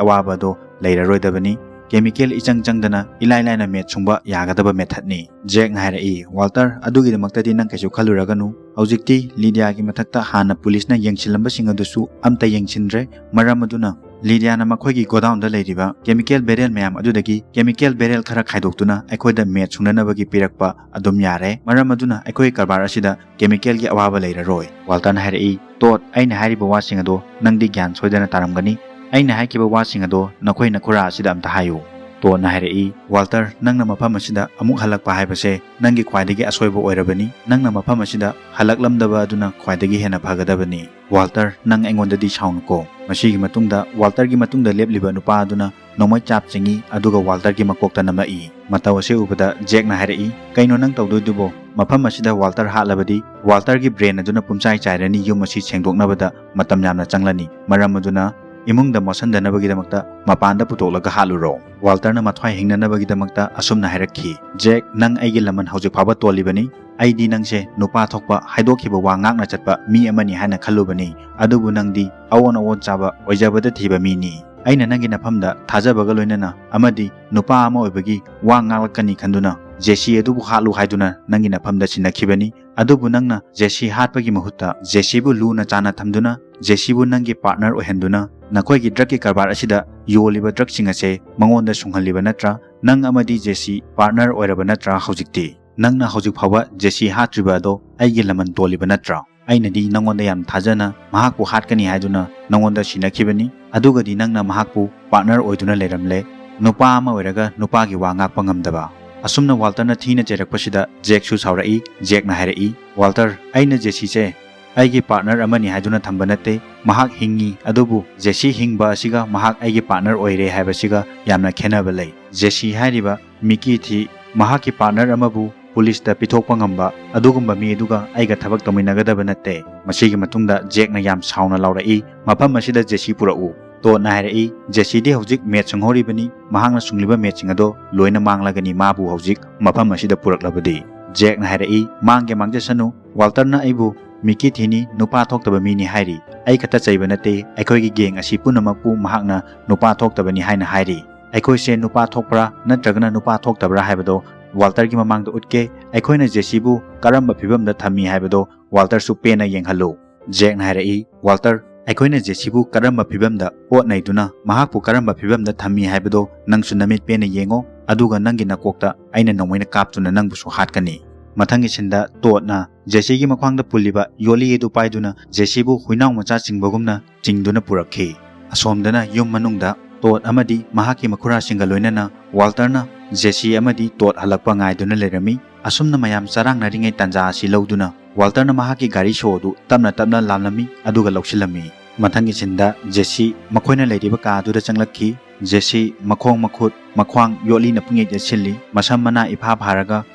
ꯑꯋꯥꯕ ꯑꯗꯣ ꯂꯩꯔꯔꯣꯏꯗꯕꯅꯤ꯫ ꯀꯦꯃꯤꯀꯦꯜ ꯏꯆꯪ ꯆꯪꯗꯅ ꯏꯂꯥꯏ ꯂꯥꯏꯅ ꯃꯦꯠ ꯁꯨꯡꯕ ꯌꯥꯒꯗꯕ ꯃꯦꯊꯠꯅꯤ꯫" ꯖꯦꯛꯅ ꯍꯥꯏꯔꯛꯏ, "ꯋꯥꯜꯇꯔ, ꯑꯗꯨꯒꯤꯗꯃꯛꯇꯗꯤ ꯅꯪ ꯀꯩꯁꯨ ꯈꯜꯂꯨꯔꯒꯅꯨ꯫ ꯍꯧꯖꯤꯛꯇꯤ ꯂꯤꯗꯤꯌꯥꯒꯤ ꯃꯊꯛꯇ ꯍꯥꯟꯅ ꯄꯨꯂꯤꯁꯅ ꯌꯦꯡꯁꯤꯜꯂꯝꯕꯁꯤꯡ ꯑꯗꯨꯁꯨ ꯑꯝꯇ ꯌꯦꯡꯁꯤꯟꯗ꯭ꯔꯦ꯫ ꯃꯔꯝ ꯑꯗꯨꯅ ꯂꯤꯗꯤꯌꯥꯅ ꯃꯈꯣꯏꯒꯤ ꯒꯣꯗꯥꯎꯟꯗ ꯂꯩꯔꯤꯕ ꯀꯦꯃꯤꯀꯦꯜ ꯕꯦꯔꯦꯜ ꯃꯌꯥꯝ ꯑꯗꯨꯗꯒꯤ ꯀꯦꯃꯤꯀꯦꯜ ꯕꯦꯔꯦꯜ ꯈꯔ ꯈꯥꯏꯗꯣꯛꯇꯨꯅ ꯑꯩꯈꯣꯏꯗ ꯃꯦꯠ ꯁꯨꯡꯅꯅꯕꯒꯤ ꯄꯤꯔꯛꯄ ꯑꯗꯨꯝ ꯌꯥꯔꯦ꯫ ꯃꯔꯝ ꯑꯗꯨꯅ ꯑꯩꯈꯣꯏ ꯀꯔꯕꯥꯔ ꯑꯁꯤꯗ ꯀꯦꯃꯤꯀꯦꯜꯒꯤ ꯑꯋꯥꯕ ꯂꯩꯔꯔꯣꯏ꯫" ꯋꯥꯜꯇꯔꯅ ꯍꯥꯏꯔꯛꯏ, "ꯇꯣꯠ, ꯑꯩꯅ ꯍꯥꯏꯔꯤꯕ ꯋꯥꯁꯤꯡ ꯑꯗꯣ ꯅꯪꯗꯤ ꯒ꯭ꯌꯥꯟ ꯁꯣꯏꯗꯅ ꯇꯥꯔꯝꯒꯅꯤ꯫ ꯑꯩꯅ ꯍꯥꯏꯈꯤꯕ ꯋꯥꯁꯤꯡ ꯑꯗꯣ ꯅꯈꯣꯏ ꯅꯈꯨꯔꯥ ꯑꯁꯤꯗ ꯑꯝꯇ ꯍꯥꯏꯌꯨ꯫" ꯇꯣꯠꯅ ꯍꯥꯏꯔꯛꯏ, "ꯋꯥꯜꯇꯔ, ꯅꯪꯅ ꯃꯐꯝ ꯑꯁꯤꯗ ꯑꯃꯨꯛ ꯍꯜꯂꯛꯄ ꯍꯥꯏꯕꯁꯦ ꯅꯪꯒꯤ ꯈ꯭ꯋꯥꯏꯗꯒꯤ ꯑꯁꯣꯏꯕ ꯑꯣꯏꯔꯕꯅꯤ꯫ ꯅꯪꯅ ꯃꯐꯝ ꯑꯁꯤꯗ ꯍꯜꯂꯛꯂꯝꯗꯕ ꯑꯗꯨꯅ ꯈ꯭ꯋꯥꯏꯗꯒꯤ ꯍꯦꯟꯅ ꯐꯒꯗꯕꯅꯤ꯫ ꯋꯥꯜꯇꯔ, ꯅꯪ ꯑꯩꯉꯣꯟꯗꯗꯤ ꯁꯥꯎꯅꯨꯀꯣ꯫" ꯃꯁꯤꯒꯤ ꯃꯇꯨꯡꯗ ꯋꯥꯜꯇꯔꯒꯤ ꯃꯇꯨꯡꯗ ꯂꯦꯞꯂꯤꯕ ꯅꯨꯄꯥ ꯑꯗꯨꯅ ꯅꯣꯡꯃꯩ ꯆꯥꯞ ꯆꯤꯡꯏ, ꯑꯗꯨꯒ ꯋꯥꯜꯇꯔꯒꯤ ꯃꯀꯣꯛꯇ ꯅꯝꯃꯛꯏ꯫ ꯃꯇꯧ ꯑꯁꯤ ꯎꯕꯗ ꯖꯦꯛꯅ ꯍꯥꯏꯔꯛꯏ, "ꯀꯩꯅꯣ ꯅꯪ ꯇꯧꯗꯣꯏꯗꯨꯕꯣ? ꯃꯐꯝ ꯑꯁꯤꯗ ꯋꯥꯜꯇꯔ ꯍꯥꯠꯂꯕꯗꯤ ꯋꯥꯜꯇꯔꯒꯤ ꯕ꯭ꯔꯦꯟ ꯑꯗꯨꯅ ꯄꯨꯝꯆꯥꯏ ꯆꯥꯏꯔꯅꯤ, ꯌꯨꯝ ꯑꯁꯤ ꯁꯦꯡꯗꯣꯛꯅꯕꯗ ꯃꯇꯝ ꯌꯥꯝꯅ ꯆꯪꯂꯅꯤ꯫ ꯃꯔꯝ ꯑꯗꯨꯅ ꯏꯃꯨꯡꯗ ꯃꯣꯠꯁꯟꯗꯅꯕꯒꯤꯗꯃꯛꯇ ꯃꯄꯥꯟꯗ ꯄꯨꯊꯣꯛꯂꯒ ꯍꯥꯠꯂꯨꯔꯣ꯫" ꯋꯥꯜꯇꯔꯅ ꯃꯊ꯭ꯋꯥꯏ ꯍꯤꯡꯅꯅꯕꯒꯤꯗꯃꯛꯇ ꯑꯁꯨꯝꯅ ꯍꯥꯏꯔꯛꯈꯤ, "ꯖꯦꯛ, ꯅꯪ ꯑꯩꯒꯤ ꯂꯃꯟ ꯍꯧꯖꯤꯛ ꯐꯥꯎꯕ ꯇꯣꯜꯂꯤꯕꯅꯤ꯫ ꯑꯩꯗꯤ ꯅꯪꯁꯦ ꯅꯨꯄꯥ ꯊꯣꯛꯄ, ꯍꯥꯏꯗꯣꯛꯈꯤꯕ ꯋꯥ ꯉꯥꯛꯅ ꯆꯠꯄ ꯃꯤ ꯑꯃꯅꯤ ꯍꯥꯏꯅ ꯈꯜꯂꯨꯕꯅꯤ, ꯑꯗꯨꯕꯨ ꯅꯪꯗꯤ ꯑꯑꯣꯟ ꯑꯑꯣꯟ ꯆꯥꯕ, ꯑꯣꯏꯖꯕꯗ ꯊꯤꯕ ꯃꯤꯅꯤ꯫ ꯑꯩꯅ ꯅꯪꯒꯤ ꯅꯐꯝꯗ ꯊꯥꯖꯕꯒ ꯂꯣꯏꯅꯅ ꯑꯃꯗꯤ ꯅꯨꯄꯥ ꯑꯃ ꯑꯣꯏꯕꯒꯤ ꯋꯥ ꯉꯥꯛꯂꯛꯀꯅꯤ ꯈꯟꯗꯨꯅ ꯖꯦꯁꯤ ꯑꯗꯨꯕꯨ ꯍꯥꯠꯂꯨ ꯍꯥꯏꯗꯨꯅ ꯅꯪꯒꯤ ꯅꯐꯝꯗ ꯁꯤꯟꯅꯈꯤꯕꯅꯤ꯫ ꯑꯗꯨꯕꯨ ꯅꯪꯅ ꯖꯦꯁꯤ ꯍꯥꯠꯄꯒꯤ ꯃꯍꯨꯠꯇ ꯖꯦꯁꯤꯕꯨ ꯂꯨꯅ ꯆꯥꯟꯅ ꯊꯝꯗꯨꯅ, ꯖꯦꯁꯤꯕꯨ ꯅꯪꯒꯤ ꯄꯥꯔꯠꯅꯔ ꯑꯣꯏꯍꯟꯗꯨꯅ, ꯅꯈꯣꯏꯒꯤ ꯗ꯭ꯔꯒꯀꯤ ꯀꯔꯕꯥꯔ ꯑꯁꯤꯗ ꯌꯣꯜꯂꯤꯕ ꯗ꯭ꯔꯒꯁꯤꯡ ꯑꯁꯦ ꯃꯉꯣꯟꯗ ꯁꯨꯡꯍꯜꯂꯤꯕ ꯅꯠꯇ꯭ꯔꯥ? ꯅꯪ ꯑꯃꯗꯤ ꯖꯦꯁꯤ ꯄꯥꯔꯠꯅꯔ ꯑꯣꯏꯔꯕ ꯅꯠꯇ꯭ꯔꯥ ꯍꯧꯖꯤꯛꯇꯤ? ꯅꯪꯅ ꯍꯧꯖꯤꯛ ꯐꯥꯎꯕ ꯖꯦꯁꯤ ꯍꯥꯠꯇ꯭ꯔꯤꯕ ꯑꯗꯣ ꯑꯩꯒꯤ ꯂꯃꯟ ꯇꯣꯜꯂꯤꯕ ꯅꯠꯇ꯭ꯔꯥ? ꯑꯩꯅꯗꯤ ꯅꯪꯉꯣꯟꯗ ꯌꯥꯝ ꯊꯥꯖꯅ ꯃꯍꯥꯛꯄꯨ ꯍꯥꯠꯀꯅꯤ ꯍꯥꯏꯗꯨꯅ ꯅꯪꯉꯣꯟꯗ ꯁꯤꯟꯅꯈꯤꯕꯅꯤ, ꯑꯗꯨꯒꯗꯤ ꯅꯪꯅ ꯃꯍꯥꯛꯄꯨ ꯄꯥꯔꯠꯅꯔ ꯑꯣꯏꯗꯨꯅ ꯂꯩꯔꯝꯂꯦ꯫ ꯅꯨꯄꯥ ꯑꯃ ꯑꯣꯏꯔꯒ ꯅꯨꯄꯥꯒꯤ ꯋꯥ ꯉꯥꯛꯄ ꯉꯝꯗꯕ꯫ ꯑꯁꯨꯝꯅ ꯋꯥꯜꯇꯔꯅ ꯊꯤꯅ ꯆꯩꯔꯛꯄꯁꯤꯗ ꯖꯦꯛꯁꯨ ꯁꯥꯎꯔꯛꯏ꯫ ꯖꯦꯛꯅ ꯍꯥꯏꯔꯛꯏ, "ꯋꯥꯜꯇꯔ, ꯑꯩꯅ ꯖꯦꯁꯤꯁꯦ ꯑꯩꯒꯤ ꯄꯥꯔꯠꯅꯔ ꯑꯃꯅꯤ ꯍꯥꯏꯗꯨꯅ ꯊꯝꯕ ꯅꯠꯇꯦ꯫ ꯃꯍꯥꯛ ꯍꯤꯡꯉꯤ, ꯑꯗꯨꯕꯨ ꯖꯦꯁꯤ ꯍꯤꯡꯕ ꯑꯁꯤꯒ ꯃꯍꯥꯛ ꯑꯩꯒꯤ ꯄꯥꯔꯠꯅꯔ ꯑꯣꯏꯔꯦ ꯍꯥꯏꯕꯁꯤꯒ ꯌꯥꯝꯅ ꯈꯦꯠꯅꯕ ꯂꯩ꯫ ꯖꯦꯁꯤ ꯍꯥꯏꯔꯤꯕ ꯃꯤꯀꯤ ꯊꯤ ꯃꯍꯥꯛꯀꯤ ꯄꯥꯔꯠꯅꯔ ꯑꯃꯕꯨ ꯄꯨꯂꯤꯁꯇ ꯄꯤꯊꯣꯛꯄ ꯉꯝꯕ ꯑꯗꯨꯒꯨꯝꯕ ꯃꯤ ꯑꯗꯨꯒ ꯑꯩꯒ ꯊꯕꯛ ꯇꯧꯃꯤꯟꯅꯒꯗꯕ ꯅꯠꯇꯦ꯫ ꯃꯁꯤꯒꯤ ꯃꯇꯨꯡꯗ ꯖꯦꯛꯅ ꯌꯥꯝ ꯁꯥꯎꯅ ꯂꯥꯎꯔꯛꯏ, "ꯃꯐꯝ ꯑꯁꯤꯗ ꯖꯦꯁꯤ ꯄꯨꯔꯛꯎ"꯫ ꯇꯣꯠꯅ ꯍꯥꯏꯔꯛꯏ, "ꯖꯦꯁꯤꯗꯤ ꯍꯧꯖꯤꯛ ꯃꯦꯠ ꯁꯪꯍꯧꯔꯤꯕꯅꯤ, ꯃꯍꯥꯛꯅ ꯁꯨꯡꯂꯤꯕ ꯃꯦꯠꯁꯤꯡ ꯑꯗꯣ ꯂꯣꯏꯅ ꯃꯥꯡꯂꯒꯅꯤ ꯃꯥꯕꯨ ꯍꯧꯖꯤꯛ ꯃꯐꯝ ꯑꯁꯤꯗ ꯄꯨꯔꯛꯂꯕꯗꯤ"꯫ ꯖꯦꯛꯅ ꯍꯥꯏꯔꯛꯏ, "ꯃꯥꯡꯒꯦ ꯃꯥꯡꯖꯁꯅꯨ, ꯋꯥꯜꯇꯔꯅ ꯑꯩꯕꯨ ꯃꯤꯀꯤ ꯊꯤꯅꯤ, ꯅꯨꯄꯥ ꯊꯣꯛꯇꯕ ꯃꯤꯅꯤ ꯍꯥꯏꯔꯤ꯫ ꯑꯩ ꯈꯛꯇ ꯆꯩꯕ ꯅꯠꯇꯦ, ꯑꯩꯈꯣꯏꯒꯤ ꯒꯦꯡ ꯑꯁꯤ ꯄꯨꯝꯅꯃꯛꯄꯨ ꯃꯍꯥꯛꯅ ꯅꯨꯄꯥ ꯊꯣꯛꯇꯕꯅꯤ ꯍꯥꯏꯅ ꯍꯥꯏꯔꯤ꯫ ꯑꯩꯈꯣꯏꯁꯦ ꯅꯨꯄꯥ ꯊꯣꯛꯄ꯭ꯔꯥ ꯅꯠꯇ꯭ꯔꯒꯅ ꯅꯨꯄꯥ ꯊꯣꯛꯇꯕ꯭ꯔꯥ ꯍꯥꯏꯕꯗꯣ ꯋꯥꯜꯇꯔꯒꯤ ꯃꯃꯥꯡꯗ ꯎꯠꯀꯦ꯫ ꯑꯩꯈꯣꯏꯅ ꯖꯦꯁꯤꯕꯨ ꯀꯔꯝꯕ ꯐꯤꯕꯝꯗ ꯊꯝꯃꯤ ꯍꯥꯏꯕꯗꯣ ꯋꯥꯜꯇꯔꯁꯨ ꯄꯦꯟꯅ ꯌꯦꯡꯍꯜꯂꯨ"꯫ ꯖꯦꯛꯅ ꯍꯥꯏꯔꯛꯏ, "ꯋꯥꯜꯇꯔ, ꯑꯩꯈꯣꯏꯅ ꯖꯦꯁꯤꯕꯨ ꯀꯔꯝꯕ ꯐꯤꯕꯝꯗ ꯑꯣꯠ ꯅꯩꯗꯨꯅ, ꯃꯍꯥꯛꯄꯨ ꯀꯔꯝꯕ ꯐꯤꯕꯝꯗ ꯊꯝꯃꯤ ꯍꯥꯏꯕꯗꯣ ꯅꯪꯁꯨ ꯅꯃꯤꯠ ꯄꯦꯟꯅ ꯌꯦꯡꯉꯣ, ꯑꯗꯨꯒ ꯅꯪꯒꯤ ꯅꯀꯣꯛꯇ ꯑꯩꯅ ꯅꯣꯡꯃꯩꯅ ꯀꯥꯞꯇꯨꯅ ꯅꯪꯕꯨꯁꯨ ꯍꯥꯠꯀꯅꯤ"꯫ ꯃꯊꯪꯒꯤ ꯁꯤꯟꯗ ꯇꯣꯠꯅ ꯖꯦꯁꯤꯒꯤ ꯃꯈ꯭ꯋꯥꯡꯗ ꯄꯨꯜꯂꯤꯕ ꯌꯣꯠꯂꯤ ꯑꯗꯨ ꯄꯥꯏꯗꯨꯅ ꯖꯦꯁꯤꯕꯨ ꯍꯨꯏꯅꯥꯎ ꯃꯆꯥ ꯆꯤꯡꯕꯒꯨꯝꯅ ꯆꯤꯡꯗꯨꯅ ꯄꯨꯔꯛꯈꯤ꯫ ꯑꯁꯣꯝꯗꯅ ꯌꯨꯝ ꯃꯅꯨꯡꯗ ꯇꯣꯠ ꯑꯃꯗꯤ ꯃꯍꯥꯛꯀꯤ ꯃꯈꯨꯔꯥꯁꯤꯡꯒ ꯂꯣꯏꯅꯅ ꯋꯥꯜꯇꯔꯅ ꯖꯦꯁꯤ ꯑꯃꯗꯤ ꯇꯣꯠ ꯍꯜꯂꯛꯄ ꯉꯥꯏꯗꯨꯅ ꯂꯩꯔꯝꯃꯤ꯫ ꯑꯁꯨꯝꯅ ꯃꯌꯥꯝ ꯆꯔꯥꯡꯅꯔꯤꯉꯩ ꯇꯥꯟꯖꯥ ꯑꯁꯤ ꯂꯧꯗꯨꯅ ꯋꯥꯜꯇꯔꯅ ꯃꯍꯥꯛꯀꯤ ꯒꯥꯔꯤ ꯁꯣ ꯑꯗꯨ ꯇꯞꯅ ꯇꯞꯅ ꯂꯥꯝꯂꯝꯃꯤ ꯑꯗꯨꯒ ꯂꯧꯁꯤꯜꯂꯝꯃꯤ꯫ ꯃꯊꯪꯒꯤ ꯁꯤꯟꯗ ꯖꯦꯁꯤ ꯃꯈꯣꯏꯅ ꯂꯩꯔꯤꯕ ꯀꯥ ꯑꯗꯨꯗ ꯆꯪꯂꯛꯈꯤ꯫ ꯖꯦꯁꯤ ꯃꯈꯣꯡ ꯃꯈꯨꯠ ꯃꯈ꯭ꯋꯥꯡ ꯌꯣꯠꯂꯤꯅ ꯄꯨꯡꯌꯩ ꯌꯩꯁꯤꯜꯂꯤ, ꯃꯁꯝ ꯃꯅꯥ ꯏꯐꯥ ꯐꯥꯔꯒ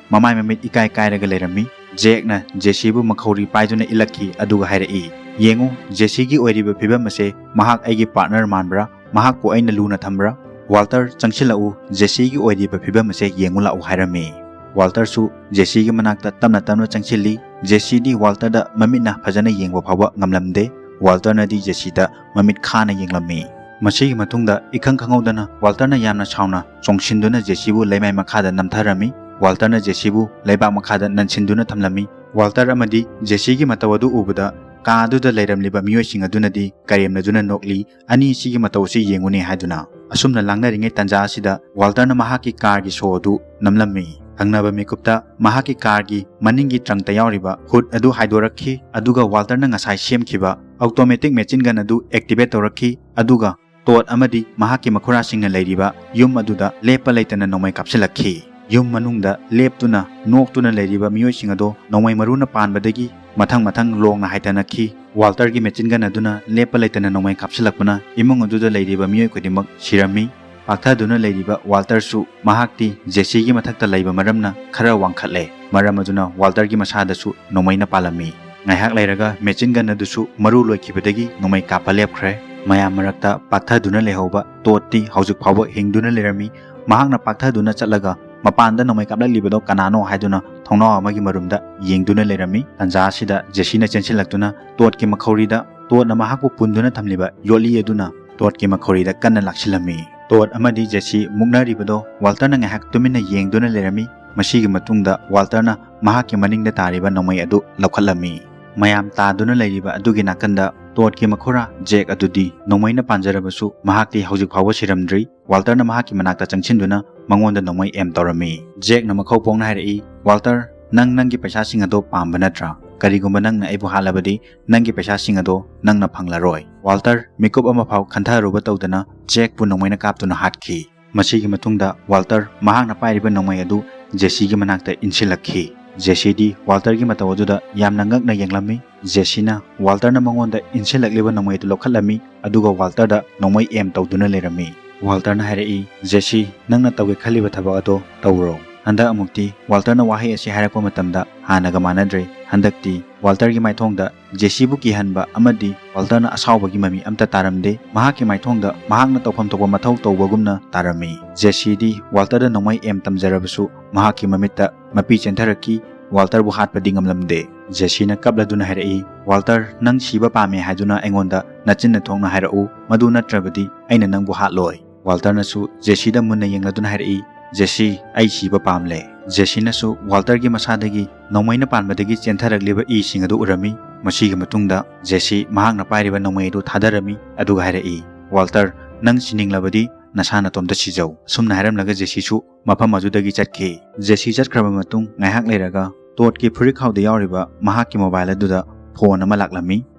ꯃꯃꯥꯏ ꯃꯃꯤꯠ ꯏꯀꯥꯏ ꯀꯥꯏꯔꯒ ꯂꯩꯔꯝꯃꯤ꯫ ꯖꯦꯛꯅ ꯖꯦꯁꯤꯕꯨ ꯃꯈꯧꯔꯤ ꯄꯥꯏꯗꯨꯅ ꯏꯜꯂꯛꯈꯤ ꯑꯗꯨꯒ ꯍꯥꯏꯔꯛꯏ, "ꯌꯦꯡꯉꯨ, ꯖꯦꯁꯤꯒꯤ ꯑꯣꯏꯔꯤꯕ ꯐꯤꯕꯝ ꯑꯁꯦ ꯃꯍꯥꯛ ꯑꯩꯒꯤ ꯄꯥꯔꯠꯅꯔ ꯃꯥꯟꯕ꯭ꯔꯥ? ꯃꯍꯥꯛꯄꯨ ꯑꯩꯅ ꯂꯨꯅ ꯊꯝꯕ꯭ꯔꯥ? ꯋꯥꯜꯇꯔ, ꯆꯪꯁꯤꯜꯂꯛꯎ, ꯖꯦꯁꯤꯒꯤ ꯑꯣꯏꯔꯤꯕ ꯐꯤꯕꯝ ꯑꯁꯦ ꯌꯦꯡꯉꯨ ꯂꯥꯛꯎ" ꯍꯥꯏꯔꯝꯃꯤ꯫ ꯋꯥꯜꯇꯔꯁꯨ ꯖꯦꯁꯤꯒꯤ ꯃꯅꯥꯛꯇ ꯇꯞꯅ ꯇꯞꯅ ꯆꯪꯁꯤꯜꯂꯤ꯫ ꯖꯦꯁꯤꯗꯤ ꯋꯥꯜꯇꯔꯗ ꯃꯃꯤꯠꯅ ꯐꯖꯅ ꯌꯦꯡꯕ ꯐꯥꯎꯕ ꯉꯝꯂꯝꯗꯦ꯫ ꯋꯥꯜꯇꯔꯅꯗꯤ ꯖꯦꯁꯤꯗ ꯃꯃꯤꯠ ꯈꯥꯅ ꯌꯦꯡꯂꯝꯃꯤ꯫ ꯃꯁꯤꯒꯤ ꯃꯇꯨꯡꯗ ꯏꯈꯪ ꯈꯪꯍꯧꯗꯅ ꯋꯥꯜꯇꯔꯅ ꯌꯥꯝꯅ ꯁꯥꯎꯅ ꯆꯣꯡꯁꯤꯟꯗꯨꯅ ꯖꯦꯁꯤꯕꯨ ꯂꯩꯃꯥꯏ ꯃꯈꯥꯗ ꯅꯝꯊꯔꯝꯃꯤ꯫ ꯋꯥꯜꯇꯔꯅ ꯖꯦꯁꯤꯕꯨ ꯂꯩꯕꯥꯛ ꯃꯈꯥꯗ ꯅꯟꯁꯤꯟꯗꯨꯅ ꯊꯝꯂꯝꯃꯤ꯫ ꯋꯥꯜꯇꯔ ꯑꯃꯗꯤ ꯖꯦꯁꯤꯒꯤ ꯃꯇꯧ ꯑꯗꯨ ꯎꯕꯗ ꯀꯥ ꯑꯗꯨꯗ ꯂꯩꯔꯝꯂꯤꯕ ꯃꯤꯑꯣꯏꯁꯤꯡ ꯑꯗꯨꯅꯗꯤ ꯀꯔꯦꯝꯅꯗꯨꯅ ꯅꯣꯛꯂꯤ, "ꯑꯅꯤ ꯑꯁꯤꯒꯤ ꯃꯇꯧ ꯑꯁꯤ ꯌꯦꯡꯉꯨꯅꯦ" ꯍꯥꯏꯗꯨꯅ꯫ ꯑꯁꯨꯝꯅ ꯂꯥꯡꯅꯔꯤꯉꯩ ꯇꯥꯟꯖꯥ ꯑꯁꯤꯗ ꯋꯥꯜꯇꯔꯅ ꯃꯍꯥꯛꯀꯤ ꯀꯥꯔꯒꯤ ꯁꯣ ꯑꯗꯨ ꯅꯝꯂꯝꯃꯤ꯫ ꯊꯪꯅꯕ ꯃꯤꯀꯨꯞꯇ ꯃꯍꯥꯛꯀꯤ ꯀꯥꯔꯒꯤ ꯃꯅꯤꯡꯒꯤ ꯇ꯭ꯔꯪꯇ ꯌꯥꯎꯔꯤꯕ ꯍꯨꯠ ꯑꯗꯨ ꯍꯥꯏꯗꯣꯔꯛꯈꯤ, ꯑꯗꯨꯒ ꯋꯥꯜꯇꯔꯅ ꯉꯁꯥꯏ ꯁꯦꯝꯈꯤꯕ ꯑꯣꯇꯣꯃꯦꯇꯤꯛ ꯃꯦꯆꯤꯟ ꯒꯟ ꯑꯗꯨ ꯑꯦꯛꯇꯤꯚꯦꯠ ꯇꯧꯔꯛꯈꯤ, ꯑꯗꯨꯒ ꯇꯣꯠ ꯑꯃꯗꯤ ꯃꯍꯥꯛꯀꯤ ꯃꯈꯨꯔꯥꯁꯤꯡꯅ ꯂꯩꯔꯤꯕ ꯌꯨꯝ ꯑꯗꯨꯗ ꯂꯦꯞꯄ ꯂꯩꯇꯅ ꯅꯣꯡꯃꯩ ꯀꯥꯞꯁꯤꯜꯂꯛꯈꯤ꯫ ꯌꯨꯝ ꯃꯅꯨꯡꯗ ꯂꯦꯞꯇꯨꯅ ꯅꯣꯛꯇꯨꯅ ꯂꯩꯔꯤꯕ ꯃꯤꯑꯣꯏꯁꯤꯡ ꯑꯗꯣ ꯅꯣꯡꯃꯩ ꯃꯔꯨꯅ ꯄꯥꯟꯕꯗꯒꯤ ꯃꯊꯪ ꯃꯊꯪ ꯂꯣꯡꯅ ꯍꯥꯏꯊꯅꯈꯤ꯫ ꯋꯥꯜꯇꯔꯒꯤ ꯃꯦꯆꯤꯟ ꯒꯟ ꯑꯗꯨꯅ ꯂꯦꯞꯄ ꯂꯩꯇꯅ ꯅꯣꯡꯃꯩ ꯀꯥꯞꯁꯤꯜꯂꯛꯄꯅ ꯏꯃꯨꯡ ꯑꯗꯨꯗ ꯂꯩꯔꯤꯕ ꯃꯤꯑꯣꯏ ꯈꯨꯗꯤꯡꯃꯛ ꯁꯤꯔꯝꯃꯤ꯫ ꯄꯥꯛꯊꯗꯨꯅ ꯂꯩꯔꯤꯕ ꯋꯥꯜꯇꯔꯁꯨ ꯃꯍꯥꯛꯇꯤ ꯖꯦꯁꯤꯒꯤ ꯃꯊꯛꯇ ꯂꯩꯕ ꯃꯔꯝꯅ ꯈꯔ ꯋꯥꯡꯈꯠꯂꯦ꯫ ꯃꯔꯝ ꯑꯗꯨꯅ ꯋꯥꯜꯇꯔꯒꯤ ꯃꯁꯥꯗꯁꯨ ꯅꯣꯡꯃꯩꯅ ꯄꯥꯜꯂꯝꯃꯤ꯫ ꯉꯥꯏꯍꯥꯛ ꯂꯩꯔꯒ ꯃꯦꯆꯤꯟ ꯒꯟ ꯑꯗꯨꯁꯨ ꯃꯔꯨ ꯂꯣꯏꯈꯤꯕꯗꯒꯤ ꯅꯣꯡꯃꯩ ꯀꯥꯞꯄ ꯂꯦꯞꯈ꯭ꯔꯦ꯫ ꯃꯌꯥꯝ ꯃꯔꯛꯇ ꯄꯥꯛꯊꯗꯨꯅ ꯂꯩꯍꯧꯕ ꯇꯣꯠꯇꯤ ꯍꯧꯖꯤꯛ ꯐꯥꯎꯕ ꯍꯤꯡꯗꯨꯅ ꯂꯩꯔꯝꯃꯤ꯫ ꯃꯍꯥꯛꯅ ꯄꯥꯛꯊꯗꯨꯅ ꯆꯠꯂꯒ ꯃꯄꯥꯟꯗ ꯅꯣꯡꯃꯩ ꯀꯥꯞꯂꯛꯂꯤꯕꯗꯣ ꯀꯅꯥꯅꯣ ꯍꯥꯏꯗꯨꯅ ꯊꯣꯡꯅꯥꯎ ꯑꯃꯒꯤ ꯃꯔꯨꯝꯗ ꯌꯦꯡꯗꯨꯅ ꯂꯩꯔꯝꯃꯤ꯫ ꯇꯟꯖꯥ ꯑꯁꯤꯗ ꯖꯦꯁꯤꯅ ꯆꯦꯟꯁꯤꯜꯂꯛꯇꯨꯅ ꯇꯣꯠꯀꯤ ꯃꯈꯧꯔꯤꯗ ꯇꯣꯠꯅ ꯃꯍꯥꯛꯄꯨ ꯄꯨꯟꯗꯨꯅ ꯊꯝꯂꯤꯕ ꯌꯣꯠꯂꯤ ꯑꯗꯨꯅ ꯇꯣꯠꯀꯤ ꯃꯈꯧꯔꯤꯗ ꯀꯟꯅ ꯂꯥꯛꯁꯤꯜꯂꯝꯃꯤ꯫ ꯇꯣꯠ ꯑꯃꯗꯤ ꯖꯦꯁꯤ ꯃꯨꯛꯅꯔꯤꯕꯗꯣ ꯋꯥꯜꯇꯔꯅ ꯉꯥꯏꯍꯥꯛ ꯇꯨꯃꯤꯟꯅ ꯌꯦꯡꯗꯨꯅ ꯂꯩꯔꯝꯃꯤ꯫ ꯃꯁꯤꯒꯤ ꯃꯇꯨꯡꯗ ꯋꯥꯜꯇꯔꯅ ꯃꯍꯥꯛꯀꯤ ꯃꯅꯤꯡꯗ ꯇꯥꯔꯤꯕ ꯅꯣꯡꯃꯩ ꯑꯗꯨ ꯂꯧꯈꯠꯂꯝꯃꯤ꯫ ꯃꯌꯥꯝ ꯇꯥꯗꯨꯅ ꯂꯩꯔꯤꯕ ꯑꯗꯨꯒꯤ ꯅꯥꯀꯟꯗ ꯇꯣꯠꯀꯤ ꯃꯈꯨꯔꯥ ꯖꯦꯛ ꯑꯗꯨꯗꯤ ꯅꯣꯡꯃꯩꯅ ꯄꯥꯟꯖꯔꯕꯁꯨ ꯃꯍꯥꯛꯇꯤ ꯍꯧꯖꯤꯛ ꯐꯥꯎꯕ ꯁꯤꯔꯝꯗ꯭ꯔꯤ꯫ ꯋꯥꯜꯇꯔꯅ ꯃꯍꯥꯛꯀꯤ ꯃꯅꯥꯛꯇ ꯆꯪꯁꯤꯟꯗꯨꯅ ꯃꯉꯣꯟꯗ ꯅꯣꯡꯃꯩ ꯑꯦꯝ ꯇꯧꯔꯝꯃꯤ꯫ ꯖꯦꯛꯅ ꯃꯈꯧ ꯄꯣꯡꯅ ꯍꯥꯏꯔꯛꯏ, "ꯋꯥꯜꯇꯔ, ꯅꯪ ꯅꯪꯒꯤ ꯄꯩꯁꯥꯁꯤꯡ ꯑꯗꯣ ꯄꯥꯝꯕ ꯅꯠꯇ꯭ꯔꯥ? ꯀꯔꯤꯒꯨꯝꯕ ꯅꯪꯅ ꯑꯩꯕꯨ ꯍꯥꯠꯂꯕꯗꯤ ꯅꯪꯒꯤ ꯄꯩꯁꯥꯁꯤꯡ ꯑꯗꯣ ꯅꯪꯅ ꯐꯪꯂꯔꯣꯏ꯫" ꯋꯥꯜꯇꯔ ꯃꯤꯀꯨꯞ ꯑꯃꯐꯥꯎ ꯈꯟꯊꯔꯨꯕ ꯇꯧꯗꯅ ꯖꯦꯛꯄꯨ ꯅꯣꯡꯃꯩꯅ ꯀꯥꯞꯇꯨꯅ ꯍꯥꯠꯈꯤ꯫ ꯃꯁꯤꯒꯤ ꯃꯇꯨꯡꯗ ꯋꯥꯜꯇꯔ ꯃꯍꯥꯛꯅ ꯄꯥꯏꯔꯤꯕ ꯅꯣꯡꯃꯩ ꯑꯗꯨ ꯖꯦꯁꯤꯒꯤ ꯃꯅꯥꯛꯇ ꯏꯟꯁꯤꯜꯂꯛꯈꯤ꯫ ꯖꯦꯁꯤꯗꯤ ꯋꯥꯜꯇꯔꯒꯤ ꯃꯇꯧ ꯑꯗꯨꯗ ꯌꯥꯝꯅ ꯉꯛꯅ ꯌꯦꯡꯂꯝꯃꯤ꯫ ꯖꯦꯁꯤꯅ ꯋꯥꯜꯇꯔꯅ ꯃꯉꯣꯟꯗ ꯏꯟꯁꯤꯜꯂꯛꯂꯤꯕ ꯅꯣꯡꯃꯩ ꯑꯗꯨ ꯂꯧꯈꯠꯂꯝꯃꯤ, ꯑꯗꯨꯒ ꯋꯥꯜꯇꯔꯗ ꯅꯣꯡꯃꯩ ꯑꯦꯝ ꯇꯧꯗꯨꯅ ꯂꯩꯔꯝꯃꯤ꯫ ꯋꯥꯜꯇꯔꯅ ꯍꯥꯏꯔꯛꯏ, "ꯖꯦꯁꯤ, ꯅꯪꯅ ꯇꯧꯒꯦ ꯈꯜꯂꯤꯕ ꯊꯕꯛ ꯑꯗꯣ ꯇꯧꯔꯣ꯫" ꯍꯟꯗꯛ ꯑꯃꯨꯛꯇꯤ ꯋꯥꯜꯇꯔꯅ ꯋꯥꯍꯩ ꯑꯁꯤ ꯍꯥꯏꯔꯛꯄ ꯃꯇꯝꯗ ꯍꯥꯟꯅꯒ ꯃꯥꯟꯅꯗ꯭ꯔꯦ꯫ ꯍꯟꯗꯛꯇꯤ ꯋꯥꯜꯇꯔꯒꯤ ꯃꯥꯏꯊꯣꯡꯗ ꯖꯦꯁꯤꯕꯨ ꯀꯤꯍꯟꯕ ꯑꯃꯗꯤ ꯋꯥꯜꯇꯔꯅ ꯑꯁꯥꯎꯕꯒꯤ ꯃꯃꯤ ꯑꯝꯇ ꯇꯥꯔꯝꯗꯦ꯫ ꯃꯍꯥꯛꯀꯤ ꯃꯥꯏꯊꯣꯡꯗ ꯃꯍꯥꯛꯅ ꯇꯧꯐꯝ ꯊꯣꯛꯄ ꯃꯊꯧ ꯇꯧꯕꯒꯨꯝꯅ ꯇꯥꯔꯝꯃꯤ꯫ ꯖꯦꯁꯤꯗꯤ ꯋꯥꯜꯇꯔꯗ ꯅꯣꯡꯃꯩ ꯑꯦꯝ ꯇꯝꯖꯔꯕꯁꯨ ꯃꯍꯥꯛꯀꯤ ꯃꯃꯤꯠꯇ ꯃꯄꯤ ꯆꯦꯟꯊꯔꯛꯈꯤ꯫ ꯋꯥꯜꯇꯔꯕꯨ ꯍꯥꯠꯄꯗꯤ ꯉꯝꯂꯝꯗꯦ꯫ ꯖꯦꯁꯤꯅ ꯀꯞꯂꯗꯨꯅ ꯍꯥꯏꯔꯛꯏ, "ꯋꯥꯜꯇꯔ, ꯅꯪ ꯁꯤꯕ ꯄꯥꯝꯃꯦ ꯍꯥꯏꯗꯨꯅ ꯑꯩꯉꯣꯟꯗ ꯅꯆꯤꯟꯅ ꯊꯣꯛꯅ ꯍꯥꯏꯔꯛꯎ꯫ ꯃꯗꯨ ꯅꯠꯇ꯭ꯔꯕꯗꯤ ꯑꯩꯅ ꯅꯪꯕꯨ ꯍꯥꯠꯂꯣꯏ꯫" ꯋꯥꯜꯇꯔꯅꯁꯨ ꯖꯦꯁꯤꯗ ꯃꯨꯟꯅ ꯌꯦꯡꯂꯗꯨꯅ ꯍꯥꯏꯔꯛꯏ, "ꯖꯦꯁꯤ, ꯑꯩ ꯁꯤꯕ ꯄꯥꯝꯂꯦ꯫" ꯖꯦꯁꯤꯅꯁꯨ ꯋꯥꯜꯇꯔꯒꯤ ꯃꯁꯥꯗꯒꯤ ꯅꯣꯡꯃꯩꯅ ꯄꯥꯟꯕꯗꯒꯤ ꯆꯦꯟꯊꯔꯛꯂꯤꯕ ꯏꯁꯤꯡ ꯑꯗꯨ ꯎꯔꯝꯃꯤ꯫ ꯃꯁꯤꯒꯤ ꯃꯇꯨꯡꯗ ꯖꯦꯁꯤ ꯃꯍꯥꯛꯅ ꯄꯥꯏꯔꯤꯕ ꯅꯣꯡꯃꯩ ꯑꯗꯨ ꯊꯥꯗꯔꯝꯃꯤ, ꯑꯗꯨꯒ ꯍꯥꯏꯔꯛꯏ, "ꯋꯥꯜꯇꯔ, ꯅꯪ ꯁꯤꯅꯤꯡꯂꯕꯗꯤ ꯅꯁꯥ ꯅꯇꯣꯝꯇ ꯁꯤꯖꯧ꯫" ꯑꯁꯨꯝꯅ ꯍꯥꯏꯔꯝꯂꯒ ꯖꯦꯁꯤꯁꯨ ꯃꯐꯝ ꯑꯗꯨꯗꯒꯤ ꯆꯠꯈꯤ꯫ ꯖꯦꯁꯤ ꯆꯠꯈ꯭ꯔꯕ ꯃꯇꯨꯡ ꯉꯥꯏꯍꯥꯛ ꯂꯩꯔꯒ ꯇꯣꯠꯀꯤ ꯐꯨꯔꯤꯠꯈꯥꯎꯗ ꯌꯥꯎꯔꯤꯕ ꯃꯍꯥꯛꯀꯤ ꯃꯣꯕꯥꯏꯜ ꯑꯗꯨꯗ ꯐꯣꯟ ꯑꯃ ꯂꯥꯛꯂꯝꯃꯤ꯫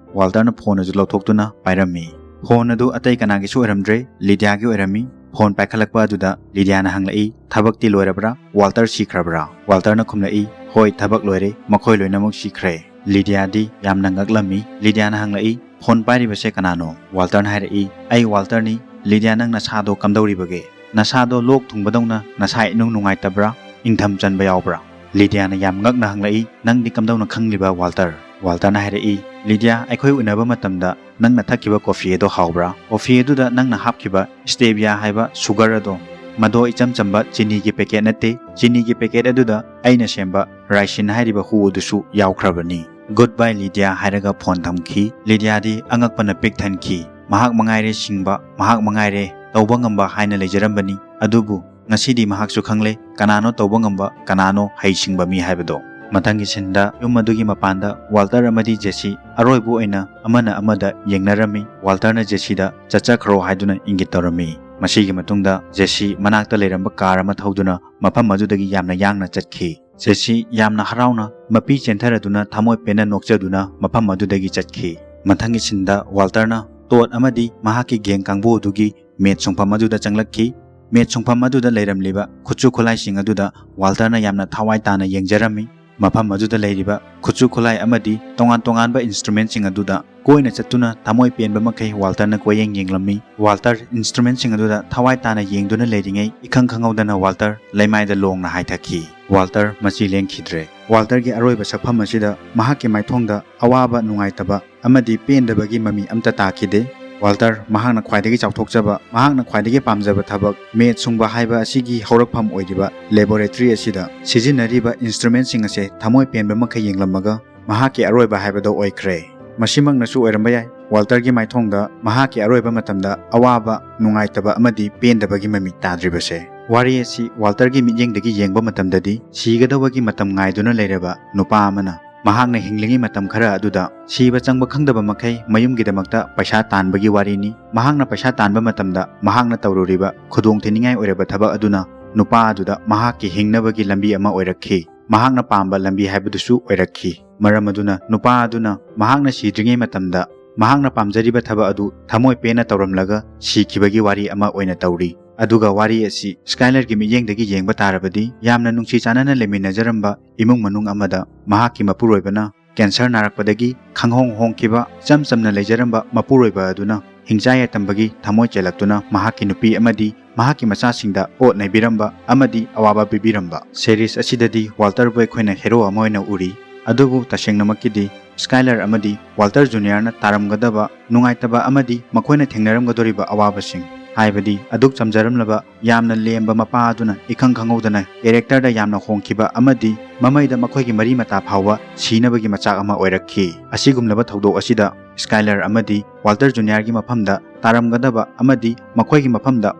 ꯋꯥꯜꯇꯔꯅ ꯐꯣꯟ ꯑꯗꯨ ꯂꯧꯊꯣꯛꯇꯨꯅ ꯄꯥꯏꯔꯝꯃꯤ꯫ ꯐꯣꯟ ꯑꯗꯨ ꯑꯇꯩ ꯀꯅꯥꯒꯤꯁꯨ ꯑꯣꯏꯔꯝꯗ꯭ꯔꯦ, ꯂꯤꯗꯤꯌꯥꯒꯤ ꯑꯣꯏꯔꯝꯃꯤ꯫ ꯐꯣꯟ ꯄꯥꯏꯈꯠꯂꯛꯄ ꯑꯗꯨꯗ ꯂꯤꯗꯤꯌꯥꯅ ꯍꯪꯂꯛꯏ, "ꯊꯕꯛꯇꯤ ꯂꯣꯏꯔꯕ꯭ꯔꯥ? ꯋꯥꯜꯇꯔ ꯁꯤꯈ꯭ꯔꯕ꯭ꯔꯥ?" ꯋꯥꯜꯇꯔꯅ ꯈꯨꯝꯂꯛꯏ, "ꯍꯣꯏ, ꯊꯕꯛ ꯂꯣꯏꯔꯦ, ꯃꯈꯣꯏ ꯂꯣꯏꯅꯃꯛ ꯁꯤꯈ꯭ꯔꯦ꯫" ꯂꯤꯗꯤꯌꯥꯗꯤ ꯌꯥꯝꯅ ꯉꯛꯂꯝꯃꯤ꯫ ꯂꯤꯗꯤꯌꯥꯅ ꯍꯪꯂꯛꯏ, "ꯐꯣꯟ ꯄꯥꯏꯔꯤꯕꯁꯦ ꯀꯅꯥꯅꯣ?" ꯋꯥꯜꯇꯔꯅ ꯍꯥꯏꯔꯛꯏ, "ꯑꯩ ꯋꯥꯜꯇꯔꯅꯤ꯫ ꯂꯤꯗꯤꯌꯥ, ꯅꯪ ꯅꯁꯥꯗꯣ ꯀꯝꯗꯧꯔꯤꯕꯒꯦ? ꯅꯁꯥꯗꯣ ꯂꯣꯛ ꯊꯨꯡꯕꯗꯧꯅ ꯅꯁꯥ ꯏꯅꯨꯡ ꯅꯨꯡꯉꯥꯏꯇꯕ꯭ꯔꯥ? ꯏꯪꯊꯝ ꯆꯟꯕ ꯌꯥꯎꯕ꯭ꯔꯥ?" ꯂꯤꯗꯤꯌꯥꯅ ꯌꯥꯝ ꯉꯛꯅ ꯍꯪꯂꯛꯏ, "ꯅꯪꯗꯤ ꯀꯝꯗꯧꯅ ꯈꯪꯂꯤꯕ, ꯋꯥꯜꯇꯔ?" ꯋꯥꯜꯇꯔꯅ ꯍꯥꯏꯔꯛꯏ, "ꯂꯤꯗꯤꯌꯥ, ꯑꯩꯈꯣꯏ ꯎꯅꯕ ꯃꯇꯝꯗ ꯅꯪꯅ ꯊꯛꯈꯤꯕ ꯀꯣꯐꯤ ꯑꯗꯣ ꯍꯥꯎꯕ꯭ꯔꯥ? ꯀꯣꯐꯤ ꯑꯗꯨꯗ ꯅꯪꯅ ꯍꯥꯞꯈꯤꯕ ꯁ꯭ꯇꯦꯕꯤꯌꯥ ꯍꯥꯏꯕ ꯁꯨꯒꯔ ꯑꯗꯣ, ꯃꯗꯣ ꯏꯆꯝ ꯆꯝꯕ ꯆꯤꯅꯤꯒꯤ ꯄꯦꯀꯦꯠ ꯅꯠꯇꯦ꯫ ꯆꯤꯅꯤꯒꯤ ꯄꯦꯀꯦꯠ ꯑꯗꯨꯗ ꯑꯩꯅ ꯁꯦꯝꯕ ꯔꯥꯏꯁꯤꯟ ꯍꯥꯏꯔꯤꯕ ꯍꯨ ꯑꯗꯨꯁꯨ ꯌꯥꯎꯈ꯭ꯔꯕꯅꯤ꯫ Goodbye, ꯂꯤꯗꯤꯌꯥ" ꯍꯥꯏꯔꯒ ꯐꯣꯟ ꯊꯝꯈꯤ꯫ ꯂꯤꯗꯤꯌꯥꯗꯤ ꯑꯉꯛꯄꯅ ꯄꯤꯛ ꯊꯟꯈꯤ꯫ ꯃꯍꯥꯛ ꯃꯉꯥꯏꯔꯦ ꯁꯤꯡꯕ, ꯃꯍꯥꯛ ꯃꯉꯥꯏꯔꯦ ꯇꯧꯕ ꯉꯝꯕ ꯍꯥꯏꯅ ꯂꯩꯖꯔꯝꯕꯅꯤ꯫ ꯑꯗꯨꯕꯨ ꯉꯁꯤꯗꯤ ꯃꯍꯥꯛꯁꯨ ꯈꯪꯂꯦ ꯀꯅꯥꯅꯣ ꯇꯧꯕ ꯉꯝꯕ, ꯀꯅꯥꯅꯣ ꯍꯩꯁꯤꯡꯕ ꯃꯤ ꯍꯥꯏꯕꯗꯣ꯫ ꯃꯊꯪꯒꯤ ꯁꯤꯟꯗ ꯌꯨꯝ ꯑꯗꯨꯒꯤ ꯃꯄꯥꯟꯗ ꯋꯥꯜꯇꯔ ꯑꯃꯗꯤ ꯖꯦꯁꯤ ꯑꯔꯣꯏꯕ ꯑꯣꯏꯅ ꯑꯃꯅ ꯑꯃꯗ ꯌꯦꯡꯅꯔꯝꯃꯤ꯫ ꯋꯥꯜꯇꯔꯅ ꯖꯦꯁꯤꯗ "ꯆꯠꯆꯈ꯭ꯔꯣ" ꯍꯥꯏꯗꯨꯅ ꯏꯪꯒꯤꯠ ꯇꯧꯔꯝꯃꯤ꯫ ꯃꯁꯤꯒꯤ ꯃꯇꯨꯡꯗ ꯖꯦꯁꯤ ꯃꯅꯥꯛꯇ ꯂꯩꯔꯝꯕ ꯀꯥꯔ ꯑꯃ ꯊꯧꯗꯨꯅ ꯃꯐꯝ ꯑꯗꯨꯗꯒꯤ ꯌꯥꯝꯅ ꯌꯥꯡꯅ ꯆꯠꯈꯤ꯫ ꯖꯦꯁꯤ ꯌꯥꯝꯅ ꯍꯔꯥꯎꯅ ꯃꯄꯤ ꯆꯦꯟꯊꯔꯗꯨꯅ ꯊꯃꯣꯏ ꯄꯦꯟꯅ ꯅꯣꯛꯆꯗꯨꯅ ꯃꯐꯝ ꯑꯗꯨꯗꯒꯤ ꯆꯠꯈꯤ꯫ ꯃꯊꯪꯒꯤ ꯁꯤꯟꯗ ꯋꯥꯜꯇꯔꯅ ꯇꯣꯠ ꯑꯃꯗꯤ ꯃꯍꯥꯛꯀꯤ ꯒꯦꯡ ꯀꯥꯡꯕꯨ ꯑꯗꯨꯒꯤ ꯃꯦꯠ ꯁꯨꯡꯐꯝ ꯑꯗꯨꯗ ꯆꯪꯂꯛꯈꯤ꯫ ꯃꯦꯠ ꯁꯨꯡꯐꯝ ꯑꯗꯨꯗ ꯂꯩꯔꯝꯂꯤꯕ ꯈꯨꯠꯁꯨ ꯈꯨꯠꯂꯥꯏꯁꯤꯡ ꯑꯗꯨꯗ ꯋꯥꯜꯇꯔꯅ ꯌꯥꯝꯅ ꯊꯋꯥꯏ ꯇꯥꯅ ꯌꯦꯡꯖꯔꯝꯃꯤ꯫ ꯃꯐꯝ ꯑꯗꯨꯗ ꯂꯩꯔꯤꯕ ꯈꯨꯠꯁꯨ ꯈꯨꯠꯂꯥꯏ ꯑꯃꯗꯤ ꯇꯣꯉꯥꯟ ꯇꯣꯉꯥꯟꯕ ꯏꯟꯁꯇ꯭ꯔꯨꯃꯦꯟꯁꯤꯡ ꯑꯗꯨꯗ ꯀꯣꯏꯅ ꯆꯠꯇꯨꯅ ꯊꯃꯣꯏ ꯄꯦꯟꯕ ꯃꯈꯩ ꯋꯥꯜꯇꯔꯅ ꯀꯣꯏꯌꯦꯡ ꯌꯦꯡꯂꯝꯃꯤ꯫ ꯋꯥꯜꯇꯔ ꯏꯟꯁꯇ꯭ꯔꯨꯃꯦꯟꯁꯤꯡ ꯑꯗꯨꯗ ꯊꯋꯥꯏ ꯇꯥꯅ ꯌꯦꯡꯗꯨꯅ ꯂꯩꯔꯤꯉꯩ, ꯏꯈꯪ ꯈꯪꯍꯧꯗꯅ ꯋꯥꯜꯇꯔ ꯂꯩꯃꯥꯏꯗ ꯂꯣꯡꯅ ꯍꯥꯏꯊꯈꯤ꯫ ꯋꯥꯜꯇꯔ ꯃꯆꯤ ꯂꯦꯡꯈꯤꯗ꯭ꯔꯦ꯫ ꯋꯥꯜꯇꯔꯒꯤ ꯑꯔꯣꯏꯕ ꯁꯛꯐꯝ ꯑꯁꯤꯗ ꯃꯍꯥꯛꯀꯤ ꯃꯥꯏꯊꯣꯡꯗ ꯑꯋꯥꯕ, ꯅꯨꯡꯉꯥꯏꯇꯕ ꯑꯃꯗꯤ ꯄꯦꯟꯗꯕꯒꯤ ꯃꯃꯤ ꯑꯝꯇ ꯇꯥꯈꯤꯗꯦ꯫ ꯋꯥꯜꯇꯔ ꯃꯍꯥꯛꯅ ꯈ꯭ꯋꯥꯏꯗꯒꯤ ꯆꯥꯎꯊꯣꯛꯆꯕ, ꯃꯍꯥꯛꯅ ꯈ꯭ꯋꯥꯏꯗꯒꯤ ꯄꯥꯝꯖꯕ ꯊꯕꯛ, ꯃꯦꯠ ꯁꯨꯡꯕ ꯍꯥꯏꯕ ꯑꯁꯤꯒꯤ ꯍꯧꯔꯛꯐꯝ ꯑꯣꯏꯔꯤꯕ ꯂꯦꯕꯣꯔꯦꯇꯔꯤ ꯑꯁꯤꯗ ꯁꯤꯖꯤꯟꯅꯔꯤꯕ ꯏꯟꯁꯇ꯭ꯔꯨꯃꯦꯟꯁꯤꯡ ꯑꯁꯦ ꯊꯃꯣꯏ ꯄꯦꯟꯕ ꯃꯈꯩ ꯌꯦꯡꯂꯝꯃꯒ ꯃꯍꯥꯛꯀꯤ ꯑꯔꯣꯏꯕ ꯍꯥꯏꯕꯗꯣ ꯑꯣꯏꯈ꯭ꯔꯦ꯫ ꯃꯁꯤꯃꯛꯅꯁꯨ ꯑꯣꯏꯔꯝꯕ ꯌꯥꯏ, ꯋꯥꯜꯇꯔꯒꯤ ꯃꯥꯏꯊꯣꯡꯗ ꯃꯍꯥꯛꯀꯤ ꯑꯔꯣꯏꯕ ꯃꯇꯝꯗ ꯑꯋꯥꯕ, ꯅꯨꯡꯉꯥꯏꯇꯕ ꯑꯃꯗꯤ ꯄꯦꯟꯗꯕꯒꯤ ꯃꯃꯤ ꯇꯥꯗ꯭ꯔꯤꯕꯁꯦ꯫ ꯋꯥꯔꯤ ꯑꯁꯤ ꯋꯥꯜꯇꯔꯒꯤ ꯃꯤꯠꯌꯦꯡꯗꯒꯤ ꯌꯦꯡꯕ ꯃꯇꯝꯗꯗꯤ, ꯁꯤꯒꯗꯧꯕꯒꯤ ꯃꯇꯝ ꯉꯥꯏꯗꯨꯅ ꯂꯩꯔꯕ ꯅꯨꯄꯥ ꯑꯃꯅ ꯃꯍꯥꯛꯅ ꯍꯤꯡꯂꯤꯉꯩ ꯃꯇꯝ ꯈꯔ ꯑꯗꯨꯗ ꯁꯤꯕ ꯆꯪꯕ ꯈꯪꯗꯕ ꯃꯈꯩ ꯃꯌꯨꯝꯒꯤꯗꯃꯛꯇ ꯄꯩꯁꯥ ꯇꯥꯟꯕꯒꯤ ꯋꯥꯔꯤꯅꯤ꯫ ꯃꯍꯥꯛꯅ ꯄꯩꯁꯥ ꯇꯥꯟꯕ ꯃꯇꯝꯗ ꯃꯍꯥꯛꯅ ꯇꯧꯔꯨꯔꯤꯕ ꯈꯨꯗꯣꯡꯊꯤꯅꯤꯡꯉꯥꯏ ꯑꯣꯏꯔꯕ ꯊꯕꯛ ꯑꯗꯨꯅ ꯅꯨꯄꯥ ꯑꯗꯨꯗ ꯃꯍꯥꯛꯀꯤ ꯍꯤꯡꯅꯕꯒꯤ ꯂꯝꯕꯤ ꯑꯃ ꯑꯣꯏꯔꯛꯈꯤ꯫ ꯃꯍꯥꯛꯅ ꯄꯥꯝꯕ ꯂꯝꯕꯤ ꯍꯥꯏꯕꯗꯨꯁꯨ ꯑꯣꯏꯔꯛꯈꯤ꯫ ꯃꯔꯝ ꯑꯗꯨꯅ ꯅꯨꯄꯥ ꯑꯗꯨꯅ ꯃꯍꯥꯛꯅ ꯁꯤꯗ꯭ꯔꯤꯉꯩ ꯃꯇꯝꯗ ꯃꯍꯥꯛꯅ ꯄꯥꯝꯖꯔꯤꯕ ꯊꯕꯛ ꯑꯗꯨ ꯊꯃꯣꯏ ꯄꯦꯟꯅ ꯇꯧꯔꯝꯂꯒ ꯁꯤꯈꯤꯕꯒꯤ ꯋꯥꯔꯤ ꯑꯃ ꯑꯣꯏꯅ ꯇꯧꯔꯤ꯫ ꯑꯗꯨꯒ ꯋꯥꯔꯤ ꯑꯁꯤ ꯁ꯭ꯀꯥꯏꯂꯔꯒꯤ ꯃꯤꯠꯌꯦꯡꯗꯒꯤ ꯌꯦꯡꯕ ꯇꯥꯔꯕꯗꯤ, ꯌꯥꯝꯅ ꯅꯨꯡꯁꯤ ꯆꯥꯟꯅꯅ ꯂꯩꯃꯤꯟꯅꯖꯔꯝꯕ ꯏꯃꯨꯡ ꯃꯅꯨꯡ ꯑꯃꯗ ꯃꯍꯥꯛꯀꯤ ꯃꯄꯨꯔꯣꯏꯕꯅ ꯀꯦꯟꯁꯔ ꯅꯥꯔꯛꯄꯗꯒꯤ ꯈꯪꯍꯣꯡ ꯍꯣꯡꯈꯤꯕ ꯏꯆꯝ ꯆꯝꯅ ꯂꯩꯖꯔꯝꯕ ꯃꯄꯨꯔꯣꯏꯕ ꯑꯗꯨꯅ ꯍꯤꯡꯆꯥ ꯌꯥꯏꯇꯝꯕꯒꯤ ꯊꯃꯣꯏ ꯆꯦꯜꯂꯛꯇꯨꯅ ꯃꯍꯥꯛꯀꯤ ꯅꯨꯄꯤ ꯑꯃꯗꯤ ꯃꯍꯥꯛꯀꯤ ꯃꯆꯥꯁꯤꯡꯗ ꯑꯣꯠ ꯅꯩꯕꯤꯔꯝꯕ ꯑꯃꯗꯤ ꯑꯋꯥꯕ ꯄꯤꯕꯤꯔꯝꯕ꯫ ꯁꯦꯔꯤꯁ ꯑꯁꯤꯗꯗꯤ ꯋꯥꯜꯇꯔꯕꯨ ꯑꯩꯈꯣꯏꯅ ꯍꯦꯔꯣ ꯑꯃ ꯑꯣꯏꯅ ꯎꯔꯤ, ꯑꯗꯨꯕꯨ ꯇꯁꯦꯡꯅꯃꯛꯀꯤꯗꯤ ꯁ꯭ꯀꯥꯏꯂꯔ ꯑꯃꯗꯤ ꯋꯥꯜꯇꯔ ꯖꯨꯅꯤꯌꯔꯅ ꯇꯥꯔꯝꯒꯗꯕ ꯅꯨꯡꯉꯥꯏꯇꯕ ꯑꯃꯗꯤ ꯃꯈꯣꯏꯅ ꯊꯦꯡꯅꯔꯝꯒꯗꯧꯔꯤꯕ ꯑꯋꯥꯕꯁꯤꯡ, ꯍꯥꯏꯕꯗꯤ ꯑꯗꯨꯛ ꯆꯝꯖꯔꯝꯂꯕ ꯌꯥꯝꯅ ꯂꯦꯝꯕ ꯃꯄꯥ ꯑꯗꯨꯅ ꯏꯈꯪ ꯈꯪꯍꯧꯗꯅ ꯀꯦꯔꯦꯛꯇꯔꯗ ꯌꯥꯝꯅ ꯍꯣꯡꯈꯤꯕ ꯑꯃꯗꯤ ꯃꯃꯩꯗ ꯃꯈꯣꯏꯒꯤ ꯃꯔꯤ ꯃꯇꯥ ꯐꯥꯎꯕ ꯁꯤꯅꯕꯒꯤ ꯃꯆꯥꯛ ꯑꯃ ꯑꯣꯏꯔꯛꯈꯤ꯫ ꯑꯁꯤꯒꯨꯝꯂꯕ ꯊꯧꯗꯣꯛ ꯑꯁꯤꯗ ꯁ꯭ꯀꯥꯏꯂꯔ ꯑꯃꯗꯤ ꯋꯥꯜꯇꯔ ꯖꯨꯅꯤꯌꯔꯒꯤ ꯃꯐꯝꯗ ꯇꯥꯔꯝꯒꯗꯕ ꯑꯃꯗꯤ ꯃꯈꯣꯏꯒꯤ ꯃꯐꯝꯗ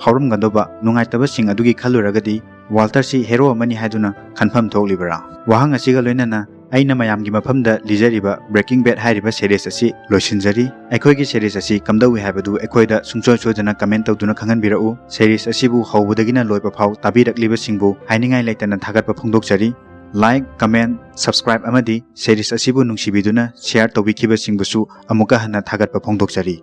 ꯐꯥꯎꯔꯝꯒꯗꯧꯕ ꯅꯨꯡꯉꯥꯏꯇꯕꯁꯤꯡ ꯑꯗꯨꯒꯤ ꯈꯜꯂꯨꯔꯒꯗꯤ ꯋꯥꯜꯇꯔꯁꯤ ꯍꯦꯔꯣ ꯑꯃꯅꯤ ꯍꯥꯏꯗꯨꯅ ꯈꯟꯐꯝ ꯊꯣꯛꯂꯤꯕ꯭ꯔꯥ? ꯋꯥꯍꯪ ꯑꯁꯤꯒ ꯂꯣꯏꯅꯅ ꯑꯩꯅ ꯃꯌꯥꯝꯒꯤ ꯃꯐꯝꯗ ꯂꯤꯖꯔꯤꯕ Breaking Bad ꯍꯥꯏꯔꯤꯕ ꯁꯦꯔꯤꯁ ꯑꯁꯤ ꯂꯣꯏꯁꯤꯟꯖꯔꯤ꯫ ꯑꯩꯈꯣꯏꯒꯤ ꯁꯦꯔꯤꯁ ꯑꯁꯤ ꯀꯝꯗꯧꯏ ꯍꯥꯏꯕꯗꯨ ꯑꯩꯈꯣꯏꯗ ꯁꯨꯡꯁꯣꯏ ꯁꯣꯏꯗꯅ ꯀꯃꯦꯟ ꯇꯧꯗꯨꯅ ꯈꯪꯍꯟꯕꯤꯔꯛꯎ꯫ ꯁꯦꯔꯤꯁ ꯑꯁꯤꯕꯨ ꯍꯧꯕꯗꯒꯤꯅ ꯂꯣꯏꯕ ꯐꯥꯎ ꯇꯥꯕꯤꯔꯛꯂꯤꯕꯁꯤꯡꯕꯨ ꯍꯥꯏꯅꯤꯡꯉꯥꯏ ꯂꯩꯇꯅ ꯊꯥꯒꯠꯄ ꯐꯣꯡꯗꯣꯛꯆꯔꯤ꯫ ꯂꯥꯏꯛ, ꯀꯃꯦꯟ, ꯁꯕꯁꯀ꯭ꯔꯥꯏꯕ ꯑꯃꯗꯤ ꯁꯦꯔꯤꯁ ꯑꯁꯤꯕꯨ ꯅꯨꯡꯁꯤꯕꯤꯗꯨꯅ ꯁꯤꯌꯥꯔ ꯇꯧꯕꯤꯈꯤꯕꯁꯤꯡꯕꯨꯁꯨ ꯑꯃꯨꯛꯀ ꯍꯟꯅ ꯊꯥꯒꯠꯄ ꯐꯣꯡꯗꯣꯛꯆꯔꯤ꯫